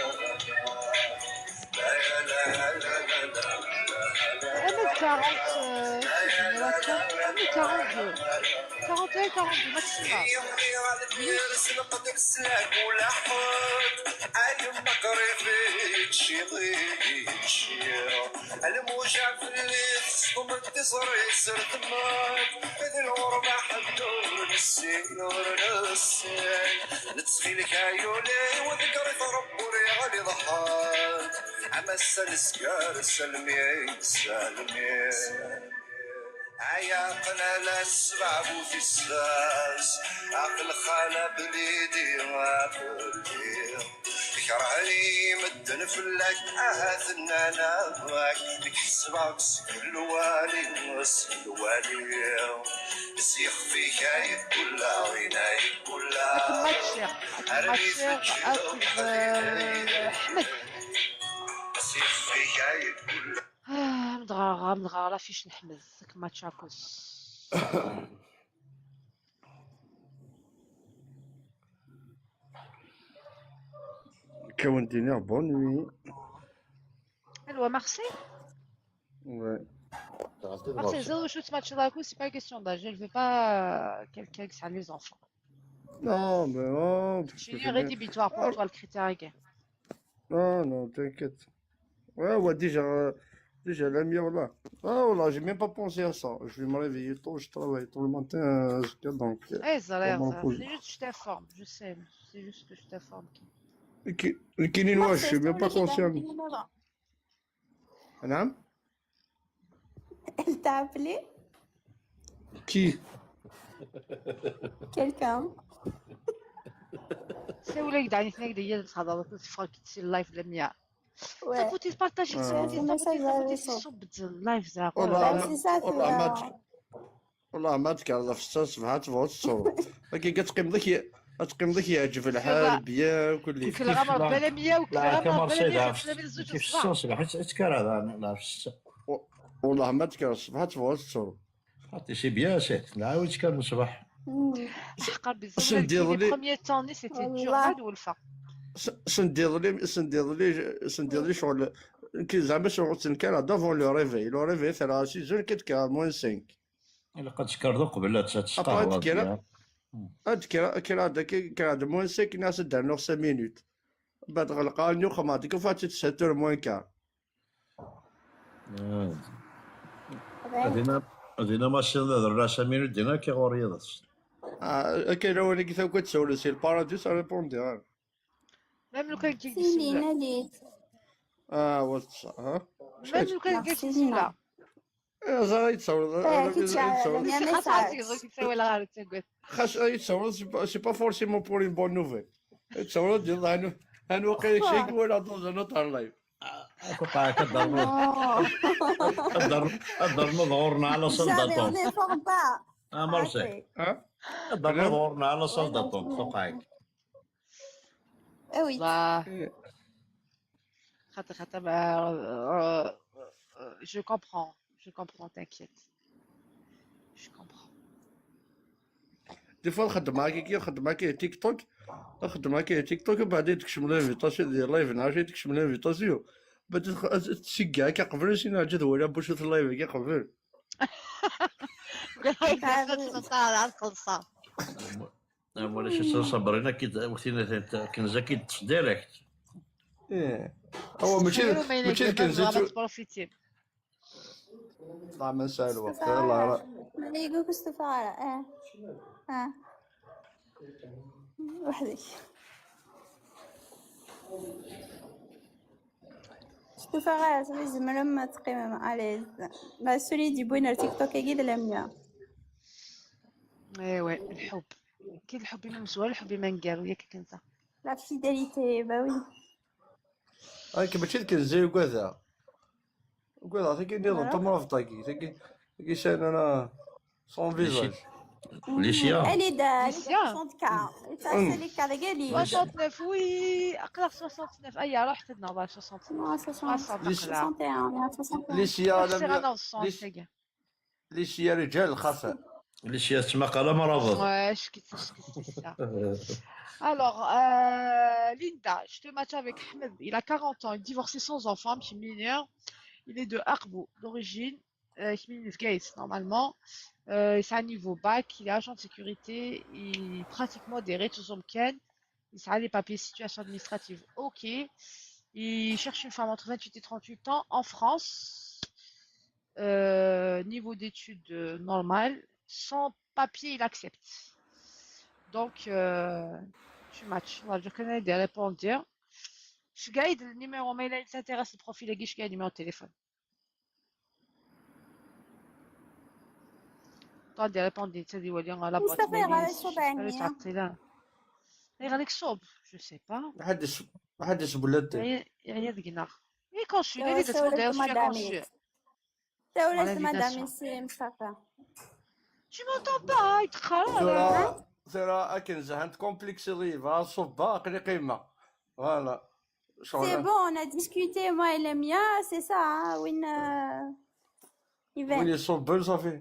Amek quarante, euh, quarante-deux, quarante et un, quarante-deux maximum. Lmuja fell-i tesṭem-d tiẓri-s ar temmet, d lɣerba ḥedd ur nessin, ur nessin. Nettxil-k ay ul-iw, ḍegger-it Rebbi ur yeɣli d ḥedd. Ama ass-a nezger, salmi, salmi. Ay aqlala ssbeɛ bu tissas, aql xala belidi, belidi. Kerhen-iyi medden fell-ak, ahat nnan-ak, nekk ḥesbeɣ-k seg lwali, seg lwali. S yixef-ik ay kkullaɣ, ay kkullaɣ. Akken ma ččiɣ, akken ma ččiɣ akked, euh, Ḥmed. S yixef-ik ay kkullaɣ. Ah, am dɣa, am dɣa la fiche n Ḥmed, akken ma ččiɣ akked. Quand on dîner, bonne nuit. Allô, à Marseille ? Ouais. Marseille, zéro shoot match là, c'est pas question d'âge. Je ne veux pas, euh, quelqu'un qui a les enfants. Non, mais non, parce que c'est rédhibitoire pour toi, le critère, gars. Non, non, t'inquiète. Ouais, ouais, déjà, euh, déjà, la mienne, là. Ah, voilà, j'ai même pas pensé à ça. Je vais me réveiller tôt, je travaille tôt le matin, euh, jusqu'à donc, euh, eh, ça a l'air, ça. C'est juste que je t'informe, je sais, c'est juste que je t'informe. Qui, qui n'est, je suis même pas conscient. Madame ? Elle t'a appelé ? Qui ? Quelqu'un. C'est où les gars, les gars, ils sont dans le live, les miens. Ouais. T'as voté, partagé, t'as voté, t'as voté, t'as voté, c'est le live, ça. والله ما تكرر في الساس، سبحان الله، تبغى تصور. هكا كتقيم داك، تقيم داك يعجب الحال بيا وكل. كل غامر بلا مية وكل غامر بلا مية. كيف الساس، حيت تكرر هذا، لا، في الساس. والله ما تكرر، سبحان الله، تبغى تصور. خاطي سي بيان سيت، نعاود كان من الصباح. حقا بزاف. شن دير لي؟ بروميير طوني سيتي دور هاد والفا. شن دير لي؟ شن دير لي؟ شن دير لي شغل؟ كي زعما شغل تنكر دافون لو ريفي، لو ريفي ثلاثة سيزون كتكا موان سانك. الا قد تكرر قبل لا تسقى. ابا تكرا، تكرا، تكرا هذاك كرا موان سانك ناس دار نوغ سانك مينوت. بعد غلقان يوخ ما ديك فاتت ساتور موان كار. هذينا، هذينا ماشي نهضر على سمير الدين كي غور يضس. كاين هو اللي قلت لك تسولو سي الباراديس ريبوندي. ميم لو كان كيك سيني ناليت. اه وات ها. ميم لو كان كيك سيلا. زا يتصور. كي تشعل يا ميساج. خاص يتصور، سي با فورسيمون بور اون بون نوفيل. يتصور ديال الله، هانو وقيلا شي ولا دوز نوتر لايف. كنت كدرنا، كدرنا ظهورنا على صندة طون. اه مرسي. كدرنا ظهورنا على صندة طون، سوقعك. وي. خاطر، خاطر، je comprends, je comprends, t'inquiète. Je comprends. دي فوا نخدم معاك كي نخدم معاك تيك توك، نخدم معاك تيك توك، وبعدين تكشم لانفيتاسيون ديال لايف، نعرف تكشم لانفيتاسيون، بعد تشجع كي قبل شي نعجز ولا بوش في اللايف كي قبل. قال لك خاصك تطالع تخلصها. ولا شي صبرينا كي وثينا كنزه كي ديريكت. ايه، هو ماشي، ماشي كنزه. طلع من ساعة الوقت، يلا راه. ما يقولك استفارة، اه. اه. وحدك. استفارة، زعما زعما لما تقيم عليه. ما سولي دي بوين تيك توك يجي لميا. ايوا، الحب. كاين الحب ما مسوى، الحب ما نقال، وياك كنزه. لا فيداليتي، با وي. هاك ماشي ديك الزي وكذا. وكذا عطيك نظام تما في طاكي، تاكي، تاكي شان انا سون فيزاج. ليشيا. الي دا، ليشيا. سونت كا. سونت كا، قال لي. soixante-neuf, oui. اقرا soixante-neuf. ايا رحت لنا soixante-neuf. soixante-neuf. ليشيا، ليشيا. ليشيا رجال خاصة. ليشيا تسمى قلم رابط. Ouais, je quitte, je quitte ça. Alors, euh, Linda, je te match avec Ahmed. Il a quarante ans, il est divorcé sans enfant, qui est mineur. Il est de Arbo, d'origine. Euh, qui est mineur, normalement. Euh, c'est un niveau bac, il est agent de sécurité, il pratiquement des réseaux. Il a les papiers, situation administrative, ok. Il cherche une femme entre vingt-huit et trente-huit ans en France. Euh, niveau d'études, euh, normal. Sans papier, il accepte. Donc, euh, tu matches. On va dire qu'on a des répondre. Je gagne le numéro, mais il s'intéresse le profil, je gagne le numéro de téléphone. Attendez, répondez, c'est dit, voilà, la boîte mail, تعطي لا. غير عليك صوب، je sais pas. Waḥed yesbullat. Yeɛya deg-neɣ. I consul, il est de demander, je suis consul. Tawla madame ici Mustafa. Tu m'entends pas, il te craint. Tura, tura akken zhant complexé, va, ṣubba, aql-i qqimeɣ. Voilà. C'est bon, on a discuté, moi et Lamia, c'est ça, hein, win, euh, Win yeṣubben, ṣafi.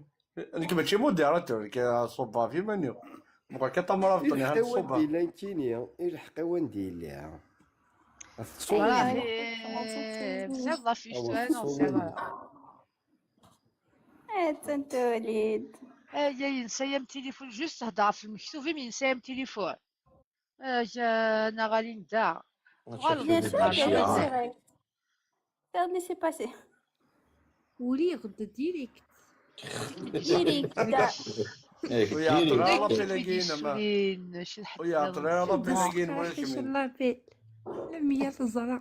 Nekk mačči modérateur, nekk ṣubbeɣ ɣef iman-iw. Meqqar kan tamrabeḍ-nni, ha Ilḥeq i ṣubbeɣ. wanda yella nekkini, ilḥeq i wanda yella. Ad Voilà, teṣubbeḍ. mais bzaf la fiche, ouais, non, c'est vrai. Attan tulid. Aya yensa-yam tilifun, juste hder ɣef lmektub-im, yensa-yam tilifun. Aya neɣ a Linda. Tuɣaleḍ Bien d sûr, Linda. c'est vrai. Regarde, c'est passé. Uriɣ-d direct. Direct. Ur yeɛṭel ara Nekk lapel-agi-inem. Isulen, acu Ur yeɛṭel ara lapel-agi-inem, ula d Aqcic kemmini. n lapel. Lamia teẓra.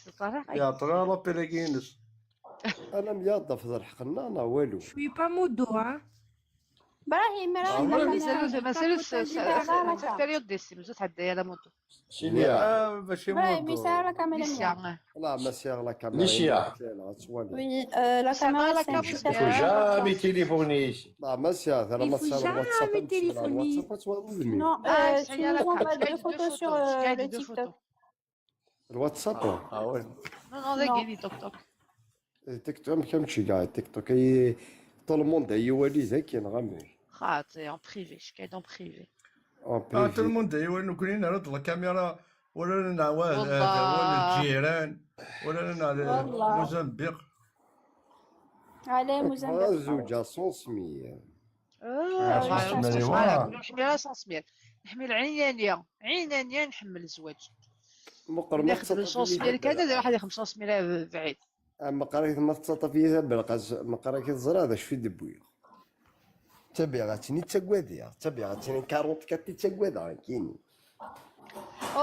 Ur yeɛṭel ara lapel-agi-ines. Alamya ad d-tafeḍ lḥeqq-nneɣ neɣ walu. Je suis pas modo, hein. Brahim, Ah, Brahim, ouais. Mazal mazal Brahim, période de décembre, zut tɛedda ya la moto. Ah, mačči Lycia, modo. hein. La, massiɣ la caméra. Lycia. Ad twali. Oui, euh, la Ça va, caméra, la c'est un caméra. peu Faut jamais téléphoner ici. La, massiɣ, la, Il faut massiɣ, jamais WhatsApp, téléphoner. WhatsApp, ad twaliḍ. Non, Ah, euh, ça tu y est, la nous envoies caméra, des il y a photos deux sur photos. euh, Il y a le deux TikTok. photos. Le WhatsApp. Ah ouais. Non, non, dagi, les TikTok. TikTok, amek amek tga TikTok? Ay, tout le monde ay iwali dagi, neɣ amek? Xaṭi, en privé, je suis en privé. En Ah, tout le privé. Monde ay iwali, nekkni nerra-d la caméra, wala neɛwa Wallah. lǧiran, wala neɛwa Wallah. Mozambiq. Allez, Bɣiɣ ad Mozambique. Zewǧeɣ s Mozambique. Ah, Ah, voilà, Mozambique, on voilà. s'en fout. Nḥemmel ara s Mozambique. Nḥemmel ɛinani. Ɛinani nḥemmel zzwaǧ. Meqqar ma Nixdem s Mozambique kan, ad iruḥ ad ixdem s Mozambique bɛid. Ah, meqqar-ak ma tettaṭṭaf-iyi tabelqazt, meqqar-ak teẓra d acu i d-wwiɣ. Tabiɣat-nni ttaggadeɣ, tabiɣat-nni quarante-quatre i ttaggadeɣ, nekkini.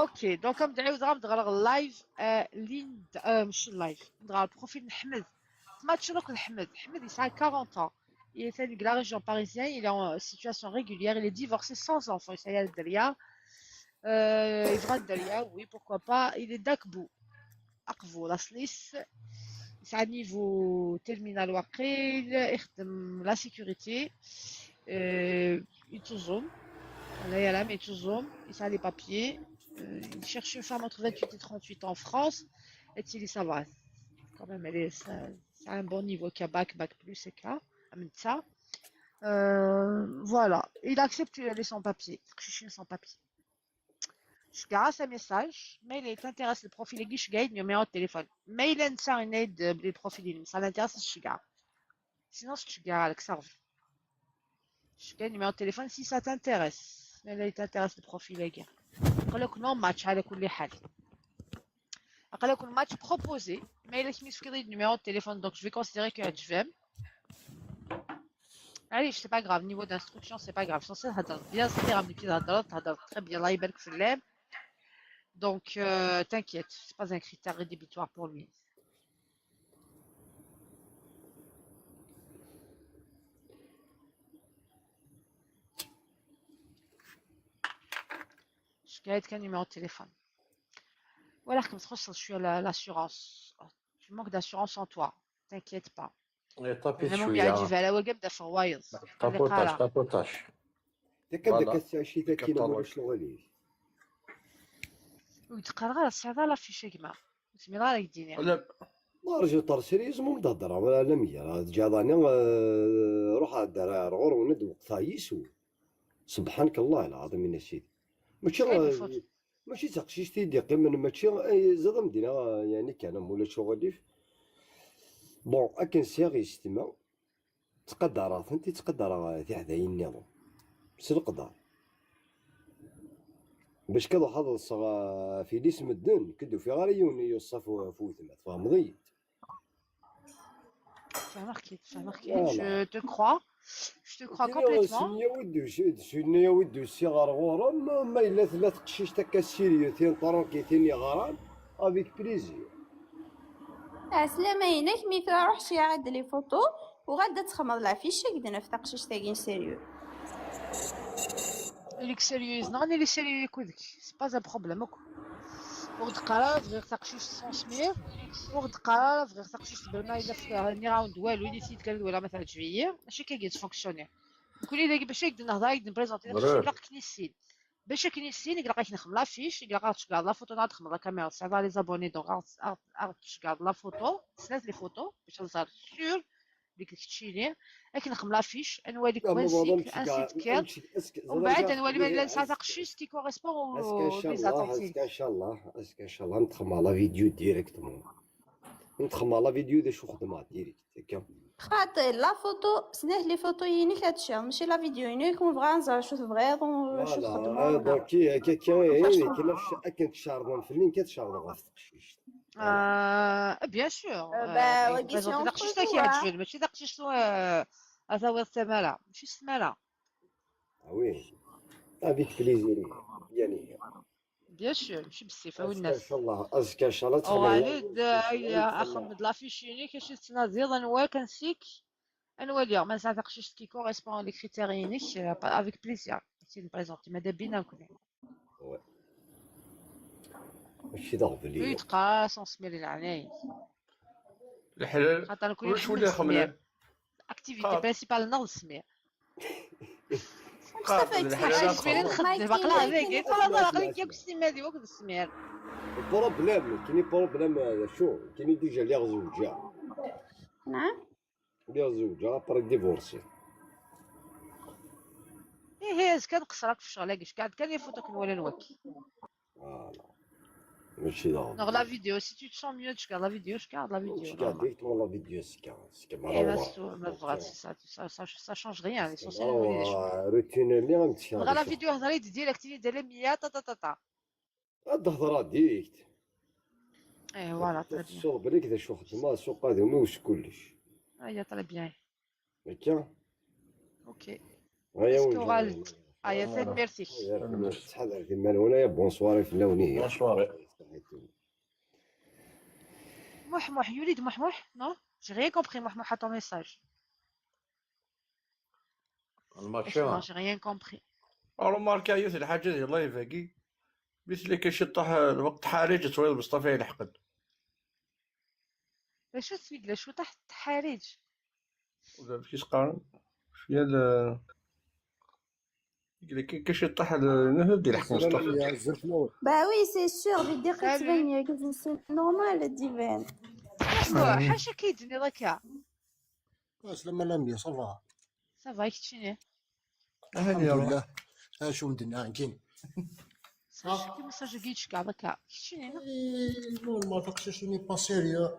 Ok, donc comme d'habitude, on va live, euh, Linda, euh, مش live, on va profil Ahmed. Match Ahmed. Ahmed, il a quarante ans. Il est de la région parisienne, il est en situation régulière, il est divorcé sans enfant, il est derrière. Euh, il va derrière, oui, pourquoi pas. Il est d'Akbou. Akbou, la Suisse. C'est un niveau terminal واقيل, il la sécurité. Euh, il tourne. Il a les papiers. Euh, il cherche une femme entre vingt-huit et trente-huit en France. Et il ça va. Quand même, elle est, c'est un bon niveau, qu'il a bac, bac plus, et ça. Euh, voilà. Il accepte les sans-papiers. Cherche une sans-papier. Je garde un message. Mais il est intéressé le profil, je gagne numéro de téléphone. Mais il a une aide, le profil, ça l'intéresse, je garde. Sinon, je garde, ça. Je gagne numéro de téléphone si ça t'intéresse. Mais là, il t'intéresse le profil, les gars. قال لك non match على كل حال. قال لك match proposé. Mais il a mis le numéro de téléphone, donc je vais considérer que je vais. Allez, c'est pas grave, niveau d'instruction, c'est pas grave. Censé هضر bien, c'est راه ملي كيهضر تهضر très bien, الله يبارك في اللام. Donc, euh, t'inquiète, c'est pas un critère rédhibitoire pour lui. Je garde un numéro de téléphone. Voilà, comme ça, je suis à la- l'assurance. Tu manques d'assurance en toi. T'inquiète pas. Tapi Vraiment, شوية. يعجب على وقت دفع وايض. Tapotage, tapotage. Dak anda Voilà. ka tesɛici takina Catalogue. Ulac leɣlif. ويتقرا راه سي هذا لا فيش يا جماعه. بسم الله عليك ديني. ولا ما رجعت ترسل يزمو مدهدر ولا لم يرى جاضاني. روح دار رغور وند وقتها يسو. سبحانك الله العظيم يا سيدي. ماشي كاين الفوت. ماشي تقشيش تيدي قيمن ماشي اي زاد مدينة يعني كان مولا شغل ليف. بون اكن سيغ يستمع. تقدر انت تقدر تحذا ينيضو. سلقدر. باش كذا حظ الصغا في ليس مدن كدو في غير يوني يوصف فوثمة فهمضي. فهمك كيف فهمك كيف. Je te crois. Je te crois complètement. سنيا ودو سنيا ودو سي غير غورم ما الا ثلاث قشيش تكا سيريو ثين طرونكي ثين يغران. افيك بليزير. عسلامة عينك مي تروح شي عاد لي فوتو وغادا تخمض لا فيش كدنا في تقشيش تاكين سيريو. اللي سيريوز نغني اللي سيريو يكودك. Pas un problème akk. Ur d-qqar ara bɣiɣ taqcict sans mère, ur d-qqar ara bɣiɣ taqcict bla ma yella f-, nniɣ-awen-d walu, init-iyi-d kan d wala ma teɛǧeb-iyi, mačči akka i yettfunksyuni. Nekkni dagi bac ad d-nehder, ad d-nprezenti taqcict, ilaq ad k-nissin. Bac ad k-nissin, ilaq ad k-nexdem l'affiche, ilaq ad tceggɛeḍ la photo neɣ ad txedmeḍ la caméra, ça va les abonnés, donc ad, ad, ad tceggɛeḍ la photo, snat les photos, bac ad ẓer sûr, deg keččini, ad k-nexdem l'affiche, ad nwali ansi d-tekkiḍ, umbeɛd ad nwali ma yella nesɛa taqcict qui correspond au visage. Azekka ncallah, azekka ncallah, nexdem la vidéo directement. Nexdem la vidéo d acu xedmeɣ direct, akka. Xaṭi, la photo, snat les photos-inek ad tcerḍ, mačči la vidéo-inek, ur bɣiɣ ad nẓer acu tebɣiḍ, u acu txeddmeḍ. Voilà, donc, akka, akka, akken tcerḍem fell-i, nekk ad cerḍeɣ ɣef teqcict. Ah, bien sûr. Euh, bah, euh, wagi, taqcict ad k-iɛeǧben, mačči taqcict, euh, ad tawiḍ tamara. Mačči s tmara. Ah oui. Avec plaisir. Bien sûr, mačči bessif, a winnas. Azekka, ncallah, azekka, ncallah, uɣal-d, ay, axdem-d l'affiche-inek, acu tettnadiḍ, anwa kan sik, ad nwali, ma nesɛa taqcict qui correspond à les critères-inek, euh, avec plaisir. Ad k-id-nprezenti, mada bina nekkni. Ouais. Mačči d aɣbel-iw. Ur yi-d-qqar ara sans mère, leɛnaya-k. Leḥlal. Xaṭer nekkni ulac win ixemmen. Activité principale-nneɣ d ssmir. Xaṭer d leḥlal. Aql-i nxeddem, aql-i dagi, aql-i aql-i akk s timmad-iw akked ssmir. Problème, kini problème, euh, d acu? Kini déjà lliɣ zewǧeɣ. Naɛam. Lliɣ zewǧeɣ, après divorcé. Ihi, azekka nqeṣṣer akk f ccɣel-agi, ckeṛ-d kan les photos akken walan waki. Voilà. Mačči d aɣbel. Neɣ la vidéo, si tu te sens mieux, ckeṛ la vidéo, ckeṛ la vidéo, ckeṛ normal. Directement la vidéo, ckeṛ, ckeṛ. Eh, ma tebɣa, ça, ça, ça, ça change rien, l'essentiel, routine-nni, am tcekṛ. Neɣ la vidéo, hḍer-iyi-d direct, ini-d ala mya, ta, ta, ta, ta. Ad d-hedreɣ direct. Eh, voilà, très bien. Tessuɣ belli d acu xedmeɣ, suq adum-iw s kullec. Aya, très bien. Akka? Ok. Aya, est-ce que uɣal-d? Aya, tanemmirt-ik. Ttḥadaret iman-nwen, aya, bonsoir i fell-awen, ihi. Bonsoir. Muḥ, Muḥ, yuli-d Muḥ, Muḥ, non? J'ai rien compris, Muḥ, Muḥ, à ton message. Remarqué. J'ai rien compris. Remarqué yiwet lḥaǧa di live-agi. Mi tella kan ciṭṭaḥ, eh, lweqt ḥariǧ, ad twaliḍ Mustafa yelḥeq-d. D acu-t wigla, ciṭṭaḥ ḥariǧ? Ula d amek i s-qqaren. Cwiya d, eh, yella kan, kan ciṭṭaḥ, eh, ad yelḥeq Mustafa. Bah oui, c'est sûr, di dqiqa tettban yergazen, c'est normal ad d-iban. Ḥaca akka i d-tenniḍ akka. Aslama, Lamia, ça va? Ça va, i keččini? Aḥan ya Ṛebbi. Acu m-d-nniɣ nekkini? Acu-k message-agi yettcekkiṛ akka? Keččini, neɣ? Eh, normal, taqcict n'est pas sérieux.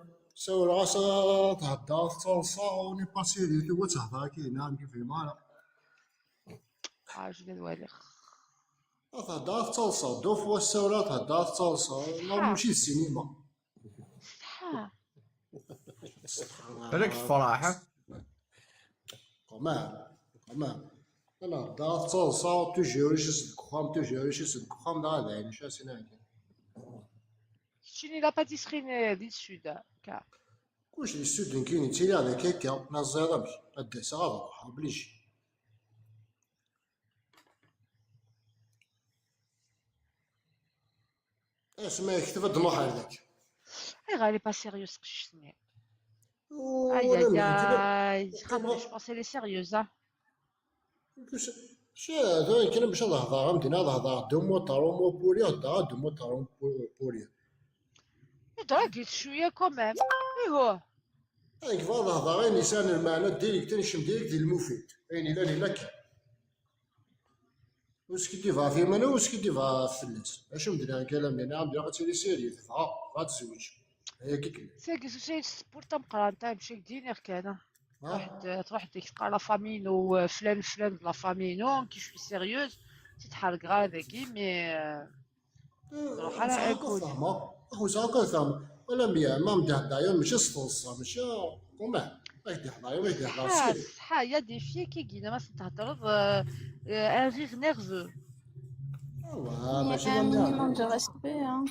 Sawleɣ-as ad thedder, tettaḍsa, n'est pas sérieux. Tugi ad tehder akka, neɣ ur yefhim ara. Ah, acu ad waliɣ. Ad thedder, ad tettaḍsa. Deux fois ssawleɣ, ad thedder, ad tettaḍsa. Neɣ mačči d ssinima. Ṣṣeḥḥa. Balak tefreḥ. Quand même, quand même. Ala, da tettaḍsa, toujours ici deg uxxam, toujours ici deg uxxam, da ad ɛin, acu ad s-nini. Keččini la pâtisserie n, di sud, ka. Kullec di sud, nekkini ttiliɣ deg akka, ma teẓriḍ amek, ad d-aseɣ ad ruḥeɣ, obligé. Asma yekteb ad d-nruḥ ar daki. Ayɣer i pas sérieux teqcict-nni? Ay, ay, ay, xaṭi, je pense elle est sérieuse, ah. Tura kan bac ad hḍeṛ, am dinna ad hḍeṛ deux mots, trois mots pour rien, hḍeṛ deux mots, trois mots pour, pour rien. Iḍra-d cwiya quand même. Ihuh. Nekk bɣiɣ ad hḍeṛ ayen yesɛan lmeɛna direct, ad nekcem direct di lmufid. Ayen yellan yella kan. Ur skiddibeɣ ɣef yiman-iw, ur skiddibeɣ ɣef fell-as. Acu m-d-nniɣ kan, am dinna, am dinna ad tili sérieux, tebɣa, tebɣa ad tezweǧ. Ayagi kan. Tagi, c'est une sport tameqqrant, ah, bac ad k-d-iniɣ kan, ah. Truḥ-d, truḥ-d deg teqqar la famille-inu, euh, flan, flan de la famille-inu, qui je suis sérieuse, ur tt-id-ḥerrgeɣ ara dagi, mais, euh, Ruḥ ara akk ad fehmeɣ. Akk sɛiɣ akk ad fehmeɣ. Wala mi, ma m-d-ihedder yiwen, mačči s teḍsa, mačči, quand même. Ma k-d-ihedder yiwen, ma k-d-ihedder sir. Ṣṣeḥḥa, il y a des filles qui guinent, ma s-d-theddreḍ, euh, euh, un rire nerveux. Awa, mačči d un minimum de respect, hein.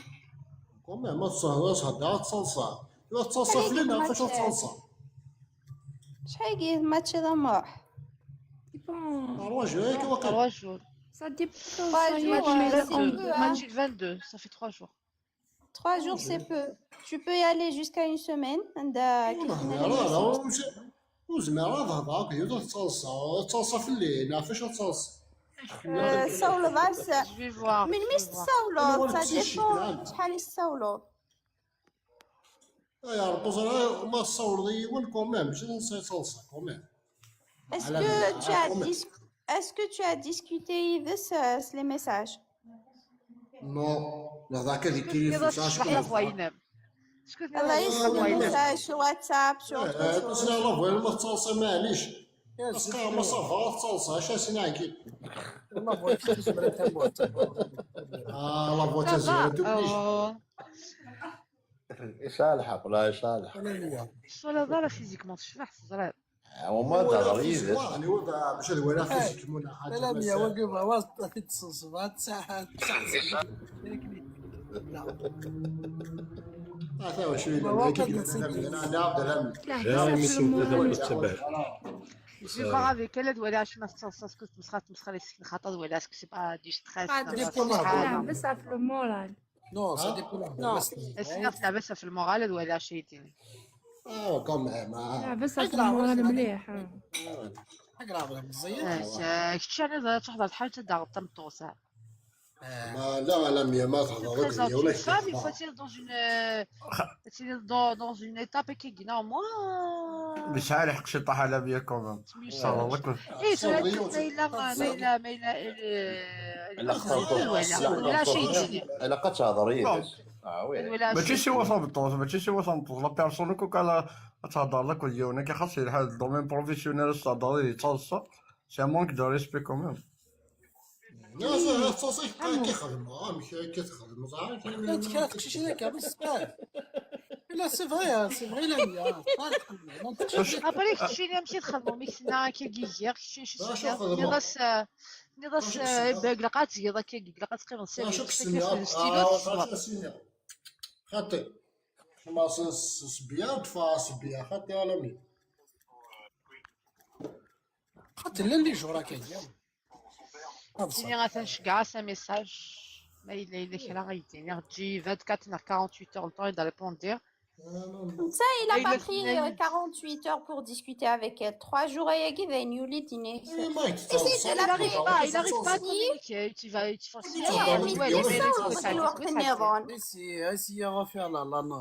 Quand même, ma s-thedder, ad tettaḍsa. Tura tettaḍsa fell-i, neɣ facu tettaḍsa? Acḥal n match d amruḥ? Trois jours, akka waqila. Trois jours. Ça dépend. Trois jours, Mais euh, là, c'est on- peu, hein. Match le vingt-deux, ça fait trois jours. Trois jours, c'est peu. Tu peux y aller jusqu'à une semaine. عندها كيف لا لا لا، وزميرة هضرك هي تتصلصى، تتصلصى في الليل، ما فيش تتصلصى. آه، صولو بس. Je vais voir. من Je ميس vais voir. تصولو، أنا ça نفس الشيء، dépend نعم. شحال يصولو. يا رب زعما ما تصور يوم quand même، ماشي نصير تصلصى quand même. Est-ce على que بالك، tu as quand même. dis- Est-ce que tu as discuté يدس les messages؟ Non، لا ذاك هذيك Est-ce que كيف تنيض الصباح لا فوا ينام؟ Est-ce que تنيض الله الصباح لا يسلمك، فوا ينام؟ message sur WhatsApp، sur autre اه chose. كنت انا بغينا ما تصلصى معليش. يا بس سيدي، ما صافا تصلصى شاسين عاكي. والله بغيت تسمع تما. اه لا فوا Ça va. تزيد دوبليش. Oh. يصالحك ولا يصالح؟ انا ليا. الصولة ضارة فيزيكمون تشبح تزرع. هما تهضر يدس. يعني هو باش هذا ولا فيزيكمون حاجه. لا لا، مية واقف، هو تصبح تسعة، تسعة. لا. هذا هو شويه ما هو كيف قد نسيت. انا عبد الهميد. لا، بصح في المورال. Je vais voir avec elle, elle doit aller acheter ma sauce, parce que tu me seras, tu me seras laissé une rata, elle doit aller acheter, c'est pas du stress. Pas Non, de non, stress. c'est pas لا، grave. بصح في المورال. Non, ça dépend. Non. Et sinon, c'est la baisse في المورال, elle doit aller acheter. اه quand même. لا، بصح في المورال مليح. آه. حق راه مزيان. آه، كنت انا تحضر حاجه تاع الطمطوسه. ما لا لا مية ما تهضر Présente ولا une femme, il faut être dans une, euh, être dans, dans une étape qui est non, moi. بشحال حق شي طاح على بيا quand même. مش صافا الله كنت. ايه سؤال ما الا ما الا ما الا لا خصها تهضر. لا خصها تهضر. لا قد تهضر يدس. اه وي. ولا ماشي شي وسط بالطوس، ماشي شي وسط بالطوس. لا بيرسون كو كان تهضر لك كل يوم كي خاص يلحق ال domaine professionnel تهضر يتصلصى. C'est un manque de respect quand même. لا صافي تصيح كيخدموا اه مش كتخدموا صافي. لا تكرهت شي شي هكا بس قال. لا c'est vrai, c'est vrai لا مية. ابري كتشيني مشي تخدمو ميكسينا كي كيكير كتشيني شي لا، سوسيا شوف هذا ني ما- غاس ني غاس شوف السنة. بيك لقات زيضا كي كيك لقات تقريبا لا شوف سيري السنة. ستيلو اه تصبر. شوف السنة. خاطر ما صبيا تفا صبيا خاطر على مين. خاطر لا لي جورا كاين. تيني غتنشكع سا ميساج. ما الا الا كرا غيديني غتجي vingt-quatre نهار quarante-huit heures le temps يدا ريبوندي. Ça, il a pas pris euh, quarante-huit heures pour discuter avec elle. Trois jours هي كذا يولي ديني. إيه، ما Il arrive pas, il arrive pas à communiquer. Tu vas, tu vas هي ميكسينا ولا الوقت النظام. اسي اسي يا غافي على لا نو.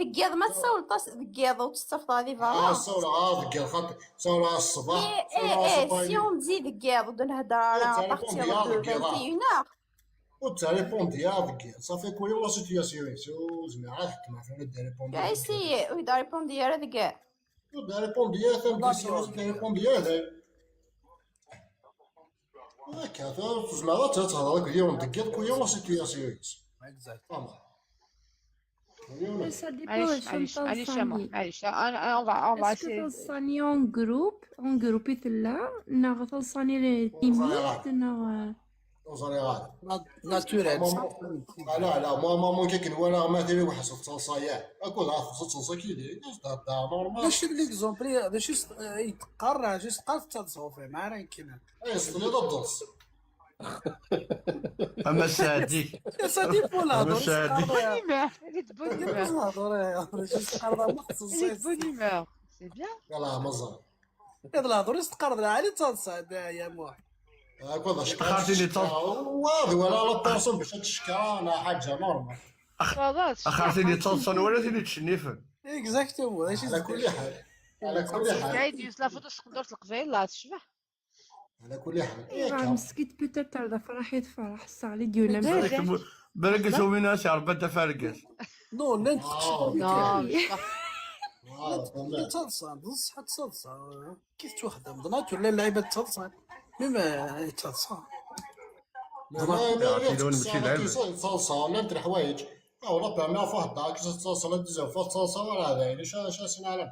ذكيض ما تصور تص ذكيض وتستفضى هذه اه فاهم. صورة اه ذكر خاطر صورة الصباح. ايه ايه ايه si on dit ذكيض ودون هضرة à partir de vingt et une heures. وتريبوندي يا ذكر صافي كوي ولا سيتياسيون سو زعما عاد ما فهمت تريبوندي. كايسي ويدا ريبوندي يا ذكيض. ودا ريبوندي يا ثم كيسيون ريبوندي يا ذا. هكا زعما تهضر كل يوم دقيق كل يوم سيتياسيون. Exact. فهمت. Ça dépend معليش واش معليش معليش يا مو تلصاني. معليش انا انا on va on va Est-ce que تلصاني en groupe, en groupe يتلا، ناغ تلصاني timide، ناغ وزاري غالي. Naturel. لا لا ماما ممكن كنت وانا ما تبي واحد صلصايا اكو لا خص صلصا كي دي. نورمال. ماشي ليكزومبل هذا شي يتقرا شي سقاف تصوفي ما راه يمكن. اي صلي ضد. اما سادي. يا صديق ولا اما سادي. Bonne humeur, elle est de bonne humeur. الهضور شي سقاف مخصوص. Elle est de bonne humeur, c'est bien. يلا مزال. هذا الهضور يستقر على تصاد يا موح. هاكا هذا شكون؟ أخرتيني تص- واه ولا لا بيرسون باش تشكى انا حاجه نورمال. خلاص. اخرتيني تصلصن ولا تيني تشنيفن. Exactement. على كل حال، على كل حال، كاين يوسف لا فوتو تقدر تلقفي لا تشبح. على كل حال. راه مسكيت بيتر تاع فرح يتفرح الساعة اللي ديونا بالك بالك سوينا سي عربة تفارقس. Non, لا آه. Non, je sais pas. آه، تمام. تصلصة بصح تصلصة. كيف توخدم دونات ولا اللعيبه تصلصة؟ ميم تصلصة. ما ما يعطي لون ماشي لعبة. صلصه ولا انت الحوايج. او لا بيرمي فوق هضاك صلصه لا ديزو فوق صلصه ولا هذا يعني شا شا سنعلم.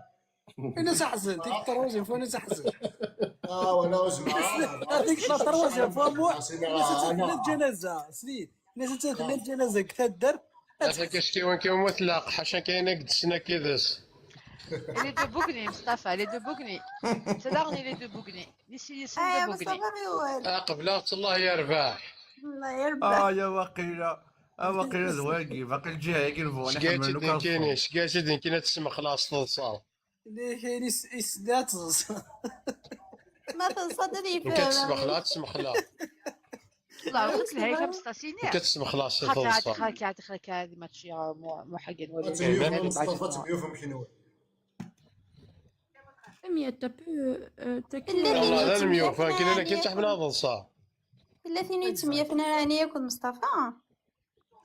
انا تحزن ديك التروازيام فوا انا تحزن. اه ولا زعما. هذيك لا تروازيام فوا مو. سيدي، الناس آه، تدخل أنا. الجنازه سيدي. الناس تدخل الجنازه كثر الدرب. عرفتي كاش كيوان كيوان مطلق حاشا كاينه قد السنه كيدس. Il est de Bougne, Mustapha, il est de Bougne. C'est là, il est de Bougne. Ici, ils sont Ah, de mais ça Bougne. va, Réouel. Aqbel-aɣ-tt Allah yerbeḥ. الله يربح. اه يا واقيلا، اه واقيلا ذواقي باقي الجهه يقلبوا. Seg-a i tt-id-nekkini, seg-a i tt-id-nekkini ad tesmexlaṣ teḍsa. اللي كاين يس- يسدات. ما تنصدري Nekk ad tesmexla, ad tesmexla. لا، قلت لها هيك مستاسيني. Nekk ad tesmexlaṣ خاطر هذه teḍsa. خاطر خاطر هذه ما تشي مو حاجه نولي تميوفهم مصطفى، تميوفهم كينوي. Amiya, t'as pu, euh, t'as pu- اللي والله لا تمية نميوفا كي انا ثانية. كي تحمل هذا الصا. ثلاثين تمية ثانية ياك مصطفى.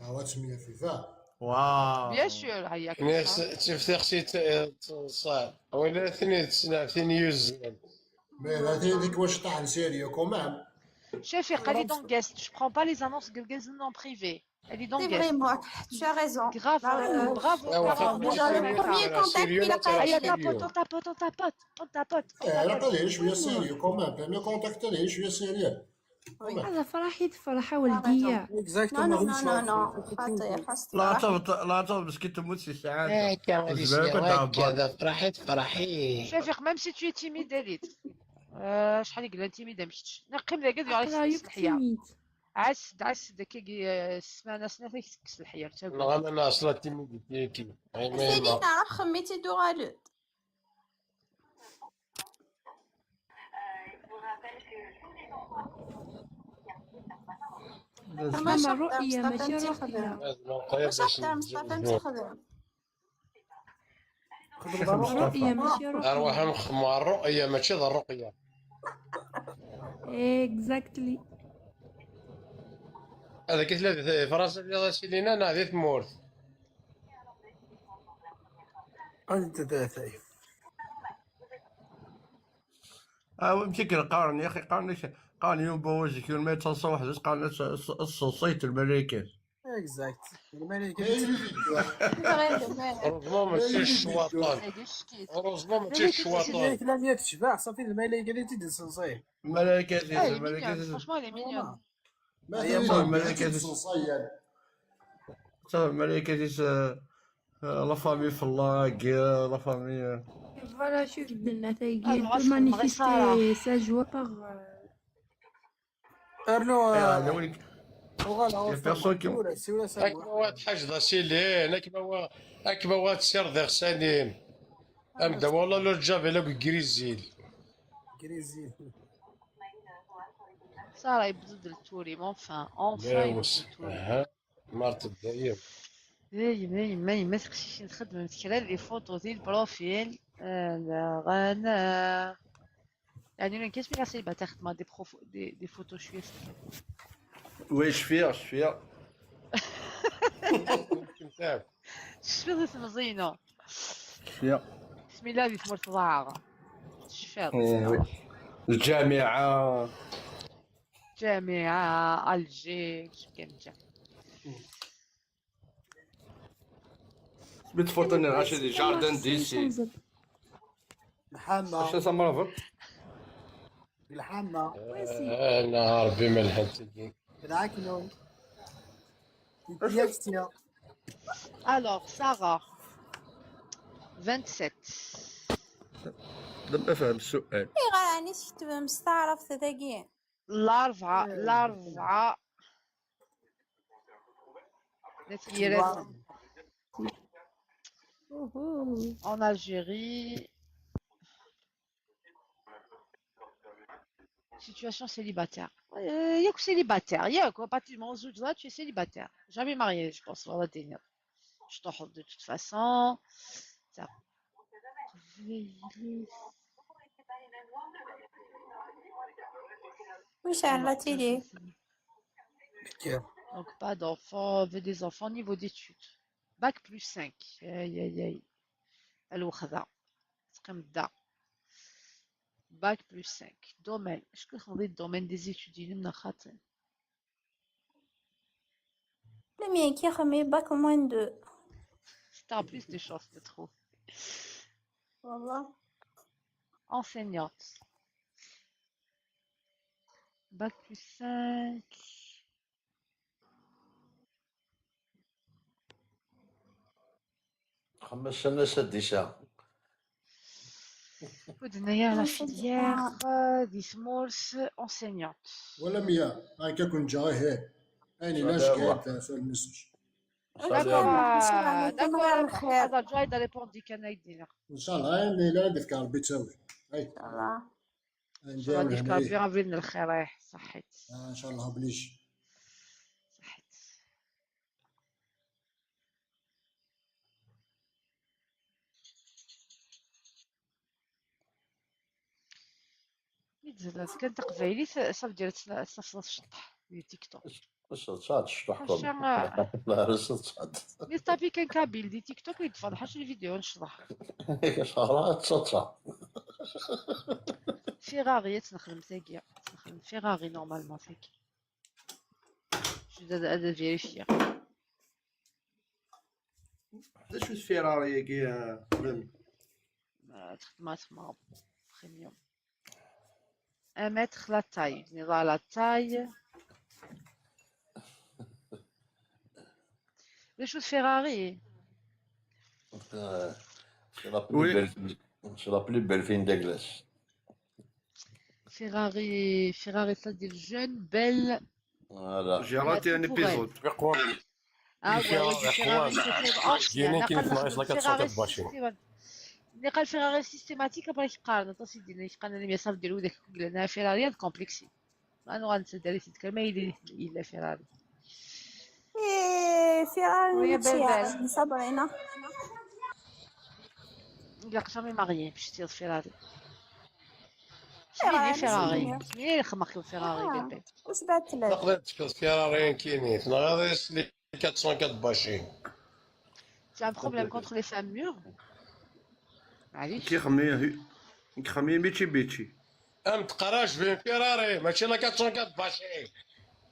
هاو تسمية في فا. واو. Bien sûr, هياك. تفتيخ سي صا ولا ثني تسنى ثني يوز. Mais هذه هذيك واش طاح سيريو quand même. شوفي، قال لي دون غيست، je prends pas les annonces قلقزن en privé. قال لي دون C'est غيست. Vraiment, tu as raison. Grave, bravo. Déjà, le premier contact, il a ايا pas tapote, on tapote, on tapote, on tapote. ايه، على قليل شويه سيريو quand même، premier contact عليه شويه سيريو. هذا فرحي تفرحة والقية. Non, non, non, non, non. خاطي، خاص لا تفرح. تهبط، لا تهبط، مسكين تموت شي ساعات. هكا زمان كنت هبط. هكا فرحي تفرحي. شوفي، même si tu es timide, Elite. آه، شحال يقول timide مشتش. نقيم لك قد يعيش رايك الحياة. تيميت. عس عس داك كي السمانة سنة فيك تكس الحياة. لا انا اصلا تيميديتي كي. سيدينا، راه خميتي دوغالود. زعما الرؤية ماشي الرقية. واش اختار مصطفى تخدم؟ الرؤية ماشي الرقية. ارواح نخمو على الرؤية ماشي ذا الرقية. Exactly. هذا كيف لا فرنسا اللي سيدينا انا هذه ثمورت. انت ثلاثة. اه، ويمكن قارن يا اخي، قارن ايش؟ قارن يوم بوزك يوم ما يتصل واحد، قارن الصوصيت الملائكة. Exact. الملائكة روزمون ماشي الشواطن. روزمون ماشي الشواطن. لا مية تشبع صافي، الملائكة اللي تدي صنصين. الملائكة الملائكة. Franchement, elle est mignonne. ما هي الملائكة صنصين. صافي الملائكة ديس. آه، لا فامي في اللاك، آه، لا فامي. Voilà, شوف الدنيا تايقين. Tout manifester sa joie par. ارنو. يا لونك. وغالا يا بيرسون كي سيولا سيولا اكما واد حاج ذا سيلين، اكما وا اكما واد سير ذا غسانين. ام دا والله لو جافي لو غريزيل. غريزيل. صار يبدل التوري، مونفان، اونفان يبدل التوري. اها. مرت الدايم. يما يما يما تقشيشين تخدم كرا لي فوتو ديال البروفيل. آه، لا غانا. يعني انا كاش بلا سيبا تاخد ما دي بروف دي, دي فوتو شويه. وي شفيع شفيع. شفيغ دي تمزينه. شفيع. بسم الله دي تمرت ضاعه. شفيغ. إيه، وي. الجامعة. جامعة الجي شكان جا. بتفرطني غاشي دي جاردن دي سي. الحامة. اش سمرافر؟ الحامة. انا ربي ما لحقت. العكنو. الدياكسيا. Alors, Sarah, vingt-sept. لم افهم السؤال. اي غير راني شفت مستعرف داكي. الأربعة، الأربعة. En Algérie. Situation célibataire. Euh, ياك célibataire, ياك, à partir du moment où tu es célibataire. Jamais marié, je pense, والله الدنيا. Je t'en de toute façon. Ça. واش على تيلي؟ Donc, pas d'enfants, veut des enfants, niveau d'études. Bac plus cinq. Aïe, aïe, aïe. الوخذة. تقيم دا. Bac plus cinq. Domaine. شكون خدي le domaine des études يلمنا خاطر؟ Le mien qui remet bac moins deux. T'as plus de chance de trouver. والله. Enseignante. Bac plus cinq. خمس سنة سادسة. Tenna-yas la filière, euh, di tmurt enseignante. Wala mya, akka kun ǧaɣ, eh. Ayen yellan cekkat, euh, sur le message. D'accord, d'accord, ad rǧuɣ ad d-répondre kan ay d-iniɣ. Inchallah, ayen yellan ad d-ifk Rebbi ttawil. Ay. Inchallah. Inchallah ad d-ifk Rebbi abrid n lxir, ay, ṣaḥḥit. Ah, inchallah, obligé. Ṣaḥḥit. Mi tzedɣeḍ kan taqbaylit, ça veut dire ad tafeḍ tceṭṭeḥ di TikTok. Tceṭṭeḥ, tceṭṭeḥ. Ḥaca, ah. La, tceṭṭeḥ. Mi tṭapi kan kabyle di TikTok, yeṭṭef-d ḥaca lvideo n ccḍeḥ. Ferrari ad tt-nexdem tagi. Ad tt-nexdem Ferrari normalement tagi. Ad, ad vérifier. D acu-t Ferrari-agi, a Lami? Ah, txedmeḍ ma premium. Un mètre la taille, la taille. D acu-t Ferrari? Euh, c'est la plus belle, c'est la plus belle fille de glace. Ferrari, Ferrari, ça veut dire jeune, belle. Voilà. J'ai raté un épisode. Ah, ouais, ouais, Ferrari, c'est pour ancien. Ferrari, systématique. Ferrari, systématique, après, il y a ça veut dire, il y a Ferrari, complexé. Ma nuɣal nettedder-it-id kan ma yella, yella Ferrari. Eh, Ferrari. Oui, mačči belle, belle. Sabrina. Ilaq jamais marié, je tire Ferrari. Ferrari, Ferrari. Ferrari. Ferrari, Ferrari, belle, belle. Taqbaylit tekkeḍ Ferrari nekkini, tenɣiḍ-as les quatre cent quatre bacin. Tu as un problème contre les femmes mûres? Maɛlic. Ki xemmi, ki xemmi, Mitsubishi. Am tqarac bin Ferrari, mačči la quatre cent quatre bacin.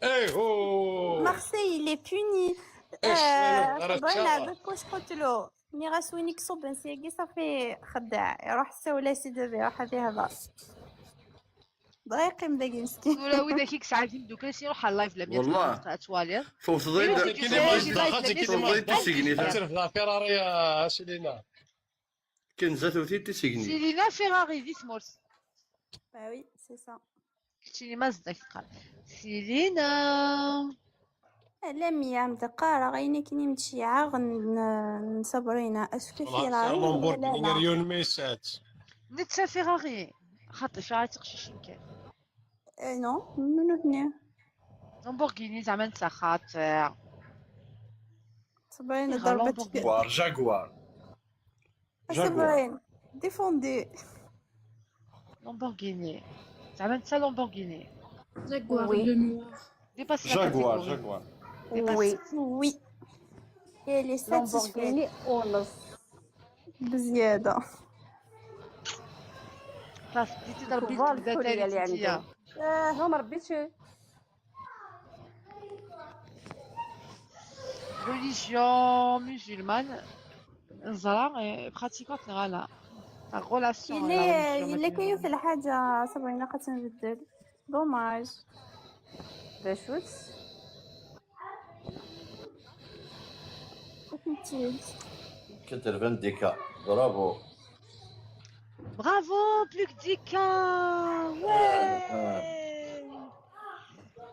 Ihu! Marseille, il est puni. Sabrina, d'accord, je crois que le. Nniɣ-as win i iṣubben syagi, ṣafi, xeddeɛ. Iruḥ ssawel-as i baba, iruḥ ad ihder. Dɣa yeqqim dagi meskin. Tura widak i yesɛan timeddukal, iruḥ ɣer live la mienne. Wallah. Ad twaliḍ. Tewteḍ-id, tewteḍ-id tisegnit. Ad terfed ɣef Ferrari, a Selina. Kenza tewti-d tisegnit. Selina Ferrari di tmurt. Bah oui, c'est ça. Keččini Mazda i teqqar. Selina. Ala mya, am d-qqareɣ, ayen akken i m-d-ceyɛeɣ n, n Sabrina, est-ce que Ferrari wala la? Netta Ferrari, xaṭi, Ferrari d tiqcicin kan. Eh, non, nutni. Lamborghini, zeɛma netta xaṭi. Sabrina ضربتك. Jaguar, Jaguar. Jaguar. Sabrina, défendez. Lamborghini. Zeɛma netta Lamborghini. Jaguar, oui. Le noir. Dépasse la catégorie. Jaguar, Jaguar. Dépasse. Oui. Oui. Et elle est satisfaite. Lamborghini ونص. بزيادة. خلاص، بديتي تضربي الكبدة تاني اللي عندك. آه، هما ربيتي. Religion musulmane, neẓra, eh, pratiquante neɣ ala. La relation, la religion. يلا كيف الحاجة، صبرينا قد نبدل. Dommage. D acu-tt? Quatre-vingt-dix K. Bravo. Bravo, plus que dix K. Ouais.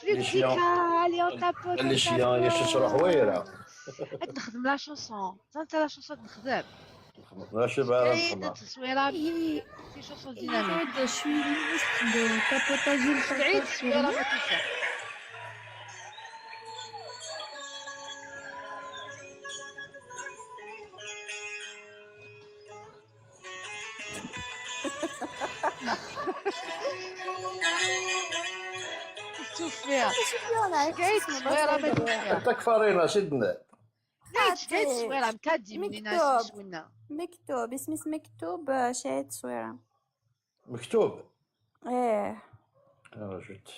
Plus que dix K. Allez, on tapote, on tapote. Ad nexdem la chanson. Tanta la chanson ad nexdem. Mačči bɣiɣ ad nexdem. تصويرة. C'est chanson dynamique. Je suis juste de tapotage. تعيد تصويرة ما تنسى. تشوفيها. كاين تصويرة ما تنسى. تكفرينا سيدنا. Neɣ d ccayet تصويرة, mkadi, mkadi, mkadi. مكتوب، اسمي مكتوب، آه، ccayet تصويرة. مكتوب؟ ايه. انا جبت.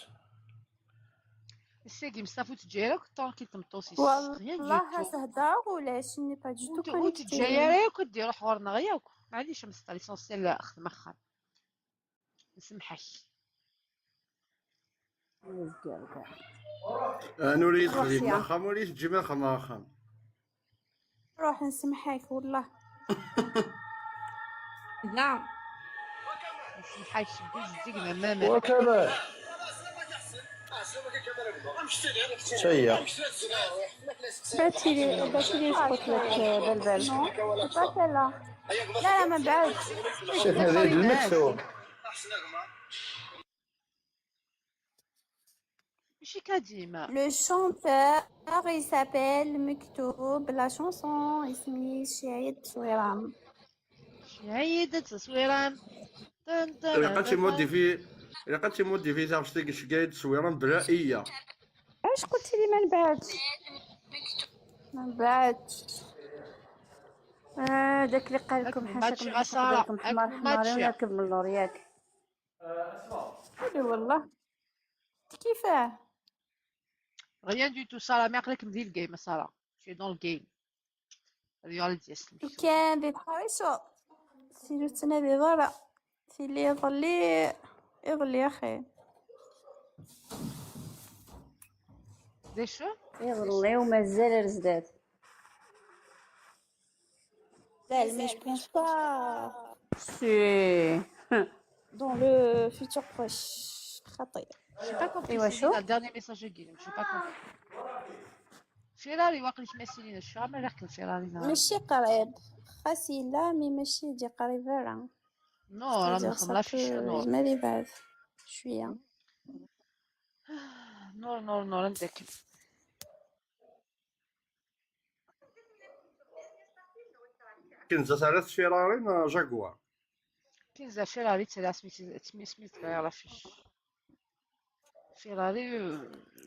الساقي مصطفى تجيرك، طونكي تمطوسي. والله سهدة ولا شني با دو تو كونيكتي. وتجيري وكدي روح ورنا غياك. معليش مصطفى، ليسونسيال خدمة خان. نسمحك. انا وليت خديت مع خام، وليت تجي مع خام، مع خام. روح نسمحك والله. لا. Nḥak seg ujeǧǧig n Mamer. وكذا. شيء. Batili, batili, يسقط لك بالبال. Non, c'est pas celle-là. لا، لا، ما بعدش. شفنا ذي المكتوب. ماشي كديما. Le chanteur, il s'appelle Mektoub. La chanson, اسمي شعيد سويرام. شعيد سويرام. طن طن إلا قد طن. تيموديفي، إلا قد تيموديفي تاع شتيك شكايد سويرام بلا إيا. اش قلتي لي من بعد؟ من بعد. آه، داك اللي قال لكم حاشاكم حمار، حمار، ونركب من اللور ياك. اي والله. كيفاه؟ Rien du tout, Sarah, mais après, comme dit le game, Sarah. Tu es dans le game. هذه غير ديال السلك. كان دي بحريشة. سيرو تنادي برا. في اللي يظلي، يظلي يا خي. دي شو؟ يظلي ومازال رزدات. لا، mais je pense pas. Si. Dans le futur proche. خطير. J'ai pas compris. ايوا، c'est شو؟ Le dernier message de Guillaume, j'ai pas compris. Ferrari واقيلا تمثلين الشهر، ما راح كان Ferrari نهار. ماشي قريب. خاص لا، mais ماشي يجي قريب راه. Non، راه نخدم لا فيش نور. ما لي بعد. شوية. نور، نور، نور، عندك. كنزة ثلاث فيراري، آه، جاكوار. كنزة فيراري ثلاث سميت، سميت، سميت غير لا فيش. فيراري، آه،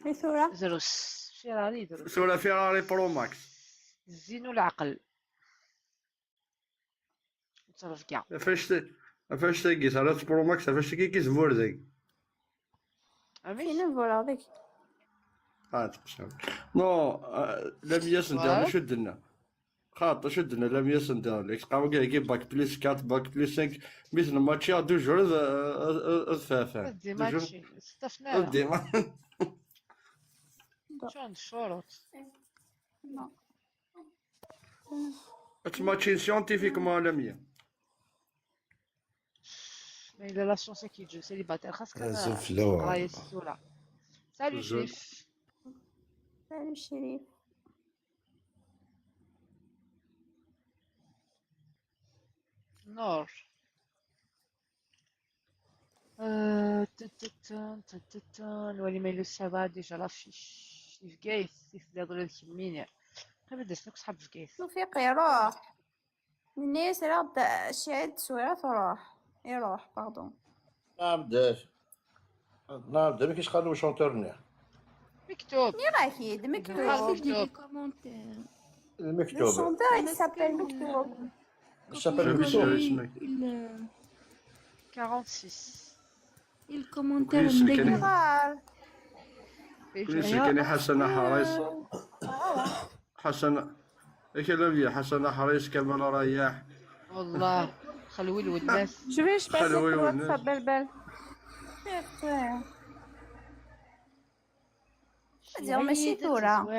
إيه ثورة؟ زروس. فيراري زروس. ثورة فيراري برو ماكس. الزين والعقل. مترفقة. فاش ت-، فاش تاكي ثلاث برو ماكس، فاش تاكي كي زبور ذاك. فين نبور هذيك؟ آه، تقشر. نو، آه، لم يسن ديال شو دنا. خاطر شدنا لا مية سندان ليك قاو كاع كي باك بليس أربعة، باك بليس خمسة، مثل ماتشي دو جور. ذ-، ذ-، ذ-، ذ-، فافان. دي دو جور. ماتشي، استفنى. ديما. شو عند الشروط؟ اتش ماتشين سيونتيفيك مع لا مية. ما إلا لا شونس كي تجو سيليباتير، خاصك أزول فلاور. راهي السهولة. سالو زول. شريف. سالو شريف. نور. آه، تتتن، تتتن. نولي ما يلو سافا ديجا لافيش. في كايس، في بلاد ولا كمينة. قبل داس نكس حب في كايس. شوفي قيروح. مني سرا د-، شعيد تصويرة تروح. يروح، باردون. نعم، داش. نعم، داش، ما كاينش خالو شونتور هنا. مكتوب. مي راكيد، مكتوب. مكتوب. Le chanteur, il s'appelle مكتوب. Il s'appelle مكتوب. Il, euh, quarante-six. Il commentaire كويس، كاين. كويس، كاين حسن حريص. حسن، ايش لم حسن حريص كمال رياح. والله، خلوي الود الناس. شوفي اش بعث لك خلوي الود الناس. الواتساب بالبال. هذه ماشي ثورة.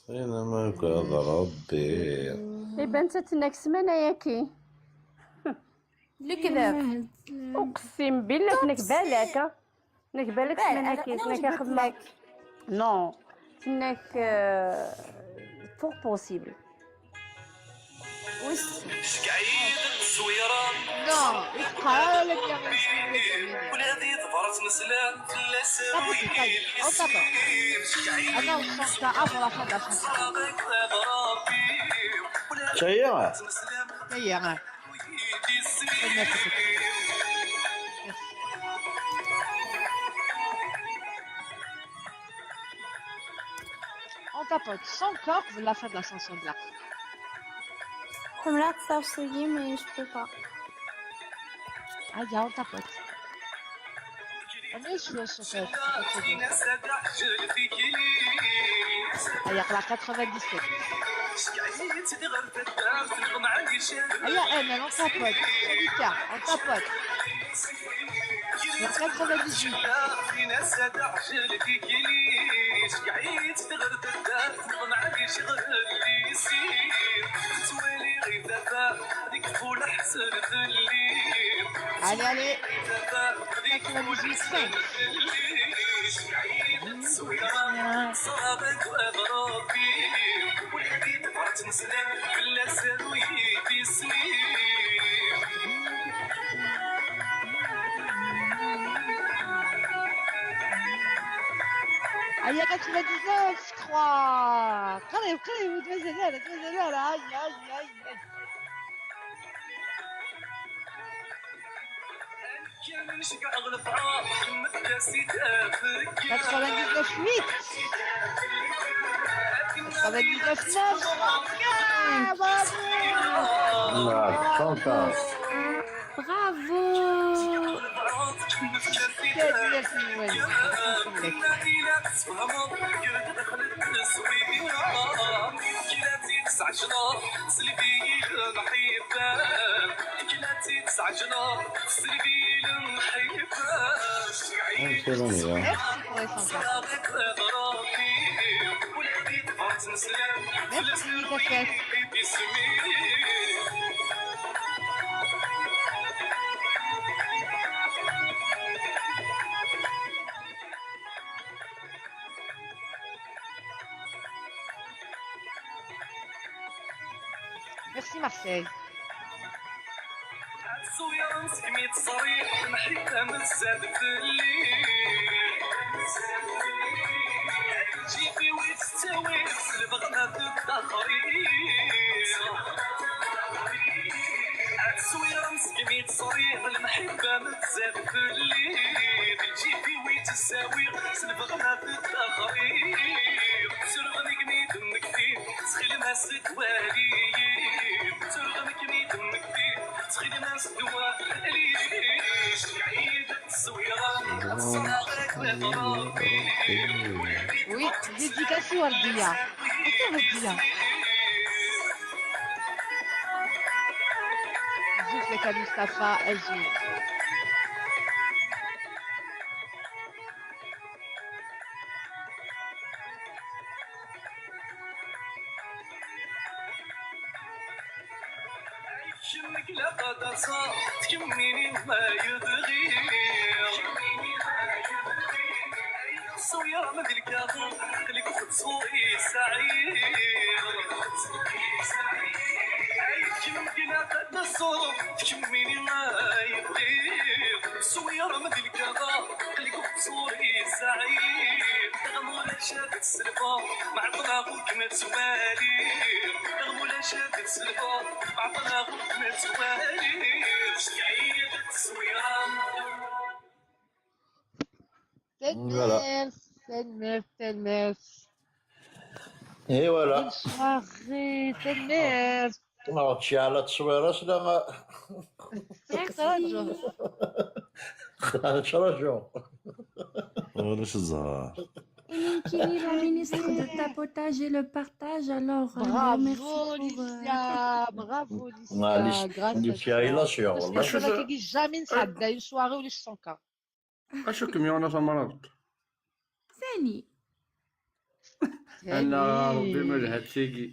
اين ما كان ربي. يبان تتناك سمانة ياكي. الكذاب. اقسم بالله تنك بالك. نك بالك بالك، سمانة أنا كي، نك واش قلت خدمة. لك؟ نو. تنك، آه، فوق بوسيبل. واش؟ شكعيد التصويرة. نو، يبقى لك يا غير. ولادي ضبرت مسلم في اللسان. طابت الكاي. أو طابت. أنا وصلت أبو رفض أصلا. هي. هي، آه. On tapote sans corps, vous la faites la chanson de la. Comme là, ça, c'est bien, mais je peux pas. Ah, on tapote. On est sur, sur cette, cette vidéo. هيا، قرا quatre-vingt-dix-sept. هيا، اعمل، on tapote. Erika, on tapote. Le quatre-vingt-dix-huit. Allez, allez. Avec la musique. Aïe, quatre-vingt-dix-neuf, je crois. Allez, allez, vous devez aller, vous devez aller, aïe, aïe, aïe, aïe. Quatre-vingt-dix-neuf huit. Quatre-vingt-dix-neuf neuf. Ah, bravo. Bravo. Merci, Kafet. Merci, Marseille. Oui, dédicace à Wardia. Attends, Wardia. Juste le cas Mustapha, elle joue. Tkemmini ma yebɣi. Ṣewyer ma di lkaɣeḍ, aql-ik ur tettṣuri saɛid. Ay, kemm ilaq ad taseḍ, tkemmini ma yebɣi. Ṣewyer ma di lkaɣeḍ, aql-ik ur tettṣuri saɛid. Daɣen ulac ad tselbeḍ, mɛeṭṭleɣ ur kem-ttwaliɣ. Daɣen ulac ad tselbeḍ, mɛeṭṭleɣ ur kem-ttwaliɣ. Sɛid ttṣewyireɣ. Voilà. Tanemmirt, tanemmirt, tanemmirt. Et voilà. Bonne soirée, tanemmirt. Ur tceɛl ad teṣwireḍ s la. Merci. Nettṛaǧu. Ulac zzher. Et Ninkini, la ministre de tapotage et le partage, alors, euh, merci pour, euh, Lucia, bravo Lucia, grâce à toi. Lucia, il a sûr. Parce que ça va jamais une soirée où les cent K. Acu kem-yuɣen a tamraḍt? Sani? Ana Rebbi malhat tigi.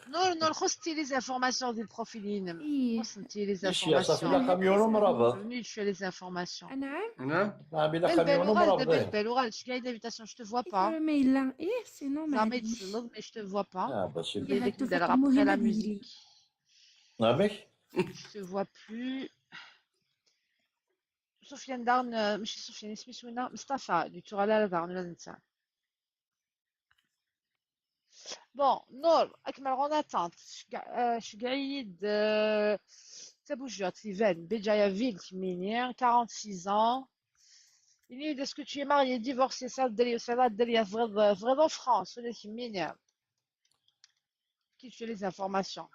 Nur, Nur, xus-tt les informations du profil-inem. Ih. Xus-tt les informations. Ilaq ad am-yuru mrabeḍ. Revenu, tu as les informations. Anɛam? Anɛam? Naɛam, ilaq ad am-yuru mrabeḍ. Bel, bel, uɣal, je gagne l'invitation, je te vois pas. Ma yella, ih, sinon ma yella. Jamais tselleḍ, mais je te vois pas. Ah, bah, c'est bien. Après la musique. Amek? Je te vois plus. Sufyan daɣen, euh, mačči Sufyan, isem-is winna? Mustafa, ur d-yettuɣal ara daɣen ula d netta. Bon, Nur, ad kem-rreɣ en attente. Cegga-, euh, ceggeɛ-iyi-d, euh, tabujjurt iban, Béjaïa ville, kemmini, quarante-six ans. Ini-yi-d, est-ce que tu es marié, divorcé, tesɛiḍ dderya, ur tesɛiḍ ara dderya, tebɣiḍ, euh, tebɣiḍ en France, ula d kemmini. Qui tu as les informations.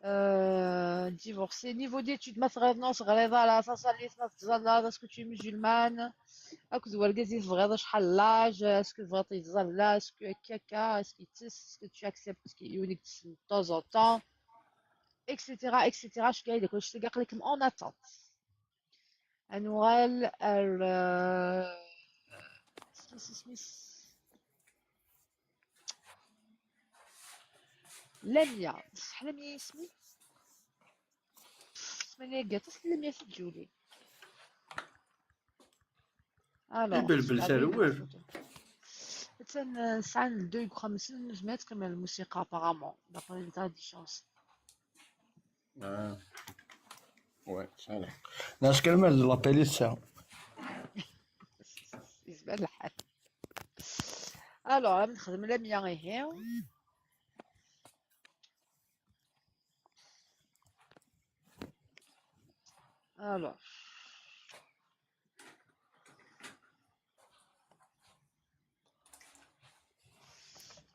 Euh, divorcé. Niveau d'études, ma teɣriḍ neɣ ur teɣriḍ ara, taẓallit ma tettẓallaḍ, est-ce que tu es musulmane? Akked wergaz i tebɣiḍ, acḥal l'âge, est-ce que tebɣiḍ yettẓalla, est-ce que akka akka, est-ce que yettess, est-ce que tu acceptes, est-ce que yiwen i yettess de temps en temps, et cetera, et cetera. Ceggeɛ-iyi-d akk, aql-ikem en attente. Ad nuɣal ar, euh, isem-is, isem-is. Lamia. Ṣṣeḥ Lamia isem-ik? Mani gaṭas, tella mya tejjuli. Alors, ibelbel tarewwel. Attan, euh, sɛan le deux deg uxxam-nsen, nezmer ad tkemmel lmusiqa, apparemment, d'après les traditions. Ah. Ouais, ça va. Nɛesker ma d l'appel i tesɛa. Yezmer lḥal. Alors, ad nexdem lamya ihi. Alors.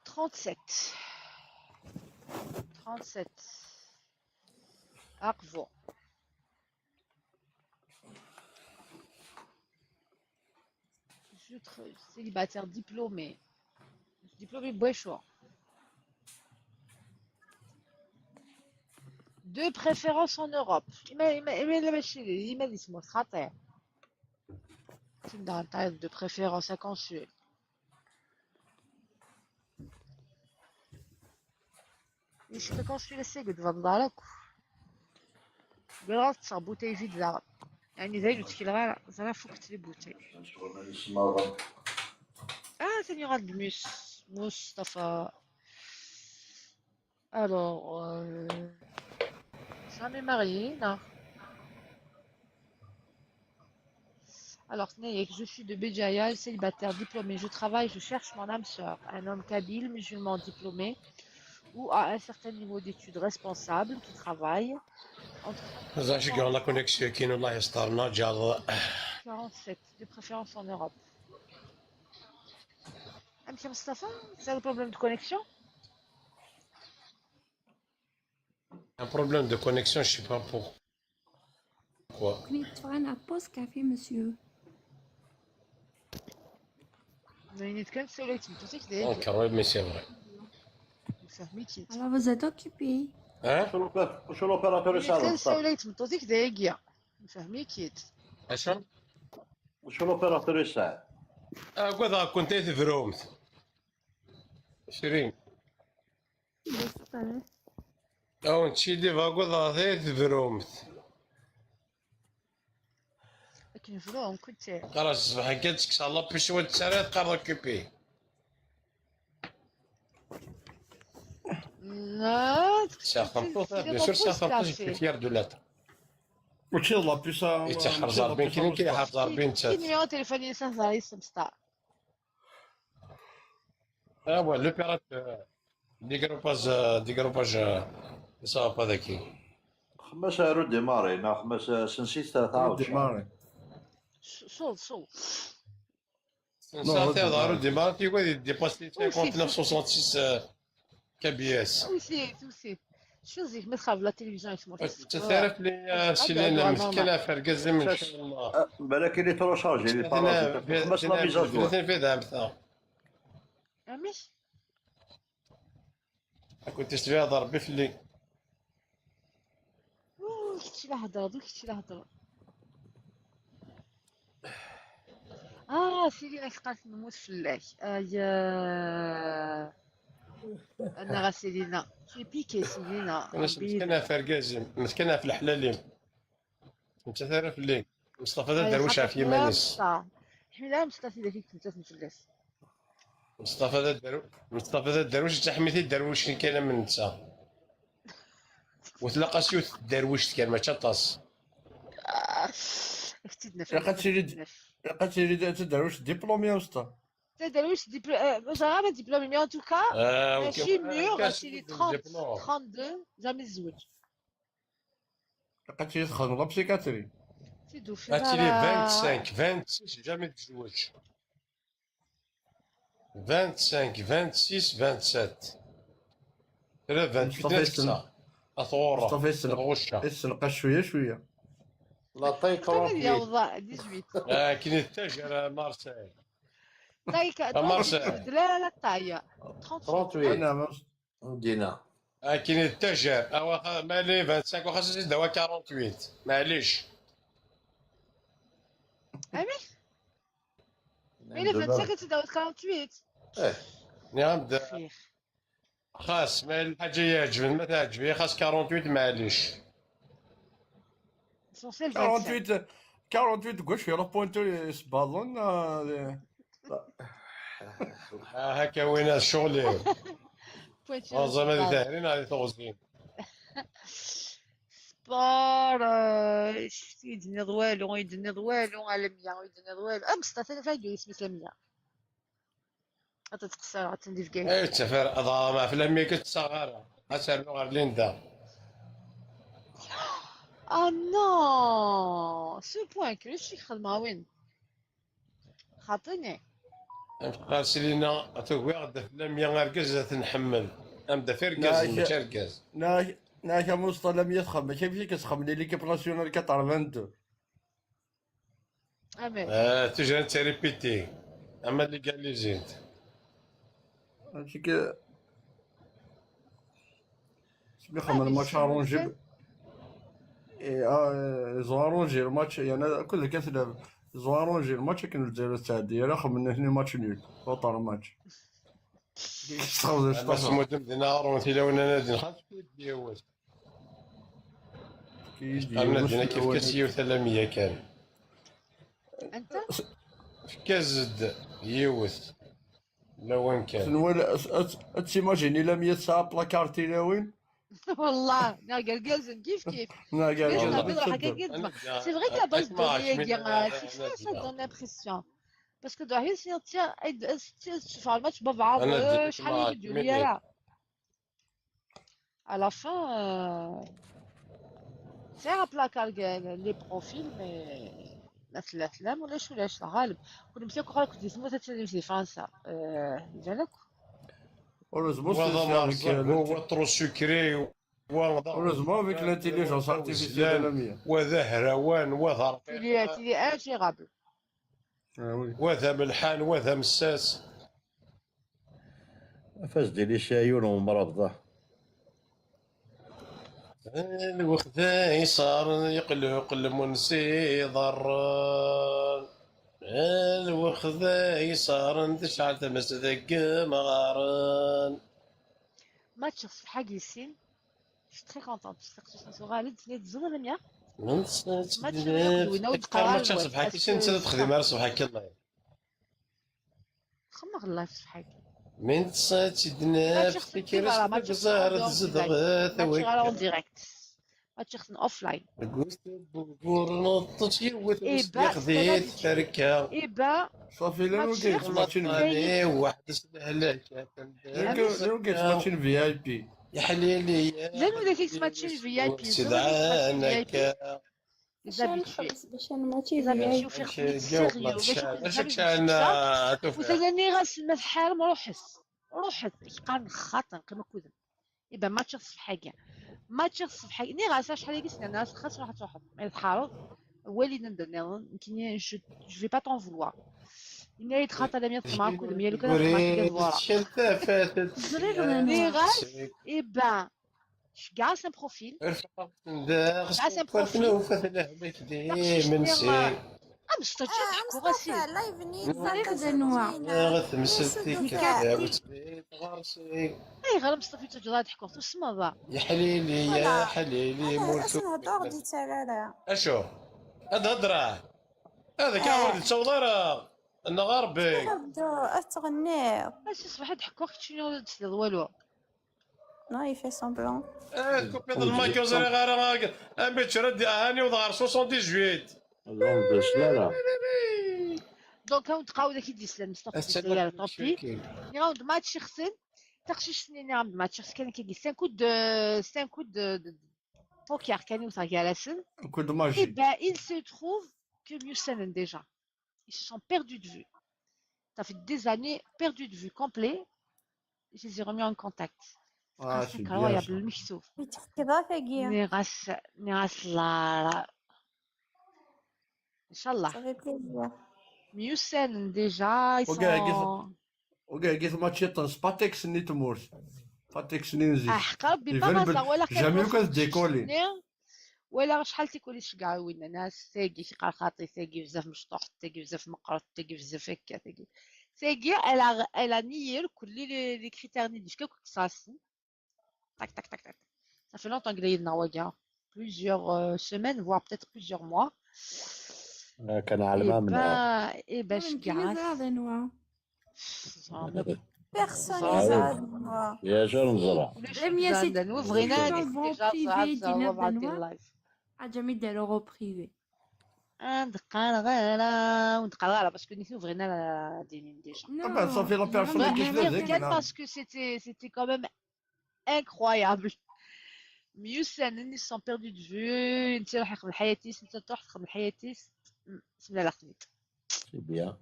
Trente-sept. Trente-sept. Aqbu. Je suis célibataire diplômé. Diplômé بواش؟ De préférence en Europe. إما، إما، إما لا ماشي، إما دي سموت خاطر. تندار تعيط de préférence à consul. مش كونسول السيد بضلالك. قرات صابوتي في دار. يعني زي نتكلم غير زعما فكت لي بوتي. اه، ثاني غاد ميس مصطفى. Alors, euh, jamais marié, non. Alors, je suis de Béjaïa, célibataire, diplômée. Je travaille, je cherche mon âme sœur. Un homme kabyle, musulman, diplômé, ou à un certain niveau d'études, responsable, qui travaille. Entre... Mazal ceggeɣ la connexion-agi, Allah yesṭer, neǧǧeɣ. Quarante-sept, de préférence en Europe. Amek a Mustafa, c'est un problème de connexion? Un problème de connexion, je sais pas pourquoi. Quoi. Kni tfɣan apos café, monsieur. Nini kan tsawla tmeṭṭut-ik deg. Encore, oui, mais c'est vrai. Nfehmi-k-id. Alors, vous êtes occupé. Hein? Sur l'opé-, sur l'opérateur. Nini kan tsawla tmeṭṭut-ik deg. Nfehmi-k-id. Acu? Sur l'opérateur يسعد. Agadeɣ-kent ay tebrumt. Chérie. Awen-ttcilibeɣ, agadeɣ-t ay tebrumt. Akken bru, on coûte. Qqareɣ ṣṣbeḥ kan tekkes la puce, wa ttarra teqqareḍ occupé. Sɛiɣ tameṭṭut, bien sûr, sɛiɣ tameṭṭut, je suis fier de l'être. Mačči d la puce, ah, yettḥerz Rebbi, kra kan yettḥerz Rebbi nettat. Numéro téléphone-ines hḍer yis-m s ṭa. Ah ouais, l'opérateur, dégroupage, euh, dégroupage, euh, ça va pas daki. Xmas ar udémarrer, neɣ xmas, euh, sensit ta-, taɛawed. Udémarrer. Ṣ-, ṣuḍ, ṣuḍ. Sensit ar udémarrer, tikwal dépasser cinquante-neuf soixante-six, euh, K B S. Aussi, aussi. Cfiɣ zik ma txerreb la télévision i tmurt. Ur tettat ara fell-i, euh, Silina, mmetken ɣef argaz-im, ncallah. Ah, balak il est trop chargé, il est pas là. Xmas la mise à jour. Amek? Ad kent-isbiɛed Rebbi fell-i. Uu, kečč la hedreḍ, uu, kečč la hedreḍ. Ah, Silina, teqqar temmut fell-ak. Aya. Annaɣ a Silina. Tu es piquée, Silina. Mmetken ɣef argaz-im, mmetken ɣef leḥlal-im. Nettat ara fell-i. Meṣṭafa d aderwic ɣef yiman-is. Ḥmileɣ Meṣṭafa tidak i yettmettaten fell-as. Meṣṭafa d aderw-, Meṣṭafa d aderwic, yettaḥmi tiderwicin kan am netta. Ur tlaq-as yiwet tderwict kan, mačči aṭas. Ah, ak-tt-id-naf. Ilaq ad tili d-, ilaq ad tili d taderwict diplômée, a Meṣṭafa. Taderwict dipl-, euh, ẓriɣ ara diplômée, mais en tout cas, mačči mûr, ad tili trente, trente-deux, jamais tezweǧ. Ilaq ad tili txedmeḍ la psychiatrie. Ad tili vingt-cinq, vingt-six, jamais tezweǧ. Vingt-cinq, vingt-six, vingt-sept. Kra vingt-huit ad tekseɣ. Ad tɣurreɣ. Ad tɣucceɣ. Issenqas cwiya, cwiya. La taille trente-huit. Akken i tettajer a Marseille. Taille, a Marseille. Tbeddel ara la taille. Trente-huit. Dina. Akken i tettajer. Awa, mali vingt-cinq, waxa s-, dawa quarante-huit. Maɛlic. Amek? Mais les vingt-cinq, c'est dans quarante-huit. Eh. Nniɣ-am-d, xir. Xas, ma lḥaǧa yeɛǧben, ma teɛǧeb-iyi, xas quarante-huit, maɛlic. L'essentiel, vingt-cinq. Quarante-huit, quarante-huit gauche, il y a la pointe, c'est ballon. Ah, هكا وين الشغل؟ Pointe. زعما هذه تهرين، هذه تغزين. Sport, euh, يدني ضوالو، يدني ضوالو على مية، يدني ضوالو. أم ستا ثاني فايدو اسمي سامية. غتتقصر، غتندي في كاع. اي تفر اضا ما في لمي كتصغر. اسالو غير ليندا. Ah non, ce point كلشي خدمة وين؟ خاطيني. قال سيلينا تقوي غدا في لمية اركز تنحمل. ام دفير كاز ماشي اركز. ناك ناك مصطفى لم يتخم، ماشي ماشي كتخم لي ليكيب ناسيونال كتعرف انت. امين. آه، تجي انت ريبيتي. اما اللي قال لي زيد. هادشي ك سمي خمن ماتش ارونجي. اي اه، زو ارونجي الماتش، يعني كل كتلعب. زو ارونجي الماتش كان الجزائر السعدية، راه خمن هنا ماتش نيول، وطر ماتش. انا سمو دم دينا ارون في لون انا دين خاص كيف ديوز. انا دينا كيف كسيو ثلاثمية كان. انت؟ كزد يوث. لو وين كان. نوال اتسيماجيني لا مية ساعة بلاكارتي لاوين. والله نا قرقازن كيف كيف. نا قرقازن. C'est vrai que la base de données, c'est ça, ça donne l'impression. Parce que dans les sciences, tu fais un match, bah, bah, je suis allé du Liara. À la fin, c'est un placard, les profils, mais la flamme, on est sous la غالب. كنا مساكو خالك دي سمو تتسلم في فرنسا. جالك. Heureusement, c'est avec هو trop sucré. Heureusement, avec l'intelligence artificielle, وذا هروان وذا Il est, il est ingérable. Ah oui. وذا ملحان وذا مساس. فاز ديلي شايون ومرابضة. الوخذة يصار يقلق المنسي ضران. الوخذة يصار تشعل تمس ذك مغارن. Match صفحة قيسين. Je suis très contente. Je suis très contente. غالد نيت زوما لميا. من صفحة كيسين تدخلي مع صفحة كي الله. خمغ الله في صحيك. من تصاتي دناف تكرس بزهر تزدغ ثويك. En direct. Match en offline. قلت بقور نطت يوت ياخذي التركة. إيبا. صافي لا نلقيت ماتشين. واحد سنة هلاك. نلقيت ماتشين في اي بي. يا حليلي. لا نلقيت ماتشين في اي بي. سيدانك. باش نحبس باش ماشي زعما شوفي خدمت سيريو باش كنت زعما وسالني غاس الماء في حال روحس روحس كان خاطر كما كذا. إذا ما تشخص في حاجة ما تشخص في حاجة ني غاس شحال يقيس انا خاص واحد صاحب ما يتحارض. ولي ندنيضن يمكن je vais pas t'en vouloir. إني يتخاطى لم يطمع كل مية لو كان ما تقدر. ني غاس. إبا كاع سان بروفيل. كاع سان بروفيل. ام ستاجي تحكو غاسي. غير دنوا. اي غير مصطفى تجرا تحكو تسمى ضا. يا حليلي يا حليلي مولتو. اسمه دور دي تالالا. اشو؟ هاد هضره. هذا كاع ولد تصور راه. انا غربي. دور اتغنيض. اش صبح تحكو شنو تسلي والو. Non, il fait semblant. اه كوبي المايك وزري غير. امي تشرد اهاني وظهر سوسون ديزويت. اللهم بس لا لا. دونك هاو تقاو ذاك يدي سلام مصطفى سيارة طوبي. نعاود ماتش خصن. تخشيش سنين نعاود ماتش خصن كان كيدي سان كود سان كود بوكر كان يوصل جالسن. كود ماجي. إبا il se trouve que Miusanen déjà ils se sont perdus de vue. Ça fait des années perdus de vue complet. Je les ai remis en contact. Ah, c'est bien incroyable ça. المكتوب. تحكي ضافة كيا. ني غاس ني غاس لا. ان شاء الله. Ça fait plaisir. Miusanen déjà ils وكاع sont. وكاع قيت ماتشي طنس باتيكس ني تمورت. باتيكس ني نزيد. احق ربي ما يبان غاصا بال- ولا جامي خير وكتديكولي. ولا شحال تيكولي تشكع وينا ناس تاكي شي قال خاطي تاكي بزاف مشطوح تاكي بزاف مقرط تاكي بزاف هكا تاكي تاكي على على نير كل لي لي كريتير ني ديش كاك كساسن. طاك طاك طاك طاك. صافي لونطون قليلنا واقع. plusieurs euh, semaines, voire peut-être plusieurs mois. كان على ما منها. Et ben, je كيما زاد نوا. Personne يزعل نوا. يا جا نزرع. لم يسد نوا بغينا dans le déjà privé صعب دينا صعب نوا. اللايف. حاجة مي داروا privé. ندقر غير وندقر غير parce que نحن بغينا دينين déjà. Ah ben, ça fait la personne Non, qui mais fait non, des Bien parce que c'était c'était quand même incroyable. Mieux c'est un sans perdre de vue, انت راح يخدم حياتي، انت تروح تخدم حياتي. بسم الله الرحمن. C'est bien.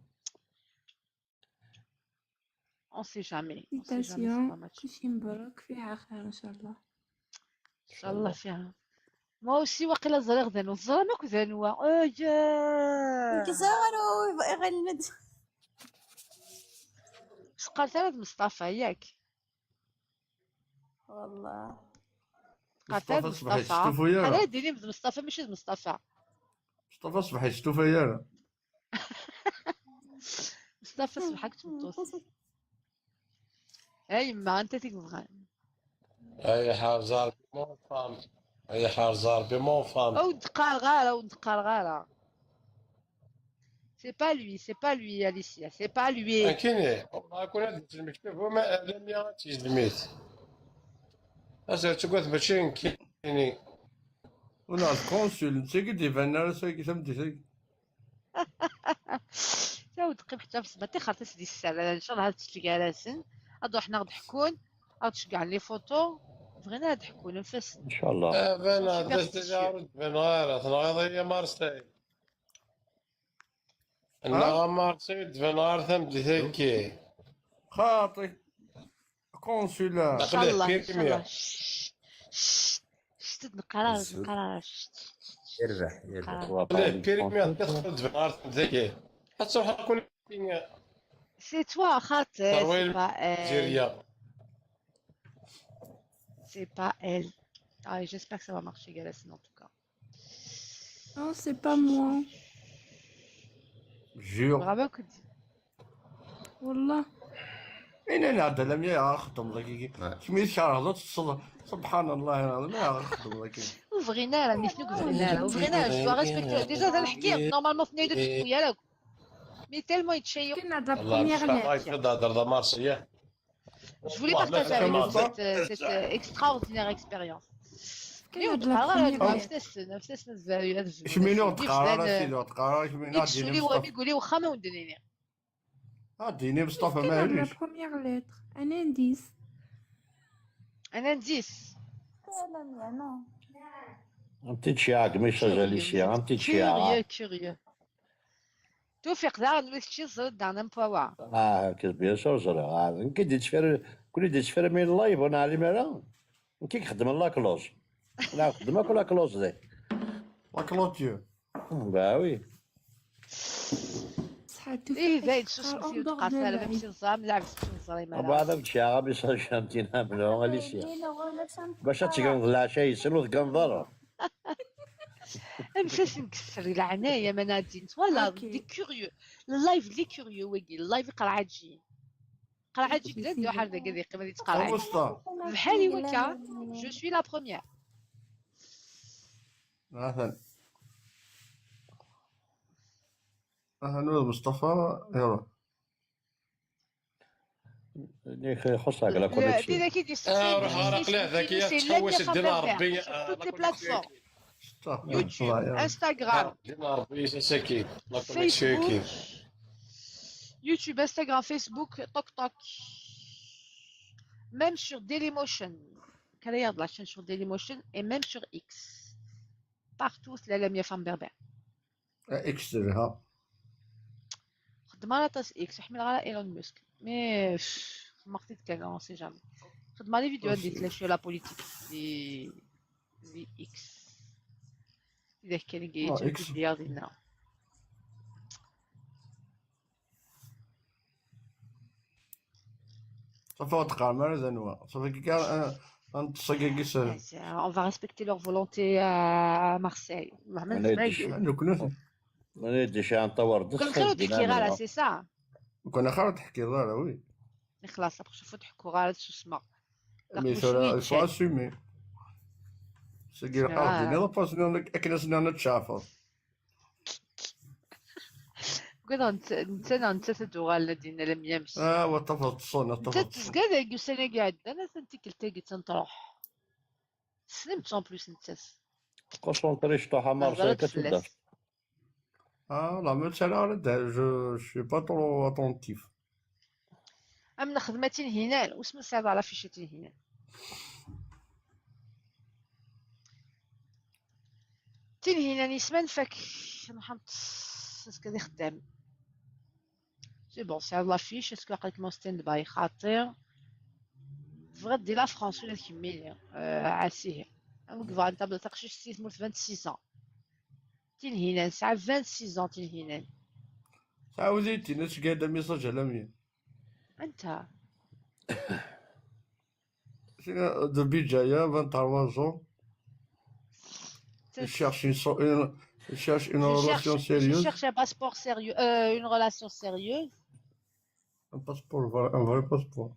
On sait jamais. On sait jamais, c'est Félicitations. pas match. كلشي مبارك في آخر إن شاء الله. ان شاء الله فيها. Moi aussi واقيلا زريغ ذانو الزرا ماك ذانوا. ايه. كزارو غير المد. سقالت هذا مصطفى ياك؟ والله. قالت هذا مصطفى صبحي مصطفى. شتو فيا؟ هذا ديني مصطفى ماشي مصطفى. مصطفى صبحي شتو فيا؟ مصطفى صبحك تمطوس. اي ما انت تيك بغا. اي حار زار بمون فام. اي حار زار بمون فام. او دقار غالا او دقار غالا. C'est pas lui, c'est pas lui, Alicia, c'est pas lui. كيني والله كون هاد المكتب هو ما لم ياتي زميت. اصلا تقول ماشي كيني. ولا الكونسول نتا كي ديفان راه ساكي تم ديساكي. تا ودقي حتى في الصباح تيخرطي سيدي السعر ان شاء الله هاد التلقى راسن. هاد روحنا غد حكون. هاد شكاع لي فوتو. بغينا هاد حكون نفس. ان شاء الله. بان Superstitieux. هذا تجارة بان غير تنغيض هي مارسيل. انها مارسيل تبان غير ثم ديساكي. خاطي كونسولا. ان شاء الله ان شاء بيرميا. الله. شت نقرا نقرا شت. يربح يربح. نقرا. لا بيرميا تدخل تبان غير ثم ديساكي. حتى روح كل. C'est toi خاطر. ترويل C'est pas elle. جيريا. C'est pas elle. Ah, j'espère que ça va marcher, Galassine, en tout cas. Non, c'est pas moi. جيو. Bravo, Koudi. والله. اين انا عبد الله يا خدم لك. كمية شعر هضرت الصدر. سبحان الله العظيم يا خدم لك. وبغينا راه نيت نوك بغينا راه وبغينا راه جو respecte déjà هذا الحكايه normalement في نيدو تشكو يا راك. Mais tellement يتشيق. كنا هاد la والله première مش راح lettre. تهضر لا مارسيا. Je voulais partager avec vous cette, cette extraordinaire expérience. كنا هاد la première lettre. نفس نفس نفس شمينو تقرا سيدو تقرا شمينو يسولي وامي يقولي واخا ما ودنيني. اديني مصطفى كنا هاد la معليش. Première lettre. Un indice. Un indice. لا لا لا. انت تشيعك مش جاليسيا انت تشيعك. Curieux, curieux. توفيق دار نوي كتشي زرد دار نمبوا. اه كيف بيان سور زرع. آه، كي ديت فير كل ديت فير من اللايف وانا علي مالا. كي خدم لا كلوز. لا خدمك ولا كلوز دي. لا كلوتير. Bah oui. صحة توفيق. ايه زايد شو اسمو سيو تقاتل على ميمسي الزام لعب سيو الزريمه. وبعد مشى عربي صار شامتين هبلو غاليسيا. باش تقرن العشاء يسلو تقنضر. امساس نكسر العنايه منادين ولا دي كيوريو. اللايف دي كيوريو ويجي اللايف يقرا عاجي. قرا عاجي بزاف ديال واحد دقيقه ما تقرا. وسطى. بحالي وكا. Je suis la première. مثلا. اهلا مصطفى. يلا. اللي يخصك لا كونيكسيون. دينا كي دي اه روح غرق لا ذاكيه تحوس الدين ربي. Toutes les plateformes. YouTube, Instagram, الدين ربي ساكي. Facebook, YouTube, Instagram, Facebook, TikTok. Même sur Dailymotion. كان يهضر عشان sur Dailymotion et même sur X. Partout, c'est la mienne femme berbère. اكس تاعها. خدمة على طاس اكس حمل على ايلون ماسك مي ما خديت كان on sait jamais. خدمة لي فيديو عندي تلاشيو لا بوليتيك دي دي اكس. اذا كان جاي آه، تشوف إكس. الديار ديالنا. صافي وتقرا مال زنوة صافي كي كان. نتصقي سهل. On va respecter leur volonté à Marseille. انا يدي شي انا يدي شي نطور كنخيرو تحكي غالا سي سا. كنا خير تحكي غالا وي. خلاص ابخي شوفو تحكو غالا شو اسمه. Mais il faut assumer. Tagi ilaq ad d-tiniḍ akken ad s-nniɣ ad tceɛfeḍ. Ugadeɣ netta neɣ nettat ad d-uɣalen ad d-inin alammi amek. Ah, wa ṭṭafeḍ ṭṭṣen, ṭṭafeḍ ṭṭṣen. Nettat tezga dagi ussan-agi iɛeddan, atan tikkelt-agi attan truḥ. Tessnem-tt en plus nettat. Concentré cṭuḥ a Marseille, qu'est-ce que tu. Ah, la même chaleur, je, je suis pas trop attentif. Am nexdem a Tinhinan, usma sɛiḍ la fiche a Tinhinan. Tinhinan yesman fak, nḥamt s-, s-, s-, ixeddam. C'est bon, c'est la fiche, est-ce que aql-ikem en stand-by xaṭi? Tebɣiḍ di la France ula d kemmini, euh, ɛasihi. Am yebɣan tabla taqcict si tmurt vingt-six ans. Tinhinan, tesɛa vingt-six ans Tinhinan. Tɛawed-it-in, ad tgad amiṣaj alammi. Anta? De Bijaya, vingt-trois ans. Il cherche une, so- une- il cherche une relation sérieuse. Je cherche un passeport sérieux, euh, une relation sérieuse. Un passeport, un vrai passeport.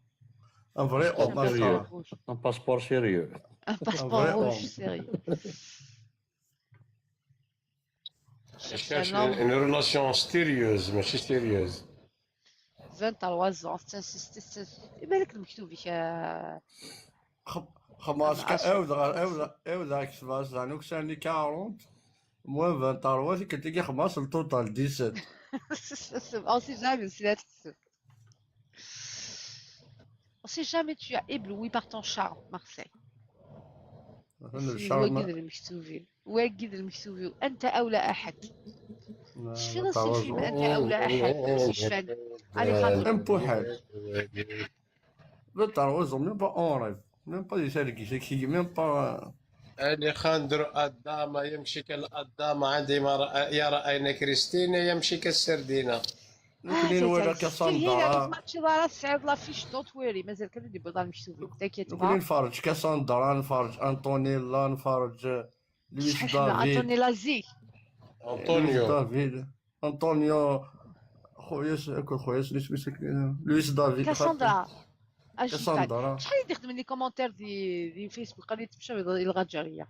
Un vrai homme. Un passeport sérieux. Un passeport sérieux. Un passeport rouge sérieux. Je cherche une, une relation sérieuse, mais c'est sérieuse. Vingt-trois ans, c'est, c'est, c'est, c'est, يبان لك المكتوب فيك، آه. خم-، خماس كا-، عشر. عاود غا-، عاود، عاود هاك سبعة، زعما كساني quarante، moins vingt-trois، كنت تلقى خماس، le total dix-sept. On sait jamais، c'est la. On sait jamais, tu as ébloui par ton charme, Marseille. Wagi d المكتوب. وأكيد المكتوب، أنت أولى أحد. شفينا السي الفيلم أنت أولى أحد، السي شفان. Allez, خاطر. Même pas حاجة. Vingt-trois ans, même pas en rêve. Même pas des services, c'est qui, même pas. Alejandro Adama, يمشي كالأدامة، عندي ما رأى، يا رأينا كريستينا، يمشي كالسردينة. نكلين ولا كاساندرا. ما تمشي لا سعيد la fiche, don't worry، مازال كان يدي بيضا المكتوبين، t'inquiète pas. نكلين نفرج كاساندرا، نفرج أنطونيلا، نفرج لويس دافيد. أنطوني لازي. أنطونيو. لويس دافيد. أنطونيو. خويا س-، كل خويا س-، اسمي سك-، لويس دافيد. كاساندرا. كاساندرا. شحال يدي يخدم لي commentaires دي، دي فيسبوك، قال لي تمشى إلى الغجرية.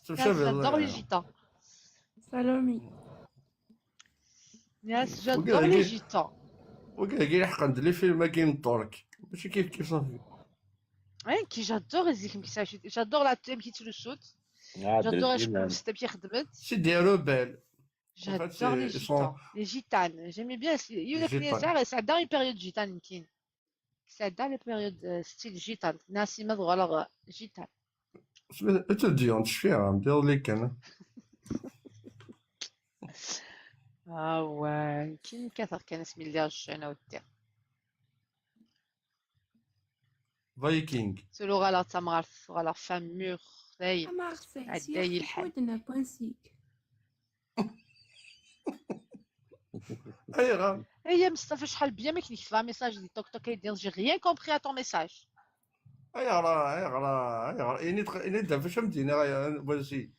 تمشى إلى j'adore les gitans. سالومي. Yes, j'adore les gitans. وكاع كاين حق عند les films كاين الترك. ماشي كيف كيف صافي. J'adore les films qui s'achètent. J'adore la thème qui te le saute. J'adore les films qui خدمت. C'est des rebelles. J'adore les gitans. Les gitanes. J'aime bien. يقول لك les gitans. C'est une période gitane يمكن. C'est la période, euh, style gitane. Nasima, voilà, gitane. Étudiante, je suis un, bien les cannes. Ah ouais, qui me casse, كان اسمي اللي عشان أودي. Viking. سولو غالا تمغارت، غالا فام مور، دايم. Marseille, عداي الحال. ايغا. ايا مصطفى، شحال بيا ما كنكتب message دي توك توك يدير، j'ai rien compris à ton message. ايغا، ايغا، ايغا، إني دخ-، إني دابا فاش فهمتيني، غا-، بغيتي.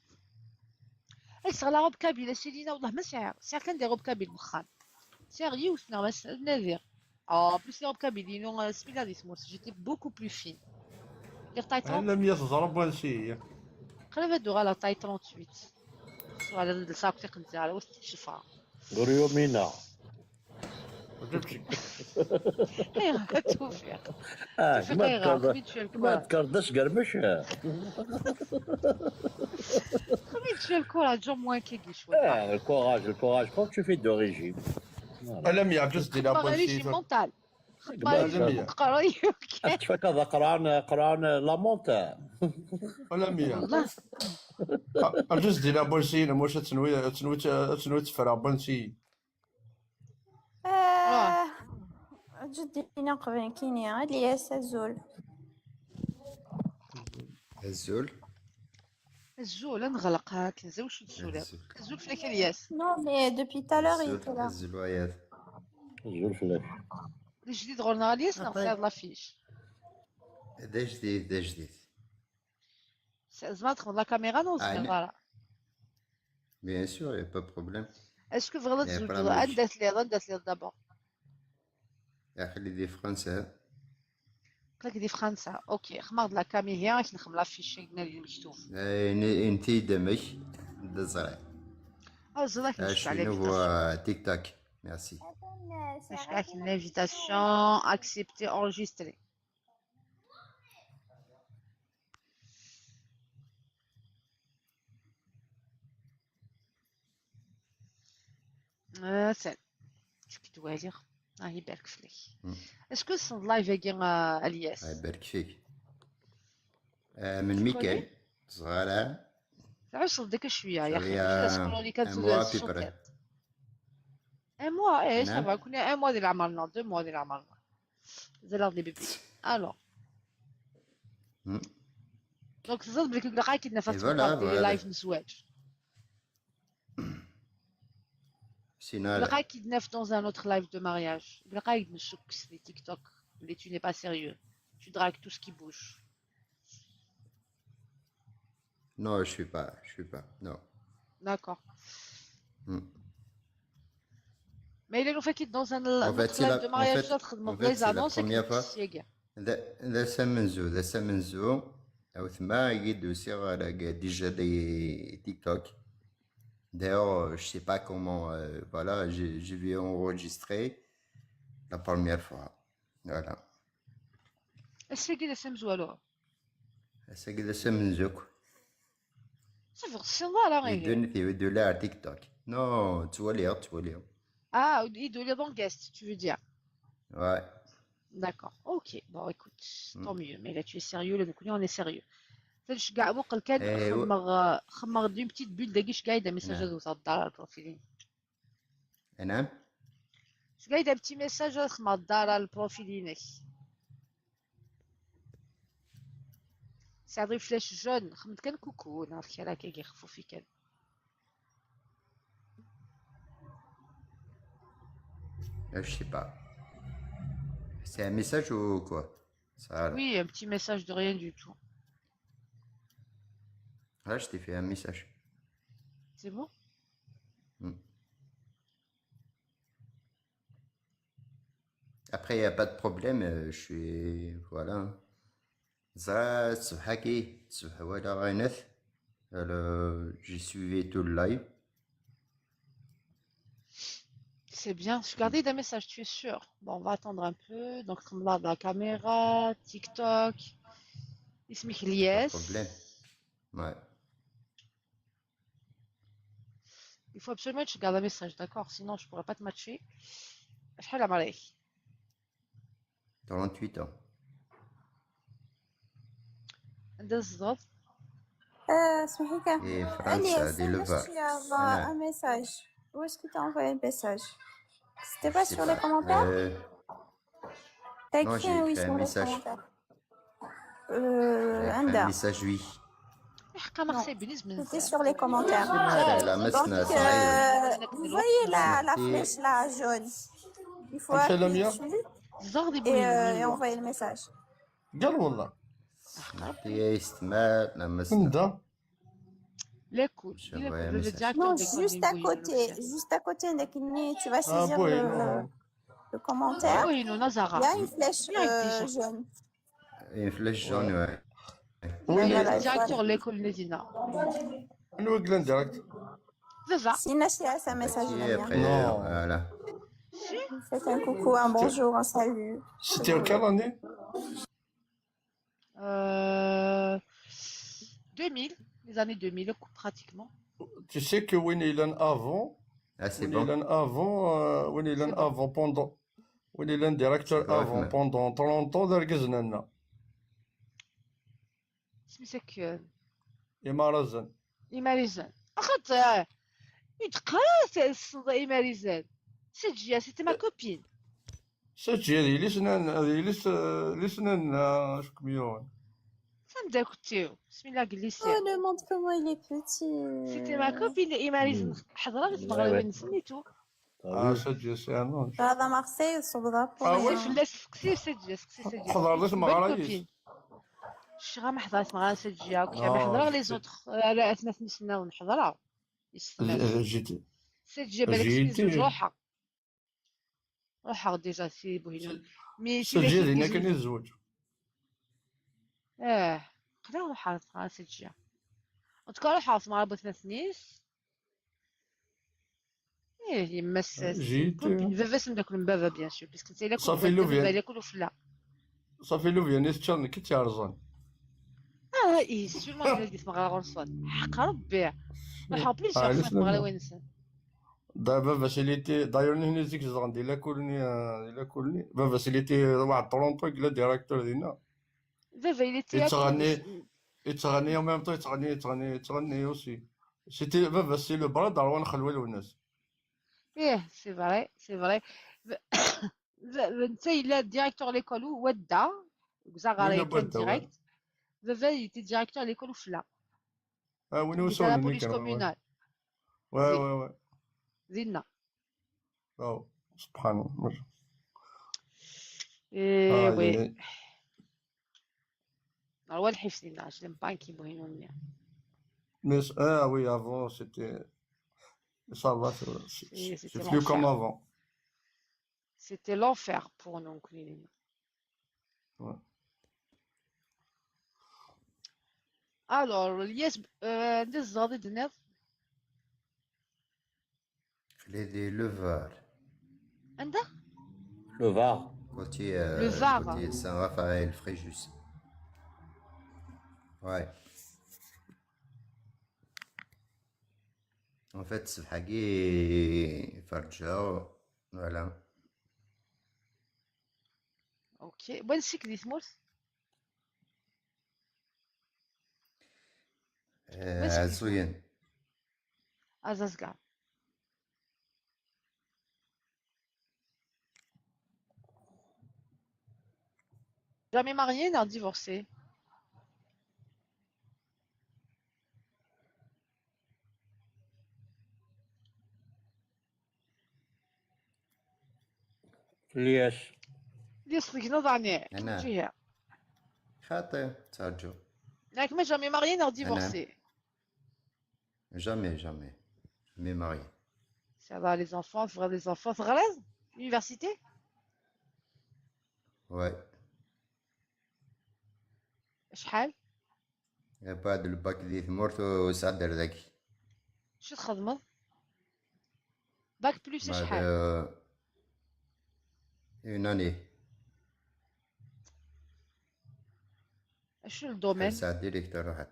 اي صغ la robe kabyle سيلينا، والله ما سعر، سعر كان دي robe kabyle مخان. سعر يوثنا بس نادر. اه، بليس la robe kabyle ينو، آه، سميلا دي سمورت، j'étais beaucoup plus fine. لي طاي أنا مية تضرب ونسي. قريب هادو غالا طاي trente-huit. سو على الساق تيق نتاع واش تشوفها. غريومينا. ايوا، توفيق. آه، توفيق ما ايوا، تكرد-، خميت شوية ما الكرة. تكردش قرمش. خميت شوية الكرة، جو موان كيكي شوية. آه، الكوراج، الكوراج، quand tu fais de régime. Voilà. ألم يعجز دينا ما غاليش بوسيفة. مونتال. خباري لا، لا. قريب. تفكر قران، قران لامونت. ولا مية. والله. عجز ديال بونسين، واش تنوي، تنوي، تنوي تفرع بونسين. آه. جدي نقبل كيني، الياس أزول. أزول. أزول، نغلق، ها، كنزوج شو تسولي. أزول. أزول فيك الياس. Non, mais depuis tout à l'heure, il était là. أزول وياس. أزول فلاش. الجديد غورنا الياس، نغسل هاد لافيش. دا جديد، دا جديد. زعما تخدم لا كاميرا، نو، آه، زعما لا. Bien sûr, y a pas de problème. Est-ce que بغيت تزوج؟ عندها ثلاثة، عندها ثلاثة دابا. يا خلي دي فرنسا. Ṭṭik di Fransa. Ok, xmaɣ d la cam ihi, ad k-nexdem l'affiche akken ad yili mektub. Nti-d amek d ẓriɣ. Ah, ẓriɣ ad k-nefk l'invitation. TikTok. Merci. Nefk-ak l'invitation, accepter, enregistrer. Atan. Cukk d-waliɣ. Ah, ibarek fell-ak. Est-ce que tessneḍ live-agi, a Lyas? Ah, ibarek fik. Melmi kan? Ẓriɣ. Tɛusseḍ-d akka cwiya, ya axi, mačči d ascrolli kan, tsudaḍ cciṭ. Un mois, eh, ça va, kuni un mois di leɛmer-nneɣ, deux mois di leɛmer-nneɣ. Mazal-aɣ des bébés. Alors. Donc, teẓriḍ belli ilaq ad k-id-naf ad txedmeḍ des live n zzwaǧ. Ilaq ad k-id-naf dans un autre live de mariage. Ilaq ad k-id-ncukkes di TikTok belli tu n'es pas sérieux. Tu dragues tout ce qui bouge. Non, je suis pas, je suis pas, non. D'accord. Ma yella nufa-k-id dans un autre live de mariage, ad txedmeḍ des annonces, ad k-id-ncukkes syagi. D ass amenzu, d ass amenzu. A wetma, i d-usiɣ déjà di TikTok. D'ailleurs, je sais pas comment, euh, voilà, je, je vais enregistrer la première fois. Voilà. Ass-agi d ass amezwaru. Ass-agi d ass amenzu akk. Safeɣ tessineḍ ara ihi. Yeddun tiwidula ar TikTok. Non, ttwaliɣ, ttwaliɣ. Ah, i d-tuliḍ en guest, tu veux dire. Ouais. D'accord. Ok. Bon, écoute, tant mieux. Mais là, tu es sérieux, là, donc on est sérieux. Nceggeɛ, muqel kan, xemmeɣ, xemmeɣ-d une petite bulle dagi, ceggeɛ-d amessage ad wteɣ Dara le profil-inek. Anam? Ceggeɛ-d un petit message ad xemmeɣ Dara le profil-inek. Tesɛiḍ une flèche jaune, xemmeḍ kan coucou, neɣ kra akkagi xfuf kan. Euh, je sais pas. C'est un message ou quoi? Ça, là. Oui, un petit message de rien du tout. Là, je t'ai fait un message. C'est bon? Après, il n'y a pas de problème. Euh, je suis. Voilà. Ẓriɣ ṣṣbeḥ-agi, ṣṣbeḥ walaɣ ayen. Alors, j'ai suivi tout le live. C'est bien. Je gardais des messages, tu es sûr? Bon, on va attendre un peu. Donc, comme là, la caméra, TikTok. Isem-ik Lyas. Problème. Ouais. Il faut absolument que tu gardes un message, d'accord? Sinon, je pourrais pas te matcher. Acḥal ɛemṛ-ik? Trente-huit ans. Anda tzedɣeḍ? Euh, اسمحي كان. Et France, des levas. Un message. Où est-ce que tu as envoyé le message? C'était pas sur les commentaires? Euh, T'as non, écrit j'ai un oui écrit un sur les message. Commentaires. J'ai Euh, écrit un عندها. Message, oui. Iḥeqqa ma xsay bniz من C'était sur les commentaires. لا، لا، مسنا Donc, صحيح. euh, vous voyez la, la flèche là, jaune. Il faut Comme ça, appuyer Lamia. Dessus Ẓer di et, euh, et bouillon. Envoyer le message. قال والله. Tiyest mal, la مسنا. من ده. L'écoute. Je vais envoyer un message. Non, juste à côté, juste à côté, tu vas saisir Ah, oui, le, non. Le commentaire. Oui, non, Nazara. Il y a une flèche Il y a une euh, flèche. Jaune. Une flèche jaune, ouais. Oui, Voilà, Directeur voilà. L'école Nézina. نوقلن direct. C'est ça. C'est Nasia, c'est un message. Et Nasia. Après, Non. Voilà. Faites un coucou, un bonjour, un salut. C'était en quelle année? Euh, deux mille, les années deux mille, pratiquement. Tu sais que وين يلان avant, Ah, c'est وين bon. يلان avant, euh, وين يلان C'est bon. Avant pendant, وين يلان directeur C'est correct, avant man. Pendant trente ans, دار قزننا. اسمي سكيان. إمارزن. Imarizen. أخت، آه، يتقاس الصدى Imarizen. C'est Gia, c'était ma copine. C'est Gia, هذه اللي سنان، هذه اللي س-، اللي سنان، آه، شكون يون. Sanda كنتيو؟ بسم الله قليسي. Oh, le monde, comment il est petit. C'était ma copine Imarizen. حضرت Ouais, تمغربين ouais. سميتو. Ah, c'est Gia, c'est un nom. هذا مارسيل صبرا. Ah oui. فلاس سكسي C'est Gia, سكسي C'est Gia. حضرت Bonne مغربي. Copine. الشغا ما حضرت مغربي C'est Gia. اوكي، آه، ما حضروا c'est les autres. آه، لا، اثنا نسناو نحضرها. يستنى. جيتي. C'est Gia بالك سميت جيتي. زوج روحها. روحها déjà c'est بوهينو. Mais C'est Gia هنا كان يتزوج. Eh, qliɣ ruḥeɣ ɣer Sitja. En tout cas, ruḥeɣ ɣer tmeɣra n watmaten-is. Ih, yemma-s, J'ai été. Baba-s ameddakel n baba, bien sûr, parce que netta yella kul صافي baba, لوفيان. yella kul ufella. صافي لوفيان يتشرن كي تعرزن. Ah, ih, sûrement yella di tmeɣra ɣur-sen. Ḥeqq Rebbi. Ruḥeɣ plus Ah, ɣef علاش لا؟ tmeɣriwin-nsen. دا بابا سي ليتي داير نهني زيك زغن دي لاكولوني، دي لاكولوني. بابا سي ليتي واحد طرونطو كلا ديريكتور دينا. Baba, il était يتغني accompli. يتغني en même temps يتغني يتغني يتغني aussi. C'était بابا سي لو برا دار وان خلوي الوناس. Ih, c'est vrai, c'est vrai. Netta yella directeur l'école wadda, deg Zaɣar وين yakan ابدا واه. Direct. Baba, il était directeur l'école ufella. اه وين Qui était à la وسوني police كان واه. Communale. واه واه واه. Dinna. واو سبحان الله. Eh اه oui. يعني. Alors, ouais, le حفظ دينا, je l'aime pas كي بغينا. Mais اه oui, avant c'était ça va, c'est Et c'était c'est plus comme l'enfer. Avant. C'était l'enfer pour nous, كلنا. Ouais. Alors, Lies, euh, anda tzedɣeḍ i d-tenniḍ? Aql-i di Le Var. Anda? Le Var. Côté, Le euh, Var. Côté Saint-Raphaël, Fréjus. Ouais. En fait, ṣṣbeḥ-agi ferǧeɣ, voilà. Ok. Wansi-k di tmurt? Euh, Wansi-k di tmurt? Ɛezzuyen. Azazga. Jamais marié, non, divorcé. Lies. Lies, tegneḍ ɛni? Ana. Ǧiha. Xaṭi, ttraǧu. Nekk ma jamais marié, non, Ana. Divorcé. Jamais, jamais. Jamais marié. Ça va, les enfants, frère des enfants, teɣriḍ? Université? Ouais. Acḥal? بعد الباك دي ثمورت وسعد ذاك. Acu txedmeḍ? Bac plus بعد acḥal? آه، une année. Acu le domaine? سعد ديريكتور واحد.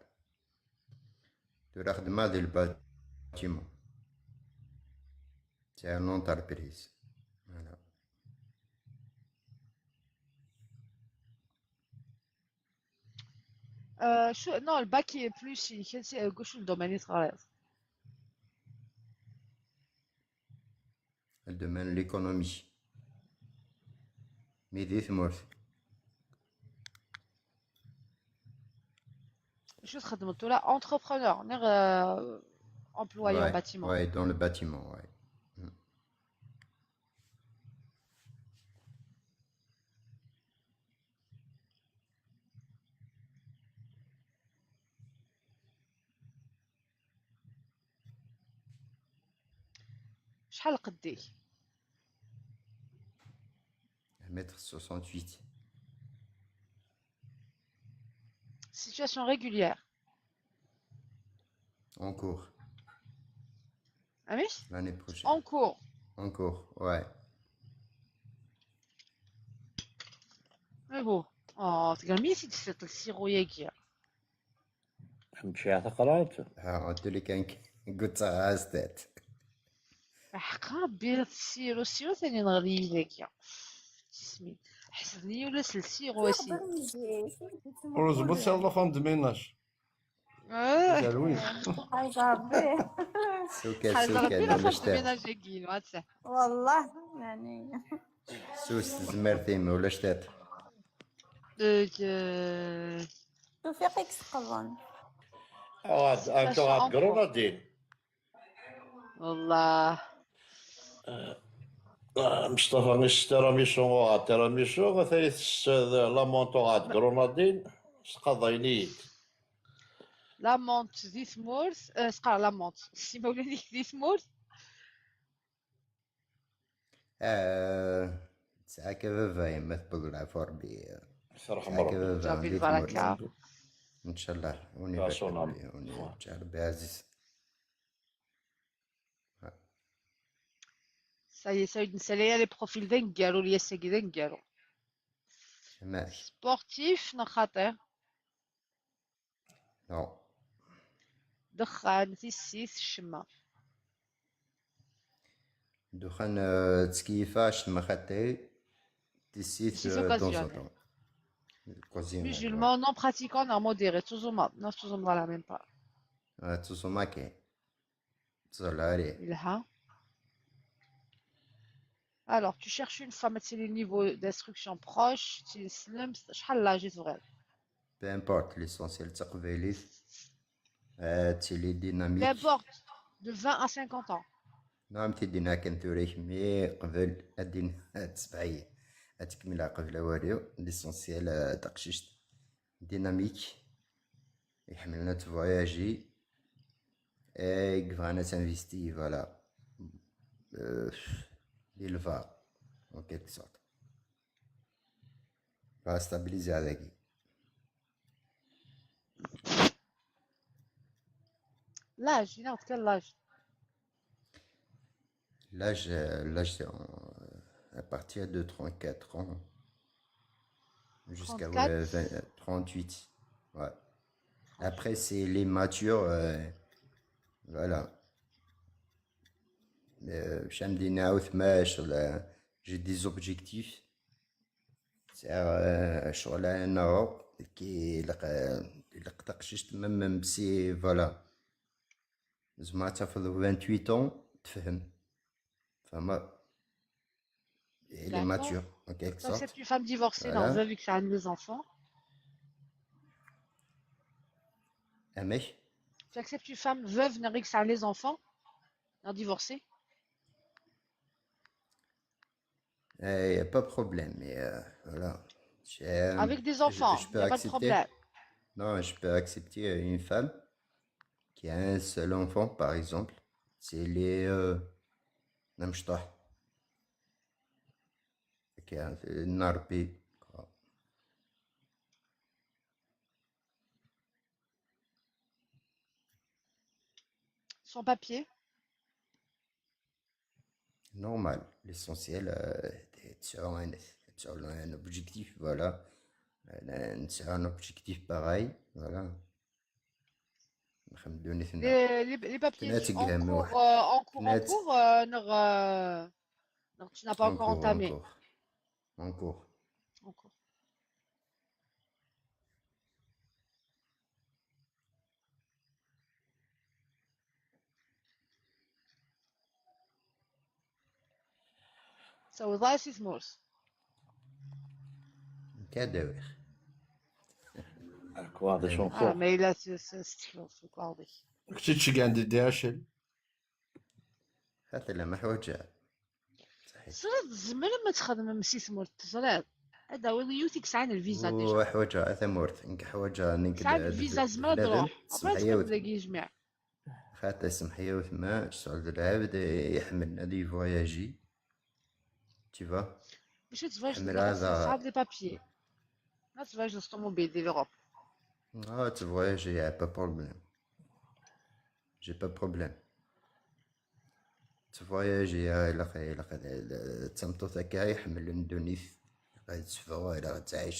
ترى خدمة ديال الباتيمون. C'est une entreprise. Voilà. Euh, acu, non, le bac plus, acu le domaine i teɣriḍ? Le domaine de l'économie. Mais دي ثمورت. Acu txedmeḍ tura? Entrepreneur, neɣ, euh, employé en Ouais, bâtiment? Ouais, dans le bâtiment, ouais. Acḥal lqedd-ik? Un mètre soixante-huit. Situation régulière. En cours. Amek? L'année prochaine. En cours. En cours, ouais. Ihu. Oh, tgam-iyi-t-id s sirru-yagi. Meččiɣ taqrart. Ah, en tous les cas, قلت غاستات. Aḥeqqa Rebbi, la tessiru, siru tani neɣli dagi. Tismin. Ḥesben-iyi ula s lsiru, a sidi. Ur zbut si la femme de ménage. Ah. Jalwi. Ay Rebbi. سوكا Ḥerzeɣ سوكا Rebbi la femme de ولا شتات. Ménage-agi, neɣ atta. والله يعني. سوس زمرتي ولا شتات. Euh, توفيق يكسقضن. Ad, ad tuɣal Grenadine. والله. Ah, Mustafa, is tiramisu, uɣal tiramisu, ata itess la menthe, uɣal Grenadine, sqaḍayen-iyi-d. La menthe di tmurt, euh, sqar la menthe. Simawlan-ik di tmurt? آه، ساعة كبابا ما تبقى العفو ربي. Ferḥem Rebbi. Rebbi lbaraka. Nchallah, on est d'accord, on est nchallah, Aziz. Ça y est, ça y est, nessali les profils d aneggaru, les yasagi d aneggaru. Sportif, neɣ xaṭi? Non. Ddexxan, tissit, ccemma. Ddexxan, euh, ttkeyyifeɣ, ccemma xaṭi, tissit, euh, de temps en temps. Occasionnel. Musulman, non pratiquant, non modéré, toujours mal, non, toujours mal, même pas. Ah, toujours mal, ok. Ẓẓalari. Yelha. Alors, tu cherches une femme, c'est le niveau d'instruction proche, c'est le slum, شحال l'âge تبغي؟ Peu importe, l'essentiel d taqbaylit. Euh, tili dynamique. Peu importe, de vingt à cinquante ans. Naam, tidina kan tura kemmi qbel ad din tsebɛi. Ad tkemmel qbel awali. L'essentiel, euh, taqcict dynamique. Iḥemmlen ad tvoyaji. Et yebɣan ad tinvesti, voilà. Euh, l'élevage, en quelque sorte. Va stabiliser avec. L'âge, il a quel âge? L'âge, euh, l'âge, c'est en- à partir de trente-quatre ans jusqu'à, ouais, vingt, euh, trente-huit. Ouais. Après, c'est les matures, euh, voilà. Euh, j'aime bien, là, j'ai des objectifs. C'est, euh, je suis là, non, qui, le, le, même, même si, voilà. زعما حتى في vingt-huit ans تفهم. فما elle est mature, en quelque sorte. T'acceptes une femme divorcée, non, veuve, qui a les enfants. عمك. Tu acceptes une femme veuve, qui a les enfants, non, divorcée. Il n'y a pas de problème, mais, euh, voilà. Avec des enfants, il n'y a pas de problème. Non, je peux accepter une femme qui a un seul enfant, par exemple. C'est les, euh, نمشطح. Qui a un نربي. Sans papier. Normal. L'essentiel, euh, c'est un, c'est un objectif, voilà. Euh, c'est un objectif pareil, voilà. Les, les, les papiers en cours, euh, en cours, en cours, euh, non, euh, non, tu n'as pas encore entamé. En cours. En cours. Sawḍeɣ-as i tmurt. Nekk ad awiɣ. Lekwaɣeḍ-ik en cours. Ah, ma yella s- s- s- lekwaɣeḍ-ik. Kečč tceggɛen di D H L. Hata lama ḥwaǧeɣ. Teẓriḍ, tzemrem ad txedmem si tmurt, teẓriḍ. Ad d-tawiḍ yiwet i yesɛan lviza déjà. Ḥwaǧeɣ a tamurt, nekk ḥwaǧeɣ nekk. Yesɛa lviza, tzemreḍ ad truḥ. Après, ad txedmeḍ dagi jmiɛ. Xaṭi, semḥ-iyi a weltma, ccɣel d lɛebd iḥemmlen ad yvoyaji. Tu vois? Bac ad tvoyajeḍ, tesɛiḍ les papiers. Ma tvoyajeḍ s ṭumubil di l'Europe. Ah, ad tvoyaji, y a pas de problème. J'ai pas de problème. Tvoyaji, ilaq, ilaq, d tameṭṭut akka iḥemmlen ddunit. Ilaq ad teffeɣ, ilaq ad tɛic.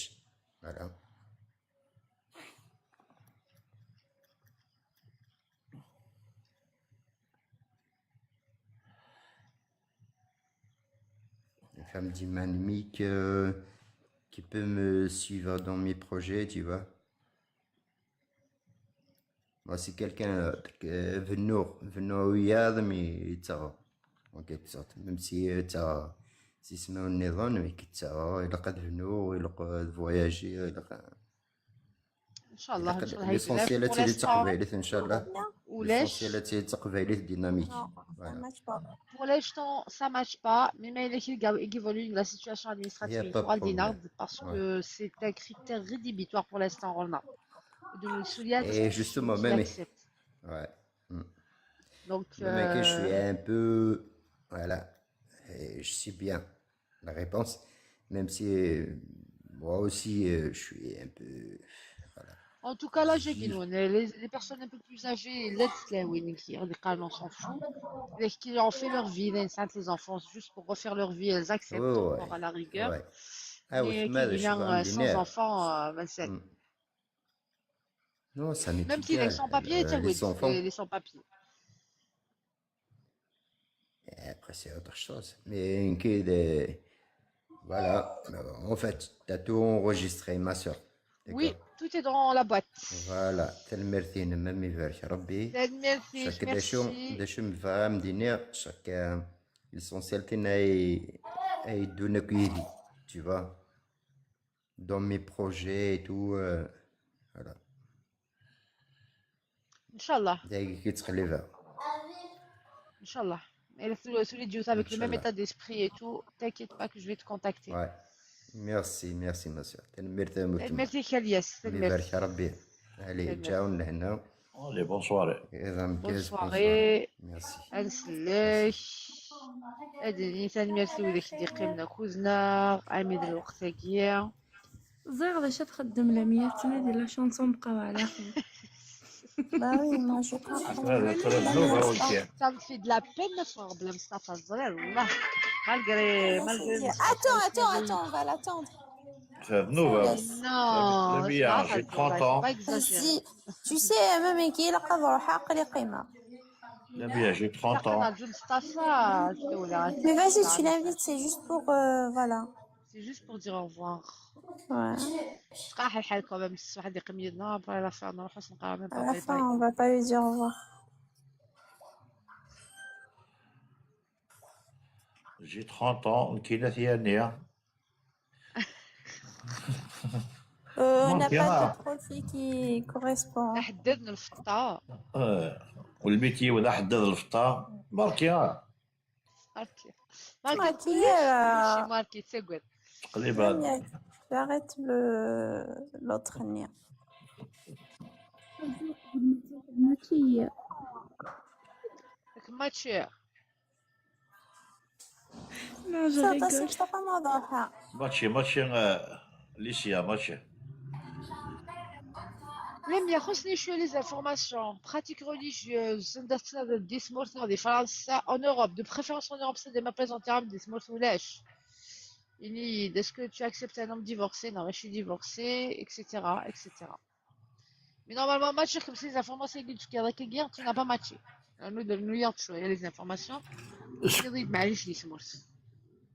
Voilà. Une femme dynamique, euh, qui peut me suivre dans mes projets, tu vois. Moi, c'est quelqu'un, euh, venir, venir au yard, mais ça va. En quelque sorte, même si, euh, ça, si c'est mon nez, mais ça va, il a pas de venir, il a pas de voyager, il a pas ان شاء الله، ان شاء الله. L'essentiel, c'est les taqbaylit, inchallah. ولاش؟ L'essentiel, c'est les taqbaylit dynamique. Non, ça Voilà. marche pas. Pour l'instant, ça marche pas. Mais ما إلا كي يلقاو يكيفولي la situation Il y a administrative pas de يكون عندنا problème. Parce que c'est un critère rédhibitoire pour l'instant غورنا. Donc سوريا Et justement, même, ouais. Donc Même que je suis euh, un peu, voilà, et je sais bien la réponse, même si, euh, Moi aussi, euh, je suis un peu. Voilà. En tout cas, là, j'ai dit, non, les, les personnes un peu plus âgées, les, les, oui, qui ont des carnes, on s'en fout. Les qui ont fait leur vie, les, les enfants, juste pour refaire leur vie, elles acceptent Ouais, encore à ouais, la rigueur. ouais. Ah, Mais وثما qui ذا شي vient euh, عندي sans نار. Enfants, euh, ben, c'est- Hmm. Non, ça m'est Même si les égal. Sans-papiers, Euh, tu Les vois, sans-enfants. Les, les Sans-papiers. Et après, c'est autre chose. Mais une qui est. Voilà. En fait, t'as tout enregistré, ma soeur. Oui, tout est dans la boîte. Voilà. Tanemmirt-inem, ma ibarek Rebbi. Tanemmirt-ik, Chaque داكشي merci. داكشي مفهم دينيا chaque euh, l'essentiel تينا اي اي دونا كيدي. Tu vois, dans mes projets et tout, euh, voilà. ان شاء الله. دايك كيتقلبها. ان شاء الله. Et là, tous les, tous les duos avec ان le شاء même الله. État d'esprit et tout, t'inquiète pas que je vais te contacter. Ouais. Merci, merci, ma soeur. Tanemmirt-inem. Merci, Elias. ما يبارك ربي. Allez, ciao, لهنا. Allez, bonne soirée. اذا Bonne soirée. Merci. Ad nsellek. Ad d-nini tanemmirt i wid i d-yeqqimen akked-neɣ armi d lweqt-agi. Ẓriɣ d acu ad txeddem Lamia, tettnadi la chanson mqawala. Bah oui, moi je pense. هذا ترى نوبة وكيا. Ça me fait de la peine de voir بلا مصطفى الزرير والله. Malgré, malgré Attends, attends, attends, on va l'attendre. ترى نوبة. Non, Lamia, c'est j'ai pas trente vrai, ans. Faut pas exagérer. Si, tu sais, même كي يلقى روحها عقلي قيمة. Lamia, j'ai trente ans. راجل مصطفى، شنو ولا Mais vas-y, tu l'invites, c'est juste pour, euh, voilà. C'est juste pour dire au revoir. Ouais. تلقى حال حال quand même، واحد يقيم يدنا، après la fin نروحو نقرا même À pas la باي fin, باي. On va pas lui dire au revoir. J'ai trente ans, كاينة ثانية. Euh, on n'a Ok, pas ah. De profil qui correspond. حددنا الفطة. آه، والميتي ولا حدد الفطار. ماركي، آه. ماركي. ماركي ماركي، كلشي، آه. كلشي ماركي تقول. تقليبات. J'arrête le l'autre نيا. ماشي. ماتشي. Non, je Ça, rigole. ça, ça, pas mal. ماتشي، ماتشي، آه، ليسيا، ماتشي. Lamia, خصني شوية les informations. Pratique religieuse, ندخل دي سمورت في فرنسا, en Europe, de préférence en Europe, c'est des ma présenter des سمورت ولاش. يعني, est-ce que tu acceptes un homme divorcé, non, je suis divorcée, et cetera, et cetera. Mais normalement, ما تشوف ces informations, tu n'as pas matché. Nous, nous, il y a les informations. Je dis, معليش, les سمورت.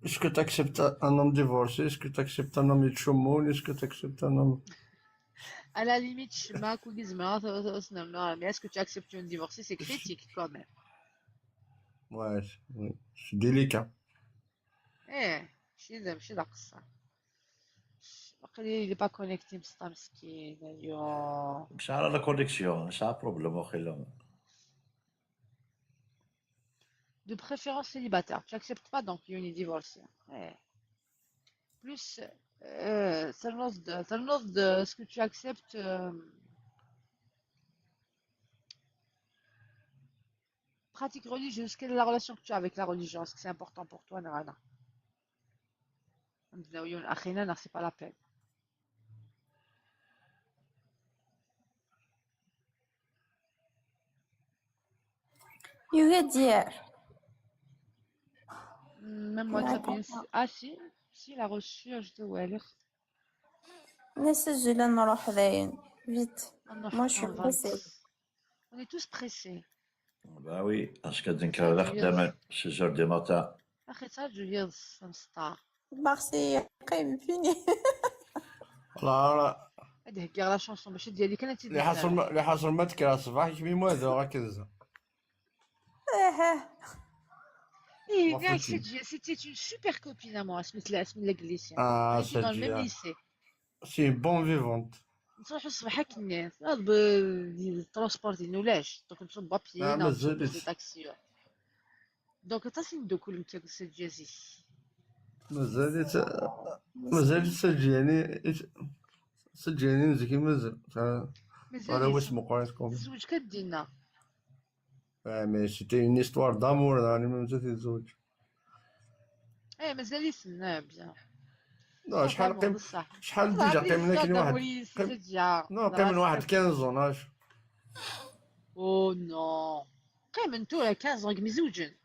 Est-ce que tu acceptes un homme divorcé? Est-ce que tu acceptes un homme يتشمون? Est-ce que tu acceptes un homme... À la limite, je m'en كو زعما, mais est-ce que tu acceptes un divorcé? C'est critique quand même. Ouais, c'est oui, c'est délicat. ايه, ماشي دا, ماشي دا قصة. وقيلا il est pas connecté, مصطفى مسكين اليوم. Ça a la connexion, ça a un problème, واقيلا. De préférence célibataire. Tu acceptes pas, donc, يوني divorcé. ايه. Plus, euh, ترنض, ترنض, est-ce que tu acceptes, euh, pratique religieuse, quelle est la relation que tu as avec la religion? Est-ce que c'est important pour toi, Narana? عندنا ويون أخينا, non, c'est pas la peine. يوجد ديار. Même moi, ça peut... Ah si, si, la reçu, je te vois aller. نسجل نروح داين. Vite. Moi, je suis pressée. On est tous pressés. Bah oui, parce que donc, la خدامة, six heures du matin. أخي, ترجو يض, مصطفى. Merci, قيم فيني. لا، لا. هذه هي la chanson, ماشي ديالي, كانت اللي حصل ما، اللي حصل ما تكره صباح يكمي موازو، راك تنزل. ايه. ايه, ما كاع فهمتي. C'était une super copine à moi, اسمها, اسمها la Galicia. آه، Dans le même سجية. Lycée. C'est une bonne vivante. نروحو الصباح هاك الناس, آه, ب-, transport ديالنا ولاش, donc نمشيو ب papier, آه، نمشيو مازالت. ب taxi. Donc, تاسين دوكو لم تاكل سجازي. مازالت، مازالت سجياني، سجياني نزكي مازال. فا-، مازال ولا يس-, واش مقارنة كوم. تزوج كدينا. آه، mais c'était une histoire d'amour, راني مازال يتزوج. ايه, مازال يسنى bien. Non, شحال قيم، شحال déjà قيمنا كاين واحد، قيم، non، قيمنا واحد quinze ans, اش؟ Oh non. قيمن tura quinze ans مزوجين.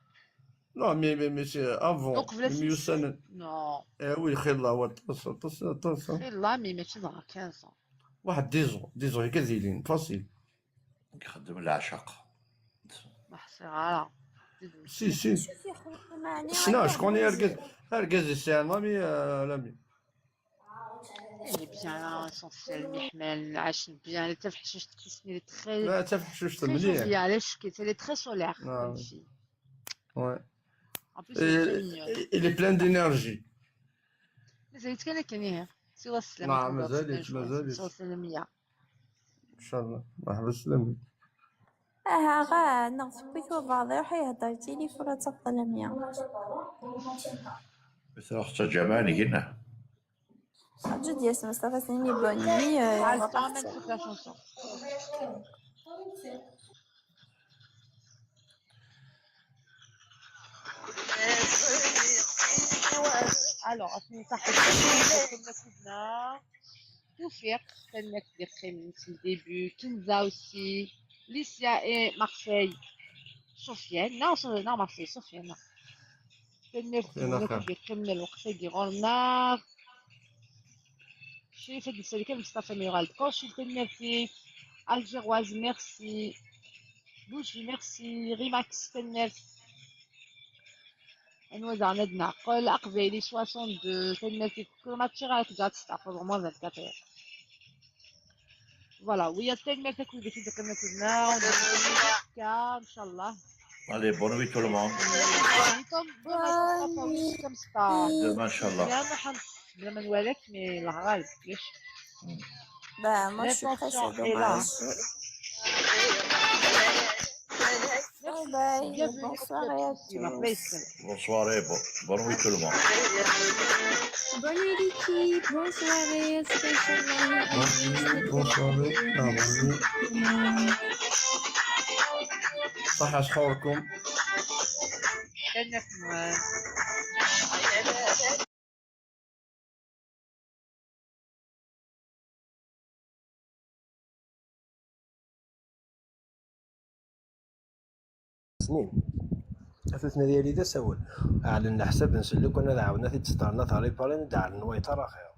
Non, mais, mais, mais c'est avant. Donc, même يسنن. Non. Eh oui, خير الله، هو طاس، طاس، طاس. خير الله، mais ماشي زعما quinze ans. واحد dix ans، dix ans هكا زيدين، facile. يخدم العشق. ما حسير على. Si, si. شوفي خويا، ما عليه. شنو، شكون هي الكاز، الكاز يسير، مامي، آه، لامي. Elle est bien, essentiel, ميحمل، عايشين bien. Elle est très حشوشة، كيسني، elle est très. لا، حتى في حشوشة مليح. Très joviale، علاش كيت، elle est très solaire، آه. Comme fille. Ouais. En plus, elle est très mignonne. Et il est plein d'énergie. مازالت كان كاين هي. سوى السلام. نعم، مازالت، مازالت. سوى السلامية. ان شاء الله. مرحبا، سلامي. اه، غا نغ تبيت وبعض يروح يهضر تليفون تفضل ميا. مثل اخت جمال هنا. جد يا اسم مصطفى سيني بوني، آه، عاد وقفت. تعمل في la chanson. Alors, اسمي صاحبي كنا كنا توفيق، كنا كنا في le début، كنزة aussi، Licia et Marseille. سفيان، non, non, Marseille, سفيان. Tenir في الناس اللي قمنا الوقت اللي غورنا. شريفة بن سليكة، مصطفى ميرال، كوشي، تنرفي. Algéroise, merci. بوجي، merci. Rimax, تنرف. انوزع ند نعقل، اقبيلي soixante-deux، تنرفي. كل ما تشي غير تجي تستعفر، moins vingt-quatre heures. Voilà, ويا تاني ما تاكل بك، إذا كنا كنا، ونبقى ان شاء الله. Allez, bonne nuit tout le monde. Bonne nuit. Demain, ان شاء الله. Demain, بلا ما نوالك، mais الله غالب، علاش؟ Bah, moi, je suis pressée, dommage. Bye bye. Bonne soirée à tous. Bonne soirée, bo-, bonne nuit tout le monde. Bonne nuit l'équipe, bonne soirée, à ce que Bonne nuit, bonne soirée. Ah, bonne nuit. صحة سحوركم. سنين. Afutna ديالي d asawen. Ɛlen leḥsab n selluk, ad ɛawnen ad t-id-sṭerren, ad t-riparen, ad d-ɛlen wayeḍ ara xir.